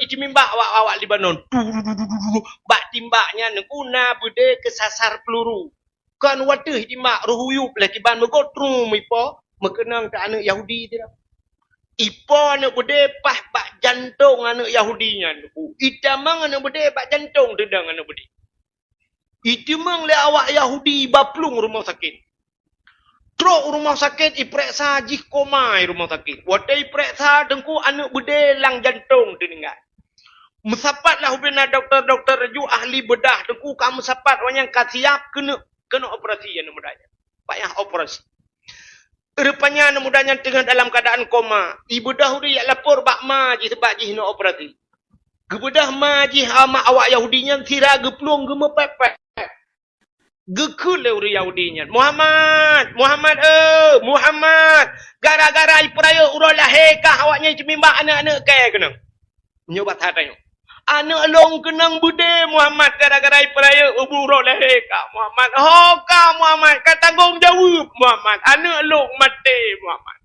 iteumibak awak-awak Lebanon. Tu, tu, tu, tu, tu, tu. Bak timbak nyan Teungku na beudé keusasar peuluru. Kon watèe iteumibak roh uyueb lé kiban meugot trum ipo, meukeunong keu aneuk Yahudi sidroe. Ipo aneuk beudé paih bak jantong aneuk Yahudi nyan Teungku. Itamong aneuk beudé bak jantong teudong aneuk beudé. Itimong lé awak Yahudi bak plueng rumoh sakét. Trok u rumoh sakét, ipeuriksa jih koma i rumoh sakét. Watèe ipeuriksa Teungku, aneuk beudé lam jantong teuninggai. Meusapat lah ubena dokto-dokto ju ahli beudah Teungku, ka meusapat awak nyan ka siap keuneuk, keuneuk operasi aneuk muda nyan. Payah operasi. Rupanya aneuk muda nyan teungoh dalam keuadaan koma. Ibeudôh ureueng jak lapor bak ma jih sabab jih neuk operasi. Geubeudoh ma jih, ma awak Yahudi nyan sira geuplueng geumeupék-pék. Geukheun lé ureueng Yahudi nyan, "Muhammad, Muhammad, eh, Muhammad! Gara-gara ipeurayeuk uroe lahé kah awak nyan iteumibak aneuk-aneuk kèe keunoe." Nyoe bak that nyoe. "Aneuk lôn keunong beudé, Muhammad, gara-gara ipeurayeuk uroe lahé kah, Muhammad. Ho kah, Muhammad, ka tanggong jaweueb, Muhammad. Aneuk lôn maté, Muhammad."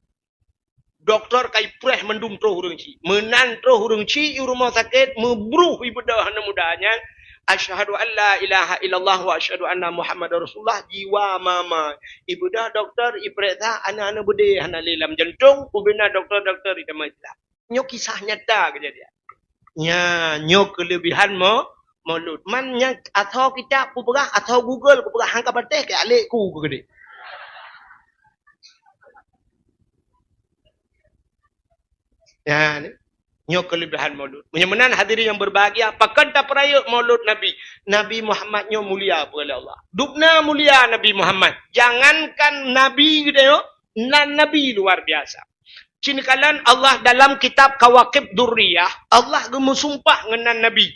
Dokto ka ipreh mandum troh ureueng chik. Meunan troh ureueng chik u rumoh sakét, meubruh ibeudôh aneuk muda nyan, "Asyhadu an la ilaha illallah wa asyhadu anna Muhammadar Rasulullah," jiwa mama. Ibeudôh dokto, ipeuriksa, aneuk-aneuk beudé hana lé lam jantong, ubena dokto-dokto itamong Islam. Nyoe kisah nyata keujadian. Nya, nyoe keuleubihan mo-, Maulud. Man nyang asoe kitab kupeugah, asoe Google kupeugah, han ka patéh keu alek ku keudeh. Ya, ni. Nyoe keuleubihan Maulud. Meunyoe meunan hadirin yang berbahagia, pakon tapeurayeuk Maulud Nabi? Nabi Muhammad nyoe mulia peue lé Allah. Dubna mulia Nabi Muhammad. Jangankan Nabi geutanyoe, nan Nabi luar biasa. Cit neukalon Allah dalam kitab Kawakib Durriyah, Allah geumeusumpah ngon nan Nabi.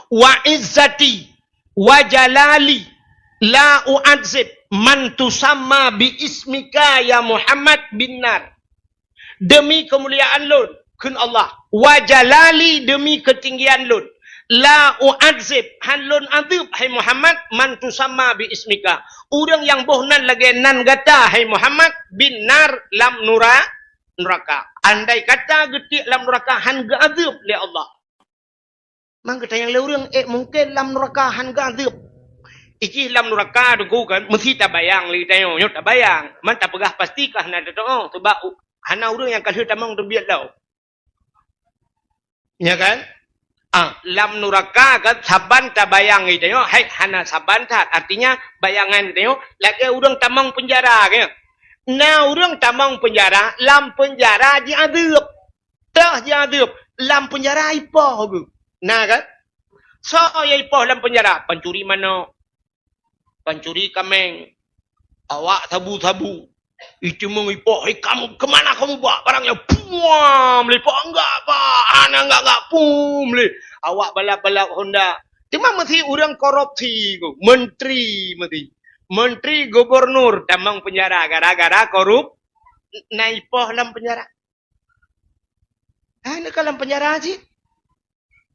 "Wa izzati wa jalali la u'adzib man tusamma bi ismika ya Muhammad bin nar." Demi keumuliaan lôn, kheun Allah, "Wa jalali," demi keutinggian lôn, "la u'adzib," han lôn adeueb, hai Muhammad, "man tusamma bi ismika," ureuëng nyang boh nan lagée nan gata, hai Muhammad, "bin nar," lam nura-, nuraka. Andai kata geutiek lam nuraka han geuadeueb lé Allah. Man geutanyoe lé ureuëng, ék mungken lam nuraka han geuadeueb. Ijih lam nuraka teungku kan, meusti tabayang lé geutanyoe, nyoe tabayang. Man tapeugah pasti ka hana teutuoh, sebab u-, hana ureuëng nyang ka lheueh tamong teubiet lom. Ya kan? Ah, lam nuraka kan saban tabayang geutanyoe, hai hana saban that. Artinya bayangan geutanyoe lagée ureuëng tamong peunjara kan. Na ureuëng tamong peunjara, lam peunjara jiadeueb. Teuh jiadeueb, lam peunjara ipoh geuh. Na kan? Soe nyang ipoh lam peunjara? Pancuri manok, pancuri kaméng, awak sabu-sabu. Iceumeung ipoh, "Hei kamu, kemana kamu bawa barang nyoe?" Puam lé ipoh, "Enggak, Pak, hana enggak-enggak." Puam lé. Awak balap-balap Honda. Teuma meusti ureuëng korupsi geuh, menteri meusti. Menteri, gubernur tamong peunjara gara-gara korup-, na ipoh lam peunjara. Hai, neukalon peunjara cit.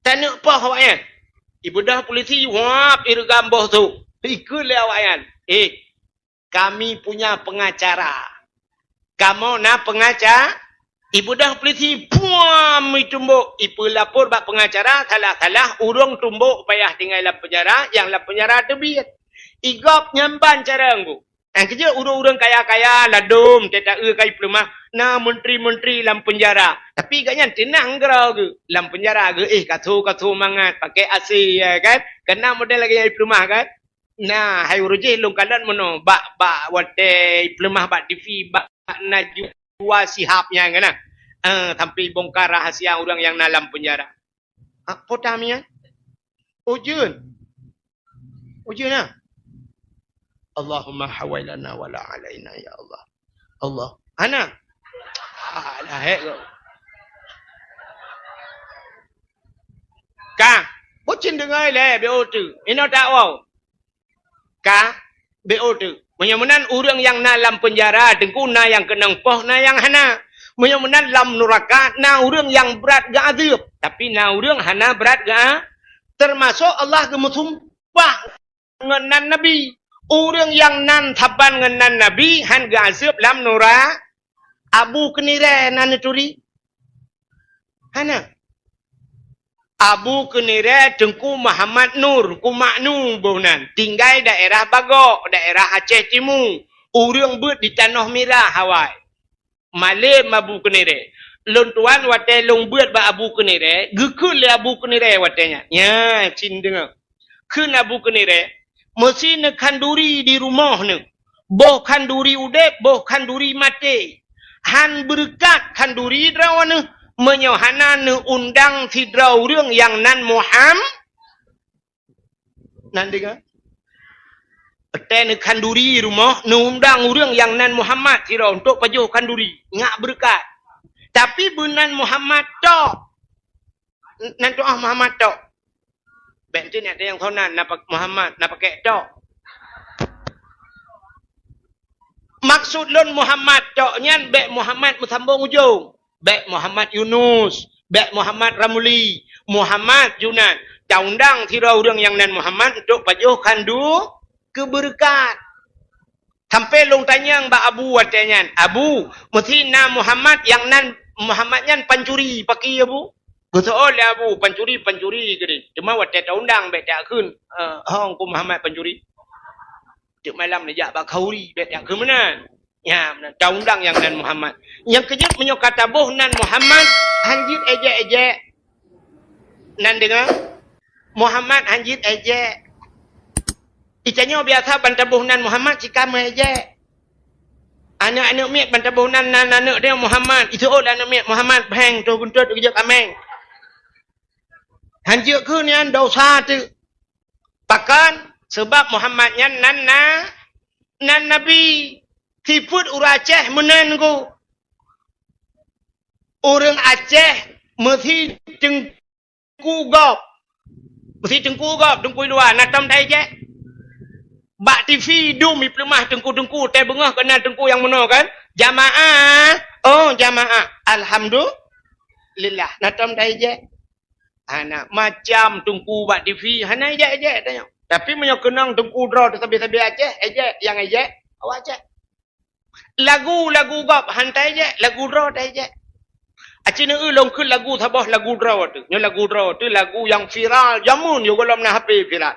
Taneuk poh awaknyan. Ibeudôh polisi, wab, ireugam boh sôk. Ikheun lé awaknyan, "Eh, kami punya pengacara. Kamoe na pengaca-," Ibeudôh polisi, puam, itumbok. Ipeulapor bak pengacara, salah-salah, ureuëng tumbok payah tinggai lam peunjara, nyang lam peunjara teubiet. Igob nyan ban cara nggu. Nyang keujeuet ureuëng-ureuëng kaya-kaya ladôm teuta-eu ka ipeuleumah, na menteri-menteri lam peunjara. Tapi gobnyan teunang keudroe geuh, lam peunjara geuh, éh, kaso-kaso mangat, pakai A C, ya kan? Keunan model lagée nyang ipeuleumah kan? Na, hai uroe jih lôn kalon meunoe, bak, bak watée ipeuleumah bak T V, bak Najwa Shihab nyan kan? Eh, sampai bongkar rahasia ureuëng nyang na lam peunjara. Ha, po tamian? Ujeuen. Ujeuen na. Allahumma hawailana wala alaina ya Allah. Allah. Hana. Ah, lahek kau. Ka. Bucin dengai lé, B O T. Ino tak wow. Ka. B O T. Meunyoe meunan ureuëng nyang na lam peunjara, teungku na nyang keunong poh, na nyang hana. Meunyoe meunan lam nuraka, na ureuëng nyang brat geuadeueb. Tapi na ureuëng hana brat geu-, termasuk Allah geumeusumpah ngon nan Nabi. Ureuëng nyang nan saban ngon nan Nabi han geuazeueb lam nura-, Abu Keunirée nan neuturi? Hana. Abu Keunirée Teungku Muhammad Nur, Teungku Mak Nu boh nan, tinggai daerah Bagok, daerah Aceh Timu. Ureuëng beuet di Tanoh Mirah awai. Malem Abu Keunirée. Lôn tuan watée lôn beuet bak Abu Keunirée, geukheun lé Abu Keunirée watée nyan. Nya, cit deungoe. Kheun Abu Keunirée, meusi neukhanduri di rumoh neuh. Boh khanduri udeb, boh khanduri maté. Han beureukat khanduri droeneuh, meunyoe hana neuundang sidroe ureuëng nyang nan Muham-, Nan deungoe? Watée neukhanduri rumoh, neuundang ureuëng nyang nan Muhammad sidroe untuk pajoh khanduri, nyak beureukat. Tapi beunan Muhammad tok. Nan tuah Muhammad tok. Bék nyan ada nyang sonan, na pak-, Muhammad, na pakai tok. Maksud lôn Muhammad tok nyan bék Muhammad meusambong ujong. Bék Muhammad Yunus, bék Muhammad Ramli, Muhammad Junan. Taundang sidroe ureuëng nyang nan Muhammad untuk pajoh khandu keu beureukat. Sampai lôn tanyong bak Abu watée nyan, "Abu, meusi na Muhammad nyang nan Muhammad nyan pancuri, pakri Abu?" Geuseuôt lé Abu, "Pancuri, pancuri," geudeh. Teuma watée taundang bék takheun, eh, "Hong ku Muhammad pancuri." Teuk malam neujak bak khauri, bék takheun meunan. Nya, meunan. Taundang nyang nan Muhammad. Nyang keujeuet meunyoe ka taboh nan Muhammad, han jeuet ejek-ejek. Nan deungoe, Muhammad han jeuet ejek. Itanyoe biasa ban taboh nan Muhammad cit ka meuejek. Aneuk-aneuk miet ban taboh nan, nan aneuk deungoe Muhammad. Iseuôt lé aneuk miet Muhammad, bheng, toh guntot geujok kaméng. Han jeuet keu nyan dosa teuk. Pakon? Sabab Muhammad nyan nan na, nan nabi. Sifeuet ureuëng Aceh meunan ku. Ureuëng Aceh meusi teungku gob. Meusi teungku gob, teungku luwa, na tom taejek. Bak T V dum ipeuleumah teungku-teungku, teubeungoh keunan teungku nyang meunoe kan. Jamaah, oh jamaah. Alhamdulillah, na tom taejek. Hana macam teungku bak T V, hana ejek-ejek tanyoe. Tapi meunyoe keunong teungku droe teusabe-sabe Aceh, ejek, nyang ejek, awak Aceh. Lagu-lagu gob han taejek, lagu droe taejek. Aci neueu lôn kheun lagu saboh lagu droe teuh. Nyoe lagu droe teuh lagu nyang viral jameun nyoe gohlom na H P viral.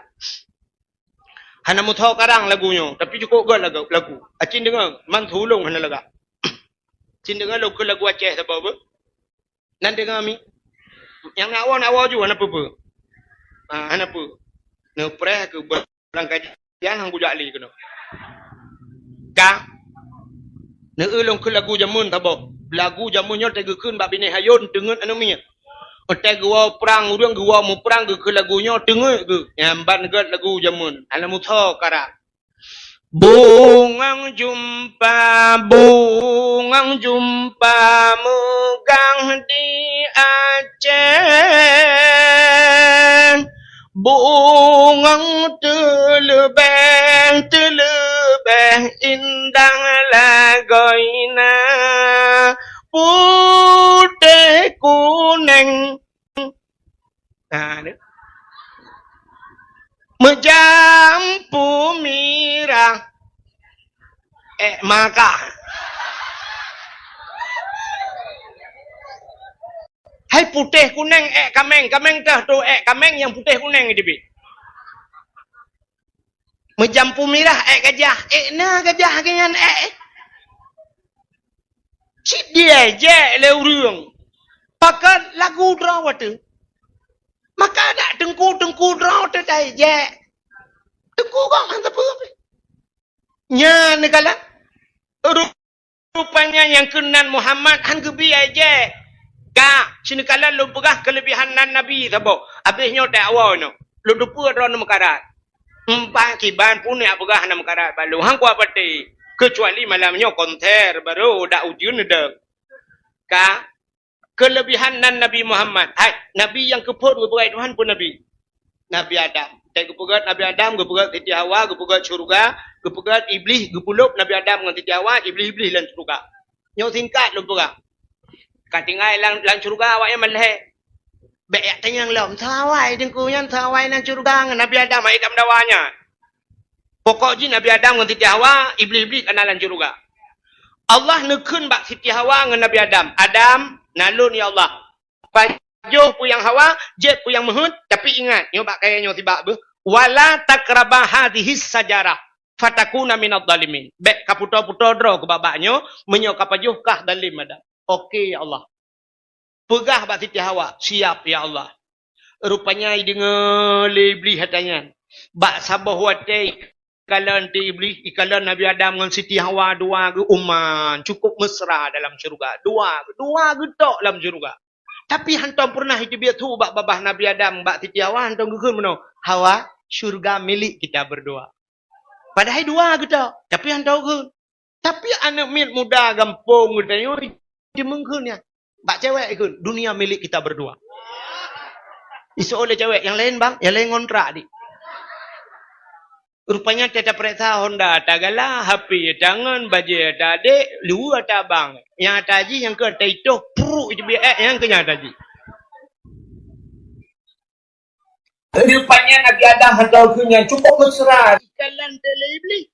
Hana meusoe karang lagu nyoe, tapi cukôp göt lagu. Lagu. Aci deungoe, man su lôn hana lagak. Aci deungoe lôn kheun lagu Aceh saboh beuh. Nan deungoe mi. Nyang nak woe, nak woe ju, hana peue-peue. Ha, hana peue. Neupreh keu barang kajian han kujak lé keunoe. Ka. Neueu lôn kheun lagu jameun saboh. Lagu jameun nyoe teugeukheun bak binéh ayôn teungeut aneuk miet. Watèe geuwoe prang ureueng geuwoe muprang geukheun lagu nyoe teungeut geuh. Nyan ban göt lagu jameun. Hana meusoe karang. Bungong jumpa, bungong jumpa meugah di Aceh. Bungong teuleubeh, teuleubeh indah lagoina, putéh kunéng. Ha, ni. Meujampu mirah. Ék maka. Hai putéh kunéng ék kaméng, kaméng teuh tu ék kaméng nyang putéh kunéng teubiet. Meujampu mirah ék gajah, ék na gajah geuh nyan ék. Cit diejek lé ureueng. Pakon lagu droe watèe. Maka dak teungku-teungku droe teuh taejek. Teungku kong han sapeue pih. Nyan neukalon. Rupanya nyang keunan Muhammad han geubi ejek. Ka, sineukalon lôn peugah keuleubihan nan Nabi saboh. Abéh nyoe teuawoe nyoe. Lôn teupeue droeneuh meukarat. Empat kiban pun jak peugah hana meukarat bak lôn. Han kuat patéh. Keucuali malam nyoe konser baru dak ujeuen deuh. Ka, keuleubihan nan Nabi Muhammad. Hai, Nabi nyang keuphôn geupeugah Tuhan pun Nabi. Nabi Adam. Watèe geupeugöt Nabi Adam, geupeugöt Siti Hawa, geupeugöt syeuruga, geupeugöt Iblih, geupeulôb Nabi Adam ngon Siti Hawa, Iblih-Iblih lam syeuruga. Nyoe singkat lôn peugah. Ka tinggai lam, lam syeuruga awaknyan meulhèe. Bèk jak tanyong lom, soe awai teungku nyan, soe awai lam syeuruga ngon Nabi Adam, hai tameudawa nyan. Pokok jih Nabi Adam ngon Siti Hawa, Iblih-Iblih ka na lam syeuruga. Allah neukheun bak Siti Hawa ngon Nabi Adam, "Adam, na lôn ya Allah. Pajoh peue nyang Hawa, jép peue nyang meuheuet, tapi ingat, nyoe bak kayèe nyoe sibak beuh, wala taqraba hadzihis syajarah, fatakuna minadh dhalimin." Bèk kaputô-putô droe keu bak-bak nyoe, meunyoe kapajoh kah dhalim Adam. Oke ya Allah. Peugah bak Siti Hawa, "Siap ya Allah." Rupanya ideungoe lé Iblih ata nyan. Bak saboh watèe ikalon teuh Iblih, ikalon Nabi Adam ngon Siti Hawa dua geuh uman, cukup mesra dalam syeuruga. Dua, dua geuh tok lam syeuruga. Tapi hantom peureunah iteubiet su bak babah Nabi Adam, bak Siti Hawa hantom geukheun meunoe, "Hawa, syeuruga milik kita berdua." Padahai dua geuh tok, tapi hantom geukheun. Tapi aneuk miet muda gampông geutanyoe jimeung kheun nyan. Bak cewek kheun, "Dunia milik kita berdua." Iseuôt lé cewek, "Nyang laén bang, nyang laén ngontrak di." Rupanya teuta peuriksa Honda, tagala, H P tangon, bajèe tadék, luweue ata bang. Nyang ata jih nyang keu ata itoh, pruk iteubiet ék, nyang keu nyang ata jih. Rupanya Nabi Adam hantom kheun nyan cukup mesra. Ikalon teuh lé Iblih.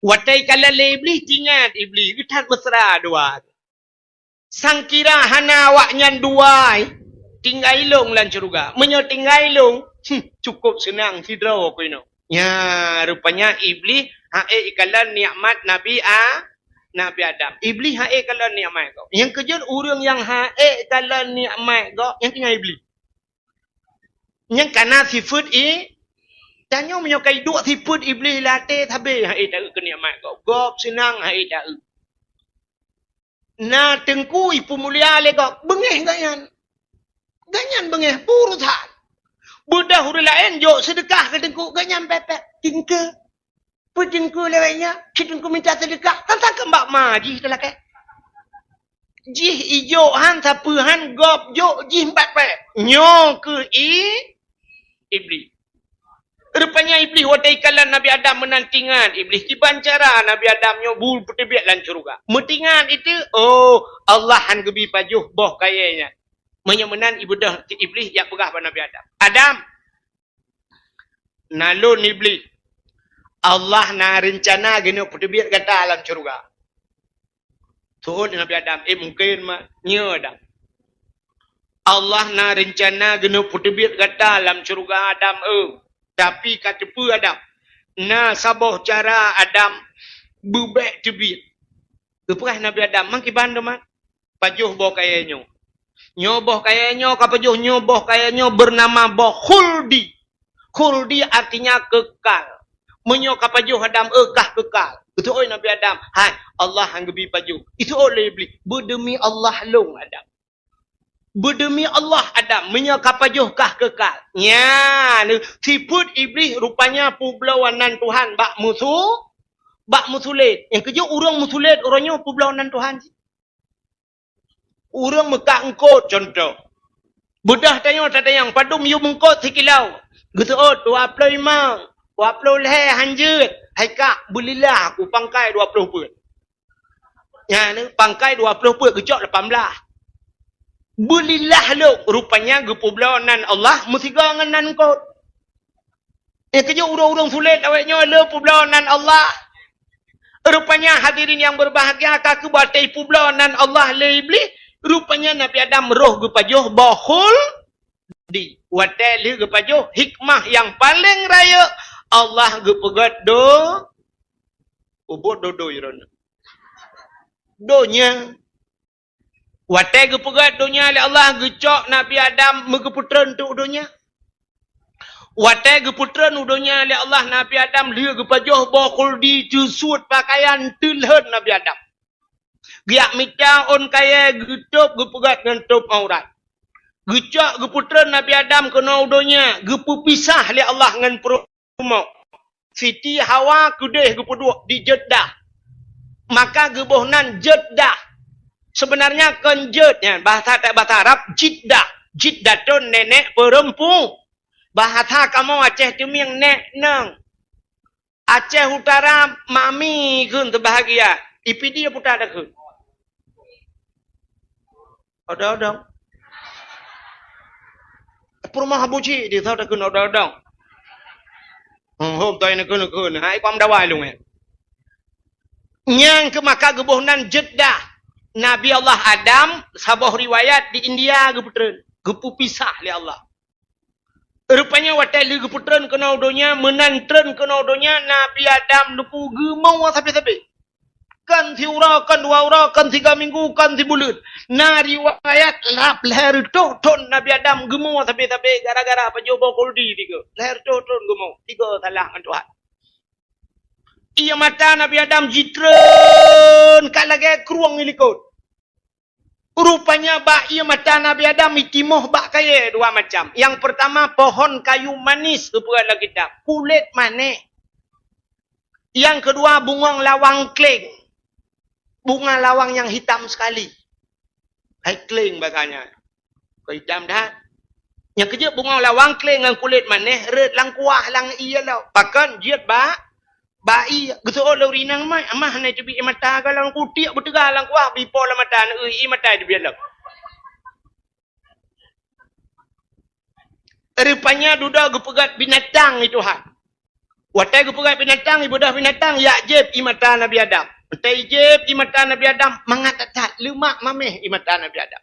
Watèe ikalon lé Iblih, teuingat Iblih, geuthat mesra dua. Sangkira hana awaknyan dua, tinggai lôn lam syeuruga. Meunyoe tinggai lôn, hmm, cukup seunang sidroe ku inoe. Nya, rupanya Iblih, ha, ék ikalon nikmat Nabi A-, Nabi Adam. Iblih han ék kalon nikmat gob. Nyang keujeuet ureuëng nyang han ék kalon nikmat gob, nyan keuh nyan Iblih. Nyan kana sifeuet i, tanyoe meunyoe ka iduek sifeuet Iblih lam até, sabé han ék taeu keu nikmat gob. Gob seunang han ék taeu. Na teungku ipeumulia lé gob, beungéh gobnyan. Gobnyan beungéh, beurusan. Beudôh ureuëng laén jok seudeukah keu teungku, gobnyan pépét. Teungku. Peue teungku lewat nyan? Keu teungku minta seudeukah. Tantang keu bak ma jih teulakée. Jih ijok han, sapeue han, gob jok jih pépét. Nyoe keuh i, Iblih. Rupanya Iblih watée ikalon Nabi Adam meunan teuingat Iblih kiban cara Nabi Adam nyoe bu peuteubiet lam syeuruga. Meutingat itu, oh, Allah han geubi pajoh boh kayée nyan. Meunyoe meunan ibeudôh Iblih jak peugah bak Nabi Adam, "Adam, na lôn Iblih. Allah na reuncana geuneuk peuteubiet gata lam syeuruga." Seuôt Nabi Adam, "Eh, mungken ma-, nyo Adam. Allah na reuncana geuneuk peuteubiet gata lam syeuruga Adam, eu. Tapi ka teupeue Adam, na saboh cara Adam beubek teubiet." Geupeugah Nabi Adam, "Mang kiban teuma?" "Pajoh boh kayée nyoe. Nyoe boh kayée nyoe ka pajoh, nyoe boh kayée nyoe beunama boh Khuldi." Khuldi artinya kekal. Meunyoe ka pajoh Adam, eu, kah kekal. Geuseuôt Nabi Adam, "Hai, Allah han geubi pajoh." Iseuôt lé Iblih, "Beudeumi Allah lôn, Adam. Beudeumi Allah, Adam, meunyoe ka pajoh kah kekal." Nyan, sifeuet Iblih rupanya peubloe nan Tuhan bak meusu-, bak meusulet. Nyang keujeuet ureuëng meusulet uroe nyoe peubloe nan Tuhan. Ureuëng meukat eungkot contoh. Beudôh tanyoe tatanyong, padum yum eungkot sikilo? Geuseuôt dua ploh limong, dua ploh lhée han jeuet, hai kak beulilah u pangkai dua ploh peuet. Nyan, pangkai dua ploh peuet geucok lapan blah. Beulilah lom, rupanya geupeubloe nan Allah meusigoe ngon nan eungkot. Eh, keujeuet ureuëng-ureuëng sulet awaknyoe le peubloe nan Allah. Rupanya hadirin yang berbahagia, ka keuh watée peubloe nan Allah lé Iblih, rupanya Nabi Adam roh geupajoh boh Khuldi. Watée lheueh geupajoh, hikmah nyang paleng rayeuk, Allah geupeugét do-, ubot dodo iron. Donya. Watée geupeugét donya lé Allah, geucok Nabi Adam meugeupeutrön teuk u donya. Watée geupeutrön u donya lé Allah, Nabi Adam lheueh geupajoh boh Khuldi, teusuet pakaian, teulhön Nabi Adam. Geujak mita ôn kayée, geutôb, geupeugét ngon tôb aurat. Geucok geupeutrön Nabi Adam keunoe u donya, geupeupisah lé Allah ngon peurumoh. Siti Hawa keudeh geupeuduek di Jeddah. Maka geuboh nan Jeddah. Sebenarnya kon Jed nyan, bahasa, bahasa Arab Jiddah. Jiddatun nenek perempu. Bahasa kamoe Aceh Teumieng nek nong. Aceh Utara mami kheun teubahagia. I Pidie puta takheun. Odong-odong. Peurumoh Abu Cik di thau takheun odong-odong. Hmm, hom toi neukheun-neukheun. Hai, kuam dawa lôn, eh. Nyang keu maka geuboh nan Jeddah. Nabi Allah Adam, saboh riwayat di India geupeutrön, geupeupisah lé Allah. Rupanya watée lheueh geupeutrön keunoe u donya, meunan trön keunoe u donya, Nabi Adam Teungku geumoe sabe-sabe. Kon siuroe, kon dua uroe, kon siga minggu, kon sibuleuen. Na riwayat rab lhée reutôh thon Nabi Adam geumoe sabe-sabe gara-gara pajoh boh Khuldi tiga. Lhée reutôh thon geumoe, tiga salah ngon Tuhan. Ié mata Nabi Adam jitrön ka lagée krueng ilikot. Rupanya bak ié mata Nabi Adam itimoh bak kayée dua macam. Nyang peurtama pohon kayu manis geupeugah lam kitab, kulét manéh. Nyang keudua bungong lawang kleng. Bunga lawang nyang hitam sekali. Hai kleng bahasanya. Keu hitam that. Nyang keujeuet bungong lawang kleng ngon kulét manéh rhot lam kuah lam ié lom. Pakon jeuet bak, bak ié. Geuseuôt lé ureuëng inong mai, amah hana teubiet ié mata goh lam kutiek beuteuga lam kuah, bipo lam mata, na ié mata teubiet lom. Rupanya dudoe geupeugét binatang i Tuhan. Watée geupeugét binatang, ibeudôh binatang, jak jieb ié mata Nabi Adam. Watée ijieb ié mata Nabi Adam, mangat that-that, leumak maméh ié mata Nabi Adam.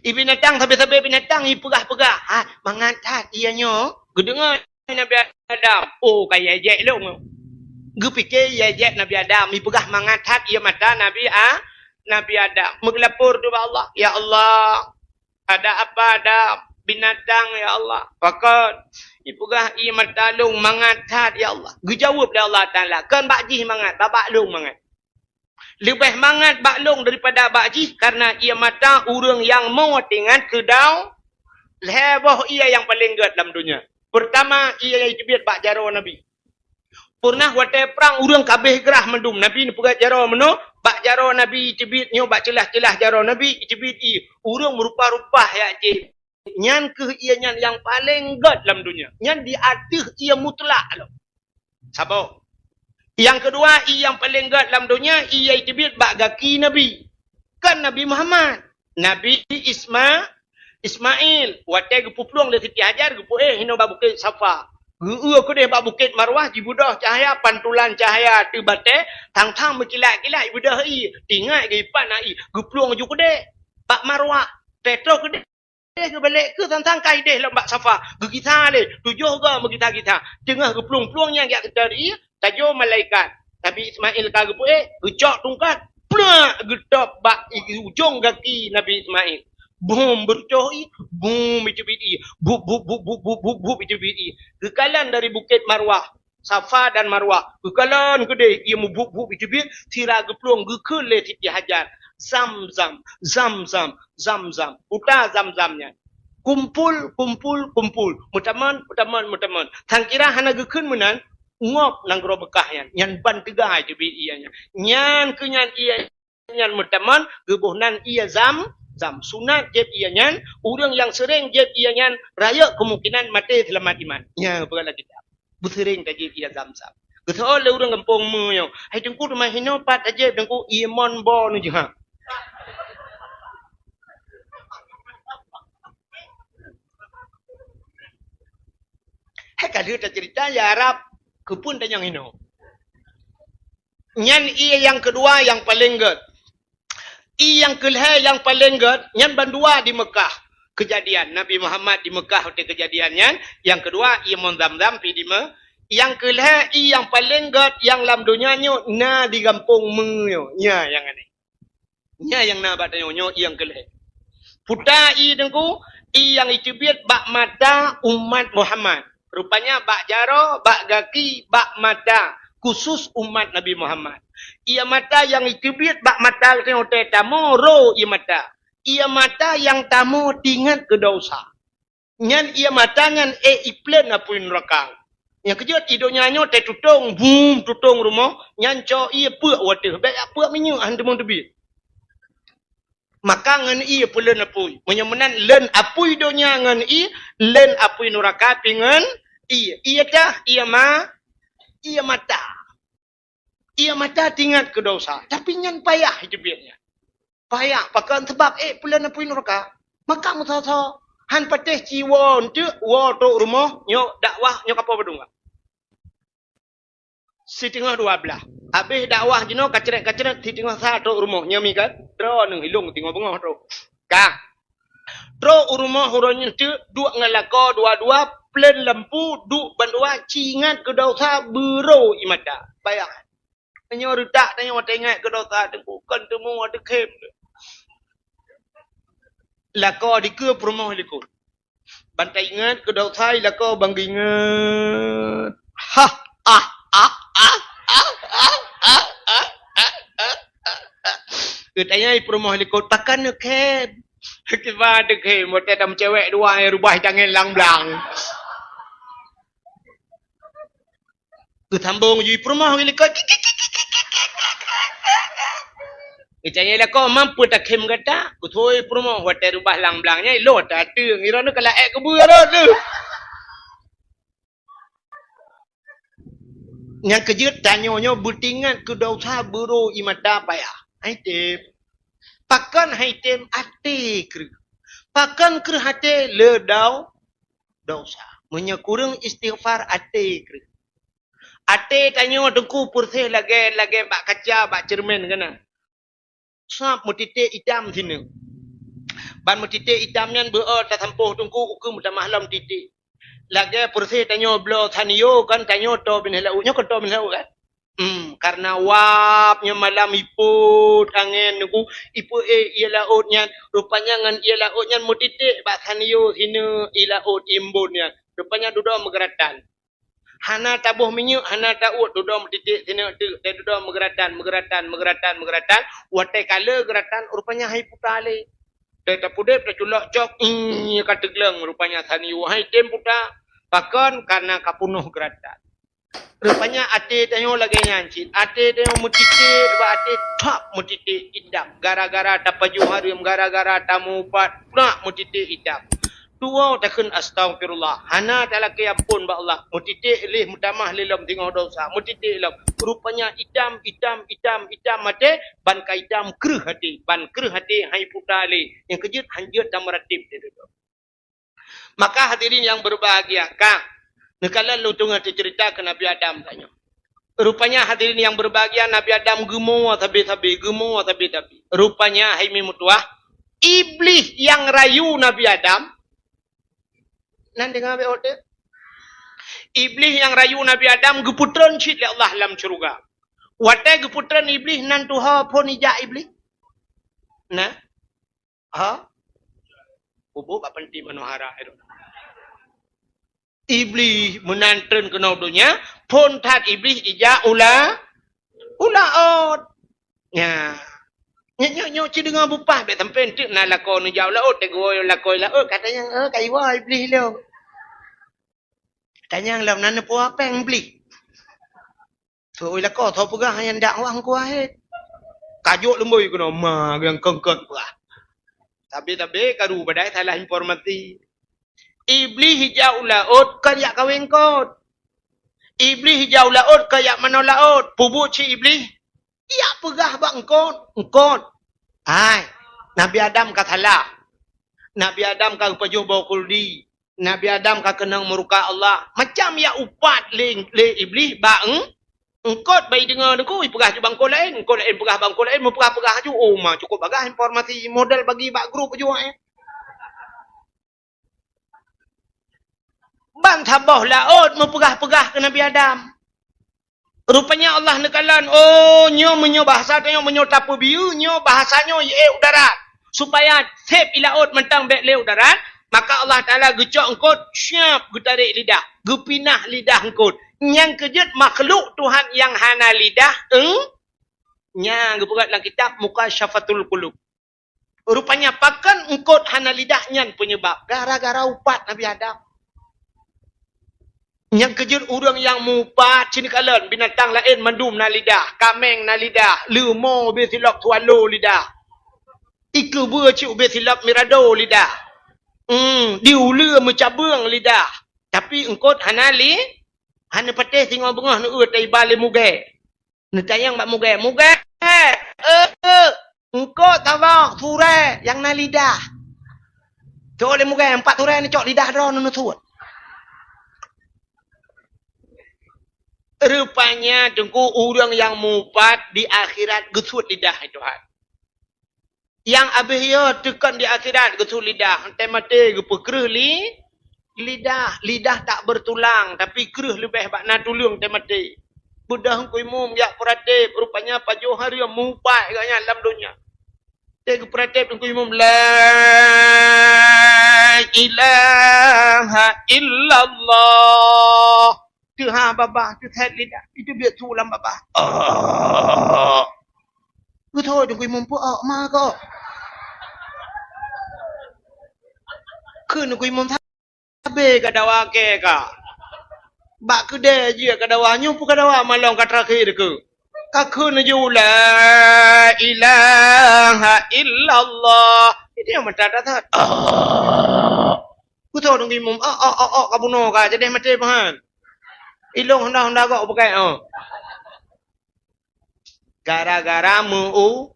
Ié binatang sabe-sabe binatang ipeugah-peugah, "Ha, mangat that ié nyoe." Geudeungoe Nabi Adam, "Oh, kayée jek lôn." Geupike ie jép Nabi Adam, ipeugah mangat that ie mata Nabi A-, Nabi Adam. Meugeulapor ubak Allah, "Ya Allah, ada apa? Ada binatang, ya Allah." Pakon? Ipeugah, "Ie mata lôn mangat that, ya Allah." Geujaweueb lé Allah Taala, "Kon bak jih mangat, bak, bak lôn mangat. Leubeh mangat bak lôn daripada bak jih, karena ie mata ureuëng nyang mo teuingat keu dau-." Lhée boh ie nyang paleng gét lam donya. Peurtama, ie nyang teubiet bak jaroe Nabi. Pernah watée prang ureuëng ka abéh grah mandum, Nabi neupeugét jaroe meunoe, bak jaroe Nabi teubiet nyoe, bak ceulah-ceulah jaroe Nabi teubiet ie. Ureuëng meurupa-rupa jak jieb. Nyan kheueh ie nyan nyang paleng gét lam donya. Nyan di ateueh ie mutlak lom. Saboh. Nyang keudua, ie nyang paleng gét lam donya, ie nyang teubiet bak gaki Nabi. Kon Nabi Muhammad. Nabi Isma-, Ismail, watée geupeuplueng lé Siti Hajar, geupeuéh hinoe bak Bukét Safa. Geu-eu keudeh bak Bukét Marwah, jibeudôh cahya, pantulan cahya ateueh batée, thang-thang meukilat-kilat, jibeudôh ie. Teuingat geuipat na ie, geuplueng ju keudeh bak Marwah. Peutôh keudeh geubalek keu thang-thang ka ideh lom bak Safa. Geugisa lé, tujoh goe meugisa-gisa. Teungoh geuplueng-plueng nyan jak keudeh ie, tajok malaikat. Nabi Ismail ka geupeuéh, geucok tungkat, plak, geutôb bak i-, ujong gaki Nabi Ismail. Bum, beureucoh ie, bum, iteubiet ie. Bup, bup, bup, iteubiet ie. Geukalon dari Bukét Marwah, Safa dan Marwah. Geukalon keudeh ie meubup-bup iteubiet, sira geuplueng geukheun lé Siti Hajar. Zam-zam, zam-zam, zam-zam. Uta zam-zam nyan. Kumpul, kumpul, kumpul. Meutamon, meutamon, meutamon. Sangkira hana geukheun meunan, ngop nanggroe Meukah nyan. Nyan ban teuga iteubiet ie nyan. Nyan kheueh nyan ie nyan meutamon, geuboh nan ie zam-zam. Sunat jieb ie nyan, ureuëng nyang seuréng jieb ie nyan, rayeuk kemungkinan maté seulamat iman. Nyan peugah lagée nyan. Beuseuréng tajieb ie zam-zam. Geuseuôt lé ureuëng gampông meunyoe, "Hai Teungku, teuma hinoe pat tajieb Teungku?" "Ie mon bo neujeuha." Hai ka lheueh taceurita ya Arab, keupeue tanyong hinoe. Nyan ie nyang keudua nyang paleng gét. Ie nyang keulhée nyang paleng gét, nyan bandua di Meukah. Keujadian Nabi Muhammad di Meukah watée keujadian nyan, nyang keudua ie mon zam-zam pi di Me-, nyang keulhée ie nyang paleng gét nyang lam donya nyoe na di gampông meunyoe. Nya nyang aneh. Nya nyang na bak tanyoe nyoe ie nyang keulhée. Puta ie Teungku, ie nyang iteubiet bak mata umat Muhammad. Rupanya bak jaroe, bak gaki, bak mata, khusus umat Nabi Muhammad. Ie mata nyang iteubiet bak mata geutanyoe watée tamoe ro ie mata. Ie mata nyang tamoe teuingat keu desya. Nyan ie mata nyan ék iplén apui nuraka. Nyang keujeuet i donya nyoe tée tutong, bum, tutong rumoh, nyan cok ie peuek u ateueh, bék jak peuek minyeuk han teumon teubiet. Maka ngon ie peulén apui. Meunyoe meunan lén apui donya ngon ie, lén apui nuraka pi ngon ie. Ie tah, ie ma-, ie mata. Ie mata teuingat keu desya, tapi nyan payah iteubiet nyan. Payah, pakon? Sabab ék peulén apui nuraka. Maka meusoe-soe, han patéh ci woe eunteuk, woe trok rumoh, nyoe dakwah, nyoe kapoe padum ka. Siteungoh dua blaih. Habéh dakwah jinoe kacrét-kacrét, siteungoh sa trok rumoh, nyoe mi kan? Droeneuh ilong teungoh beungoh trok. Ka. Trok u rumoh uroe nyoe teuk duek ngon lakoe dua-dua, plén lampu, duek bandua, ci ingat keu desya, beuro ie mata. Bayang. Meunyoe reutak tanyoe teuingat keu desya Teungku, kon teumeuwoe teukhém. Lakoe dikeue peurumoh likot. Ban taingat keu desya lakoe ban geuingat. Hah, ah, ah, ah. Geutanyai peurumoh likot, "Pakon neukhém?" "Kiban teukhém, watée tameucewek dua, eh, rubah tangen lang-blang." Geusambong ju peurumoh likot. Geutanyai lakoe, "Man peue takhém gata?" Geutôi peurumoh, "Watée rubah lang-blang nyan, ilôn tateueng, droeneuh ka laék keubeue rot leuh." Nyang keujeuet tanyoe nyoe beuteuingat keu desya, beuro ie mata, payah. Hai tem. Pakon hai tem? Até kreueh. Pakon kreueh até? Le dau-, desya. Meunyoe kureueng istighfar, até kreueh. Até tanyoe Teungku peureuseh lagée, lagée bak kaca, bak ceureumen keunan. Sab meutiték itam sineuk. Ban meutiték itam nyan beu-o tasampôh Teungku, ukeue meutamah lom titék. Lagée peureuseh tanyoe bloe sanio kan, tanyoe toe binéh laôt. Nyoe kon toe binéh laôt kan? Hmm, karena wab nyoe malam ipot angén nunggu, ipot, eh, ié laôt nyan, rupanya ngon ié laôt nyan meutiték bak saneuyôh sineuk ié laôt ié embôn nyan. Rupanya dudoe meugeuratan. Hana taboh minyeuk, hana tauet, dudoe meutiték sineuk teuk, dan dudoe meugeuratan, meugeuratan, meugeuratan, meugeuratan. Watée ka le geuratan, rupanya hai puta lé. Dan tapudeb, taculok cok, ih, ka teugleng, rupanya saneuyôh hai tem puta. Pakon? Karena ka peunoh geuratan. Rupanya até tanyoe lagée nyan cit. Até tanyoe meutiték bak até, thap, meutiték itam. Gara-gara tapajoh hareuem, gara-gara tamupat, prak, meutiték itam. Tuwoe takheun astaghfirullah. Hana talakée ampôn bak Allah. Meutiték lé, meutamah lé lom singoh desya. Meutiték lom. Rupanya itam, itam, itam, itam até, ban ka itam kreueh até. Ban kreueh até hai puta lé. Nyang keujeuet hanjeuet tameuratéb lé dudoe. Maka hadirin yang berbahagia, ka neukalon lôn teungoh teuceurita keu Nabi Adam tanyoe. Rupanya hadirin yang berbahagia, Nabi Adam geumoe sabe-sabe, geumoe sabe-sabe. Rupanya hai mi meutuwah, Iblih nyang rayu Nabi Adam, nan deungoe beuôt teuh. Iblih nyang rayu Nabi Adam geupeutreun cit lé Allah lam syeuruga. Watée geupeutreun Iblih nan tuha phon ijak Iblih. Nah, Ha? Peubuet bak panti manohara itu. Iblih meunan treun keunoe donya, phon that Iblih ijak u la-, u laôt. Nya. Nyoe, nyoe, nyoe ci deungoe bupah, bék sampoe enteuk na lakoe neujak u laôt, teugôi lakoe laôt, ka tanyong, "Oh, ka iwoe Iblih lom." Tanyong lom, "Na neupeue péng Iblih?" Soe lakoe, soe peugah nyan dak wah Teungku Wahid. Ka jok lumboi keunoe, ma nyang keungkot peugah. Tapi, tapi, karu padahai salah informasi. Iblih ijak u laôt kon jak kawén eungkot. Iblih ijak u laôt kon jak manoe laôt. Peubuet cit Iblih, jak peugah bak eungkot, "Eungkot, hai, Nabi Adam ka salah. Nabi Adam ka geupajoh boh khuldi. Nabi Adam ka keunong murka Allah." Macam jak upat lé, lé Iblih bak eung-, eungkot, bak ideungoe Teungku, ipeugah ju bak eungkot laén, eungkot laén peugah bak eungkot laén, meupeugah-peugah ju. Oh, ma, cukup bagaih informasi model bagi bak grup ju, eh. Ban saboh laôt meupeugah-peugah keu Nabi Adam. Rupanya Allah neukalon, oh, nyoe meunyoe bahasa tanyoe meunyoe tapeubiyeu, nyoe bahasa nyoe ié u darat. Supaya sép i laôt mantong bék lé u darat, maka Allah Taala geucok eungkot siap geutarek lidah, geupinah lidah eungkot. Nyang keujeuet makhluk Tuhan nyang hana lidah, eung-, nyang geupeugah lam kitab Mukasyafatul Qulub. Rupanya pakon eungkot hana lidah nyan peunyeubab gara-gara upat Nabi Adam. Nyang keujeuet ureuëng nyang mupat cit neukalon binatang laén mandum na lidah, kaméng na lidah, leumo ubé silop swallow lidah. Ikeubeue cit ubé silop mirado lidah. Hmm, di uleue meucabeueng lidah. Tapi eungkot hana li-, hana patéh singoh beungoh neueu taiba lé mugée. Neutanyong bak mugée, "Mugée, eh, eh, eungkot saboh surée nyang na lidah." Cok lé mugée, "Empat surée neucok lidah droe neusuet." Rupanya Teungku, ureuëng nyang mupat di akhirat geusuet lidah, hai Tuhan. Nyang abéh yo teukon di akhirat geusuet lidah, teumaté geupeukreueh li-, lidah. Lidah tak bertulang, tapi kreueh leubeh bak na tuleueng teumaté. Beudôh Teungku Imum jak peuratéb, rupanya pajoh hareuem mupat gobnyan lam donya. Teu geupeurateb Teungku Imum, "La ilaha illallah." Teuha babah, teuthét lidah, itu biet su lam babah. Oh. Beutôi Teungku Imum peuok ma ko. Keu Teungku Imum Sabe kadawa kée ka. Bak keudée jih kadawa, nyoe peue kadawa malong ka terakhir keu. Ka kheun laju, "La ilaha illallah." Itu nyang mata that-that. Ah. Beutôi Teungku Imum, "Oh, oh, oh, oh, ka bunoe ka, jadi maté meuhan." Ilong honda-honda gok bukai, oh. Gara-gara meu-,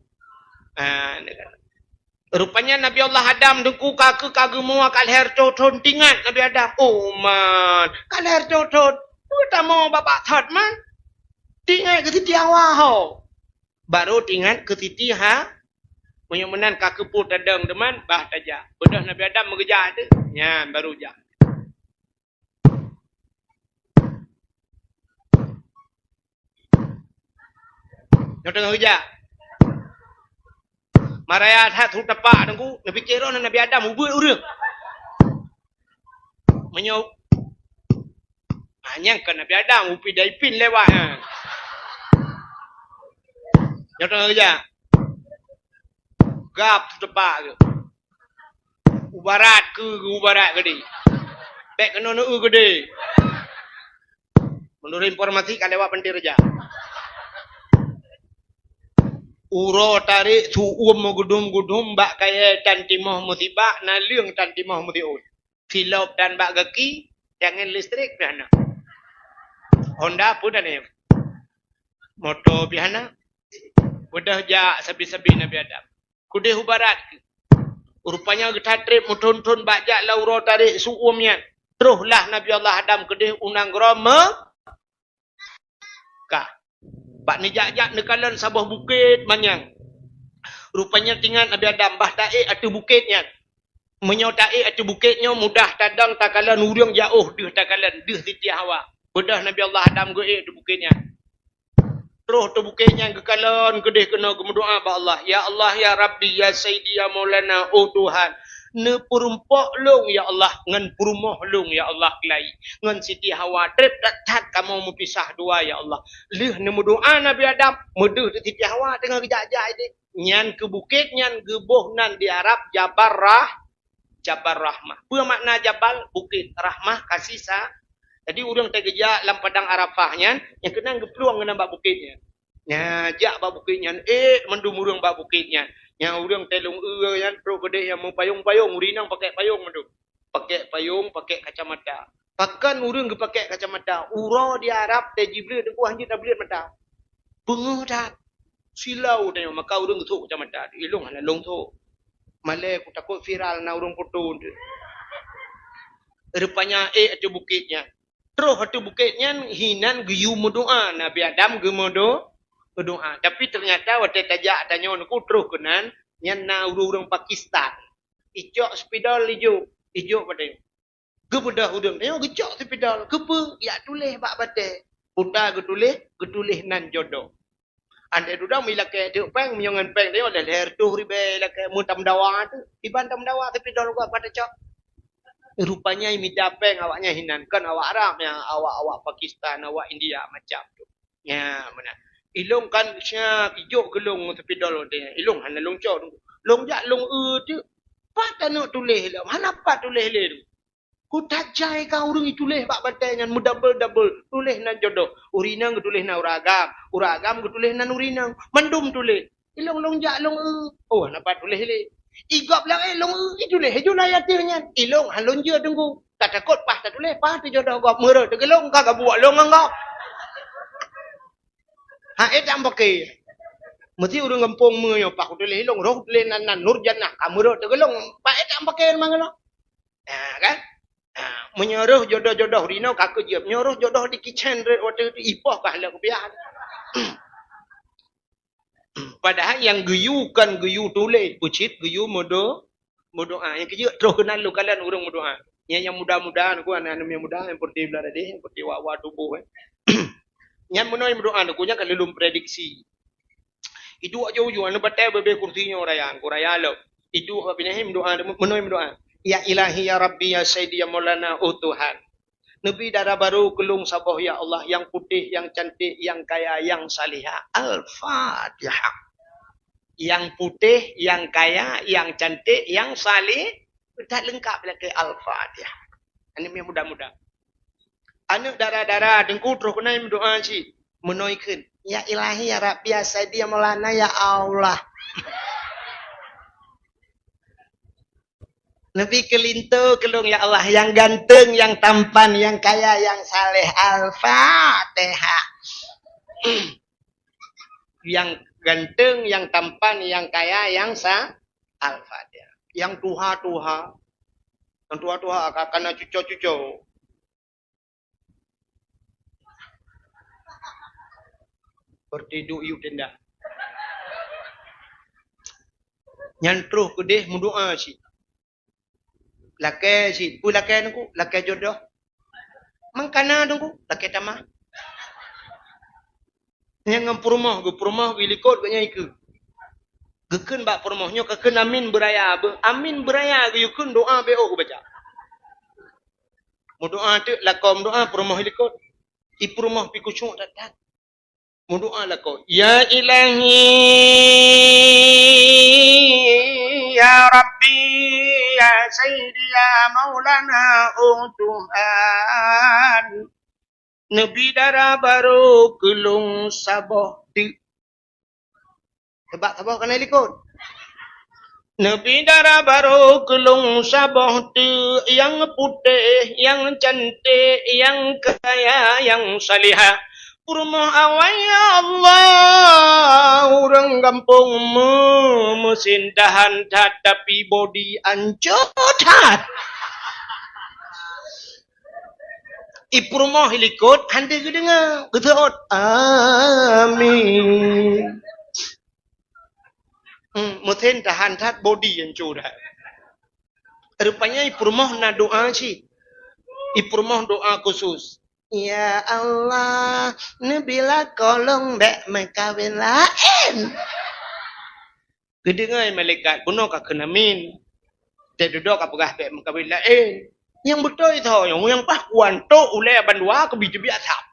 ah, rupanya Nabi Allah Adam Teungku ka keu ka geumua ka lhèe reutôh thon tingat Nabi Adam. Oh, man. Ka lhèe reutôh thon. Peue tamong babah that, man. Tingat keu Siti Hawa ho. Baru tingat keu Siti Ha-, meunyoe meunan ka keupeue tadong teuma, bah tajak. Beudôh Nabi Adam meugeujak teuh. Nyan baru jak. Nyoe teungoh geujak. Maraya that su tepak Teungku, neupike droe Nabi Adam ubeuet ureuëng. Meunyoe, ha, nyang keu Nabi Adam, upi daipin lewat, ha. Nyoe teungoh geujak. Gab su tepak geuh. U barat keu, u barat keudeh. Bék keunoe neu keudeh. Meunurot informasi ka lewat Pantai Raja. Uroe tarek su uem meugudum-gudum bak kayée tan timoh musibak, naleueng tan timoh musiôt. Silop dan bak gaki, tangen listrik pih hana. Honda pun hana. Moto pih hana. Beudôh jak sabe-sabe Nabi Adam. Keudeh u barat. Rupanya geuthat treb meuthon-thon bak jak lam uroe tarek su uem nyan. Troh lah Nabi Allah Adam keudeh u nanggroe Mekah. Bak neujak-jak neukalon saboh bukét manyang. Rupanya teuingat Nabi Adam bah taék ateueh bukét nyan. Meunyoe taék ateueh bukét nyoe mudah tadong takalon ureuëng jiôh deuh takalon, deuh Siti Hawa. Beudôh Nabi Allah Adam geuék ateueh bukét nyan. Troh ateueh bukét nyan geukalon keudeh keunoe geumeudoá bak Allah, "Ya Allah, ya Rabbi, ya Sayyidi, ya Maulana, oh Tuhan, neupeurumpok lôn, ya Allah, ngon peurumoh lôn, ya Allah, keulai, ngon Siti Hawa, treb that-that kamoe meupisah dua, ya Allah." Lheueh neumeudoá Nabi Adam, meudeuh Siti Hawa teungoh geujak-jak ideh. Nyan keu bukét nyan geuboh nan di Arab Jabal Rah-, Jabal Rahmah. Peue makna jabal? Bukét. Rahmah, kasih sa-, jadi ureuëng teugeujak lam padang Arafah nyan, nyang keunan geuplueng keunan bak bukét nyan. Nya, jak bak bukét nyan, ék mandum ureuëng bak bukét nyan. Nya ureuëng teuh lông eu nyan, trok keudeh nyang meupayong-payong, ureuëng inong pakai payong mandum. Pakai payong, pakai kacamata. Pakon ureuëng geupakai kacamata? Uroe di Arab teuh jibleuet Teungku, hanjeuet tableuet mata. Beungoh that. Silau tanyoe, maka ureuëng geusok kacamata. Ilong hana lôn sok. Malée kutakot viral na ureuëng foto tu. Rupanya ék ateueh bukét nyan. Troh ateueh bukét nyan hinan geuyue meudoá. Nabi Adam geumeudo-, meudoá. Tapi ternyata watée tajak tanyoe Teungku troh keunan, nyan na ureuëng-ureuëng Pakistan. Icok spidol ijok, ijok batée. Geubeudôh ureuëng tanyoe geucok spidol, keupeue? Geujak tuléh bak batée. Buta geutuléh, geutuléh nan jodoh. Andai dudoe meulakée teuk péng, meunyoe ngon péng tanyoe lhée-lhée reutôh ribée lakée meutameudawa teuk. Iban tameudawa spidol gop ka tacok. Rupanya imita péng awaknyan hinan, kon awak Arab nyan, awak-awak Pakistan, awak India macam tu. Nya, meunan. Ilong kan siap ijok keu lôn spidol watée nyan. Ilong hana lôn cok. Lôn jak lôn eu teuk. Pat taneuk tuléh lom. Hana pat tuléh lé tu. Kutajai ka ureuëng ituléh bak batée nyan meudabel-dabel. Tuléh nan jodoh. Ureuëng inong geutuléh nan ureuëng agam. Ureuëng agam geutuléh nan ureuëng inong. Mandum tuléh. Ilong lôn jak lôn eu. Oh, hana pat tuléh lé. Igop lagée lôn eu, ituléh aju na ateueh nyan. Ilong han lôn jeuet Teungku. Tatakot paih tatuléh, paih teujodoh gop meurot teugeulong ka gabuek lôn ngon gop. Ha, ék tam paké. Meusti ureuëng gampông meunyoe paih kutuléh ilong, roh tuléh nan, nan Nur Jannah ka meurot teugeulong. Paih ék tam paké mangkeunoe. Ha, kan? Ha, meunyoe roh jodoh-jodoh rinoe ka keuh jeuet. Meunyoe roh jodoh di kitchen rot watée ipoh ka lheueh kupiah. Padahai nyang geuyue kon geuyue tuléh, peucit geuyue meudo-, meudoá. Nyang keujeuet troh keunan lôn kalon ureuëng meudoá. Nyang, nyang muda-muda, Teungku, aneuk-aneuk nyang muda, nyang peureutih blah dadeh, nyang peureutih wa-wa tuboh, eh. Nyan meunoe meudoá, Teungku, nyan ka lôn prediksi. Iduek aju-aju, aneuk batée bebe kursi nyoe raya, Teungku, raya lom. Iduek bak binéh meudoá, meunoe meudoá. "Ya Ilahi, ya Rabbi, ya Sayyidi, ya Maulana, oh Tuhan. Neubi dara barô keu lôn saboh, ya Allah, nyang putéh, nyang canték, nyang kaya, nyang salihah." Al-Fatihah. Nyang putéh, nyang kaya, nyang canték, nyang salih, that leungkap lakée Al-Fatihah. Aneuk miet muda-muda. Aneuk dara-dara Teungku troh keunan meudoá cit. Meunoe kheun, "Ya Ilahi, ya Rabbi, ya Sayyidi, ya Maulana, ya Allah." Neubi keu linto keu lôn, ya Allah, nyang ganteng, nyang tampan, nyang kaya, nyang saleh. Al-Fatihah. Nyang ganteng, nyang tampan, nyang kaya, nyang sa-, Al-Fatihah. Nyang tuha-tuha. Nyang tuha-tuha ka, ka na cuco-cuco. Seperti duek yub tenda. Nyan troh keudeh meudoá cit. Lakée cit. Peue lakée Teungku? Lakée jodoh. Mangkana Teungku? Lakée tamah. Nyang ngon peurumoh, geuh peurumoh geuh likot geuh nyang ikeu. Geukheun bak peurumoh nyoe ka kheun amin beuraya, beu-, amin beuraya geuyue kheun doa B O geubaca. Meudoa teuk lakoe meudoa peurumoh likot. I peurumoh pi khusyuk that-that. Meudoa lakoe, "Ya Ilahi, ya Rabbi, ya Sayyidi, ya Maulana, oh Tuhan, neubi dara barô keu lôn saboh teuk." Sabab saboh ka na likot. Neubi dara barô keu lôn saboh teuk, nyang putéh, nyang canték, nyang kaya, nyang salihah. Peurumoh awai, ya Allah, ureuëng gampông meu-, meusin tahan that, tapi bodi ancô that. I peurumoh i likot hana geudeungoe, geuseuôt, "Amin." Hmm, meusin tahan that, bodi ancô that. Rupanya i peurumoh na doa cit. I peurumoh doa khusus. "Ya Allah, neubi lakoe lôn bék meukawen laén." Geudeungoe malaikat, bunoe ka kheun amin. Teududoe ka peugah bék meukawen laén. Nyang beutôi tho, nyang, nyang paih kuantok ulée bandua keubi teubiet asam.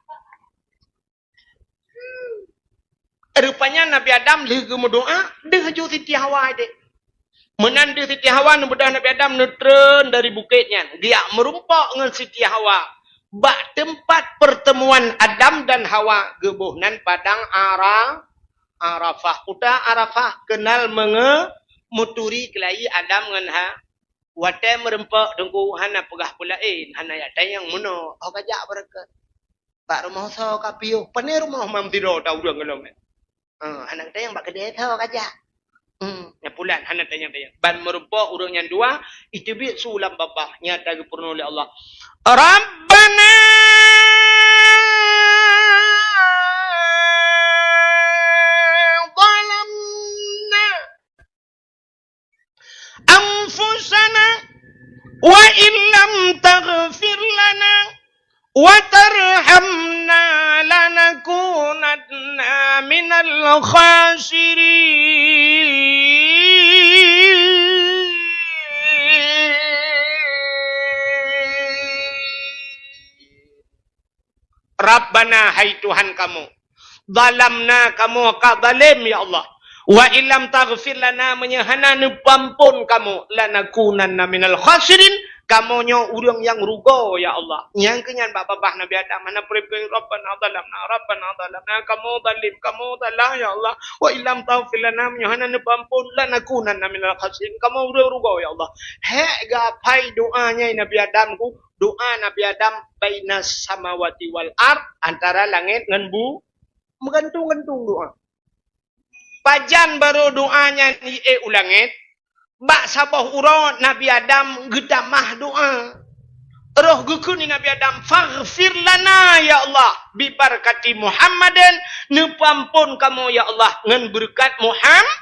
Rupanya Nabi Adam lheueh geumeudoa, deuh ju Siti Hawa ideh. Meunan deuh Siti Hawa neubeudôh Nabi Adam neutreun dari bukét nyan, geujak meurumpok ngon Siti Hawa bak teumpat peurteumuan Adam dan Hawa, geuboh nan padang Ara-, Arafah. Kuta Arafah keunal meunge-, meuturi keulayi Adam ngon Ha-, watée meurumpok Teungku hana peugah peulaén, hana jak tanyong meunoe, oh ka jak beureukat. Bak rumoh soe ka piôh, pane rumoh mam sidroe ta ureuëng gohlom nyan. Ha, hana tanyong bak keudè soe ka jak. Hmm, nyan pulan hana tanyong-tanyong. Ban meurumpok ureuëng nyan dua, iteubiet su lam babah, nyata geupeurunoe lé Allah. Rabbana zalamna anfusana wa illam taghfir lana wa tarhamna lanakunanna minal khasirin. Rabbana, hai Tuhan kamoe, zalamna, kamoe ka zalém, ya Allah. Wa illam taghfir lana, meunyoe hana neupeuampôn kamoe, lanakunanna minal khasirin, kamoe nyoe ureuëng nyang rugoe, ya Allah. Nyang keu nyan bak babah Nabi Adam, hana peureupeue, Rabbana zalamna, Rabbana zalamna, kamoe zalém, kamoe salah, ya Allah. Wa illam taghfir lana, meunyoe hana neupeuampôn, lanakunanna minal khasirin, kamoe ureuëng rugoe, ya Allah. Hék geuapai doa nyan Nabi Adam ku, doa Nabi Adam bainas samawati wal ard, antara langét ngon bu-, meugantung-gantung doa. Pajan barô doa nyan jiék u langét, bak saboh uroe Nabi Adam geutamah doa. Roh geukheun Nabi Adam, "Faghfir lana, ya Allah, bibarakati Muhammadin," neupeuampôn kamoe, ya Allah, ngon beureukat Muham-,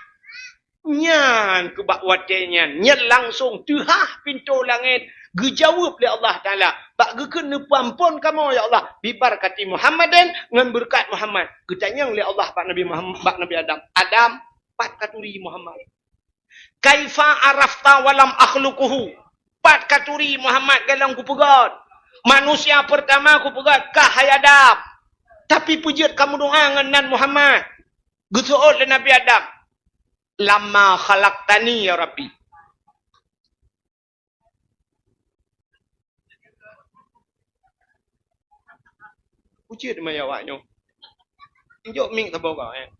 Nyan keu bak watée nyan, nyan langsong teuhah pintoe langét geujaweueb lé Allah Taala. Bak geukheun neupeuampôn kamoe, ya Allah, bibarakati Muhammadin, ngon beureukat Muhammad. Geutanyong lé Allah bak Nabi Muhammad, bak Nabi Adam, "Adam, pat ka turi Muhammad? Kaifa arafta walam akhluquhu? Pat ka turi Muhammad golom kupeugét? Manusia peurtama kupeugét kah, hai Adam. Tapi peue jeuet kamoe doa ngon nan Muhammad?" Geuseuôt lé Nabi Adam, "Lamma khalaqtani, ya Rabbi." Ucit maya awak nyoe. Jok mik saboh kau, eh.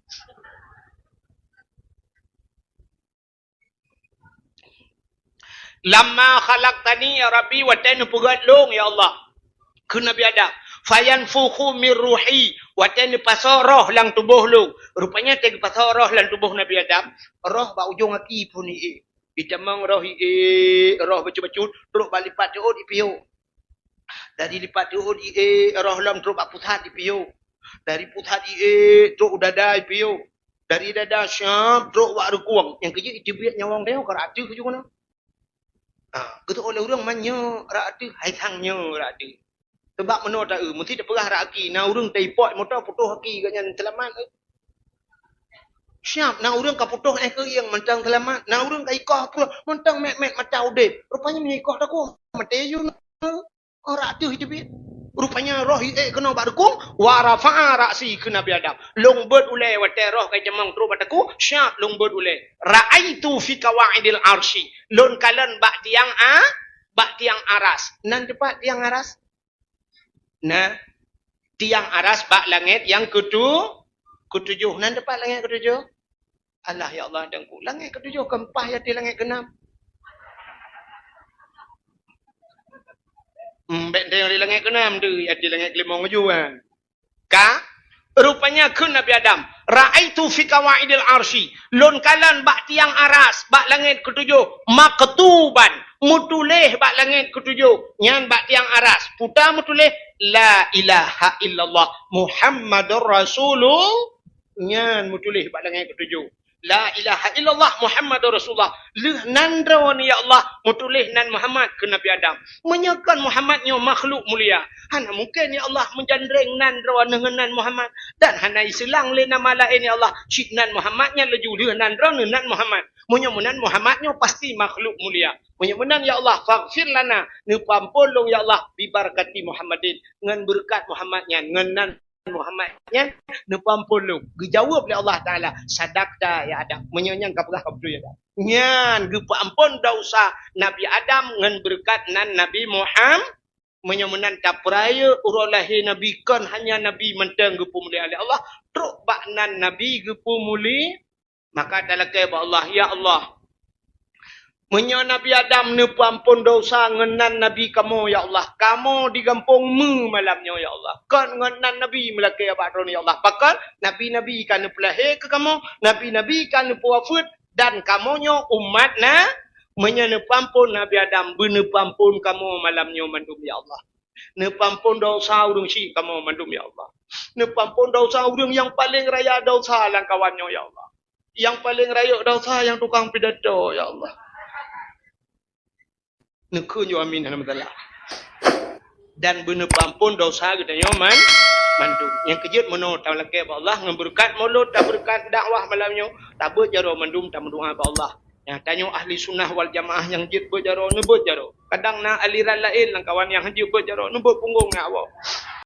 "Lamma khalaqtani, ya Rabbi," watée neupeugét lôn, ya Allah, kheun Nabi Adam, "fayanfukhu mir ruhi," watée neupasoe roh lam tuboh lôn. Rupanya watée geupasoe roh lam tuboh Nabi Adam, roh bak ujong aki phon ié. Itamong roh ié, roh bacut-bacut, trok bak lipat teuôt ipiôh. Dari lipat teuôt ié, roh lom trok bak pusat ipiôh. Dari pusat ié, trok u dada ipiôh. Dari dada syab trok bak reukueng. Nyang keujeuet iteubiet nyawöng tanyoe ka rot ateueh keujeuet keunoe. Ha, geuteuôt lé ureuëng man nyoe rot ateueh, hai sang nyoe rot ateueh. Sabab meunoe ta-eu, meusti tapeugah raki, na ureuëng taipok moto putôh aki geuh nyan seulamat. Siap, na ureuëng ka putôh éh keuieng mantong seulamat, na ureuëng ka ikoh putôh mantong mét-mét mata udeb. Rupanya meunyoe ikoh takue, maté ju na. Rak teuh teubiet. Rupanya roh ék keunoe bak deukong, wa rafa'a ra'si kheun Nabi Adam. Lôn beuet ulée watée roh ka icamong trok bak takue, siap lôn beuet ulée. Ra'aitu fi qawa'idil arsy. Lôn kalon bak tiang a, bak tiang aras. Nan teupat tiang aras? Nah, tiang aras bak langét nyang keutu-, keutujoh. Nan teupat langét keutujoh? Allah, ya Allah, Teungku. Langét keutujoh keumpat ya di langét keunam. Hmm, bék di langét keunam tu, ya di langét kelimong ju kan. Ka? Rupanya kheun Nabi Adam, "Ra'aitu fi qawa'idil arsy." Lôn kalon bak tiang aras, bak langét keutujoh, maktuban, meutuléh bak langét keutujoh, nyan bak tiang aras. Puta meutuléh, "La ilaha illallah Muhammadur Rasulullah." Nyan meutuléh bak langét keutujoh. "La ilaha illallah Muhammadur Rasulullah." Lheueh nan droeneuh, ya Allah, meutuléh nan Muhammad keu Nabi Adam. Meunyoe kon Muhammad nyoe makhluk mulia, hana mungken, ya Allah, meujandreng nan droeneuh ngon nan Muhammad. Dan hana iseulang lé nama laén, ya Allah, cit nan Muhammad nyan laju lheueh nan droeneuh nan Muhammad. Meunyoe meunan Muhammad nyoe pasti makhluk mulia. Meunyoe meunan, ya Allah, faghfir lana, neupeuampôn lôn, ya Allah, bibarakati Muhammadin, ngon beureukat Muhammad nyan, ngon nan Muhammad nyan neupeuampôn lôn. Geujaweueb lé Allah Taala, "Sadaqta ya Adam." Meunyoe nyan ka peugah ka beutôi ya Adam. Nyan geupeuampôn desya Nabi Adam ngon beureukat nan Nabi Muham-, meunyoe meunan tapeurayeuk uroe lahé Nabi kon hanya Nabi mantong geupeumulia lé Allah, trok bak nan Nabi geupeumuli-, Maka talakée bak Allah, "Ya Allah, meunyoe Nabi Adam neupeuampôn desya ngon nan Nabi kamoe, ya Allah, kamoe di gampông meu malam nyoe, ya Allah, kon ngon nan Nabi meulakée bak droeneuh, ya Allah. Pakon? Nabi-nabi ka neupeulahé keu kamoe, nabi-nabi ka neupeuwafeuet, dan kamoe nyoe umat na, meunyoe neupeuampôn Nabi Adam, beuneupeuampôn kamoe malam nyoe mandum, ya Allah. Neupeuampôn desya ureuëng syiek kamoe mandum, ya Allah. Neupeuampôn desya ureuëng nyang paleng raya desya lam kawan nyoe, ya Allah. Nyang paleng rayeuk desya nyang tukang pidato, ya Allah." Neukheun ju amin hana masalah. Dan beuneupeuampôn desya geutanyoe man-, mandum. Nyang keujeuet meunoe talakée bak Allah ngon beureukat mulod, tabeureukat dakwah malam nyoe, tabeuet jaroe mandum tameudoá bak Allah. Nyang tanyoe ahli sunnah wal jamaah nyang jeuet beuet jaroe, neubeuet jaroe. Kadang na aliran laén lam kawan nyang hanjeuet beuet jaroe, neubeuet punggong ngon awak.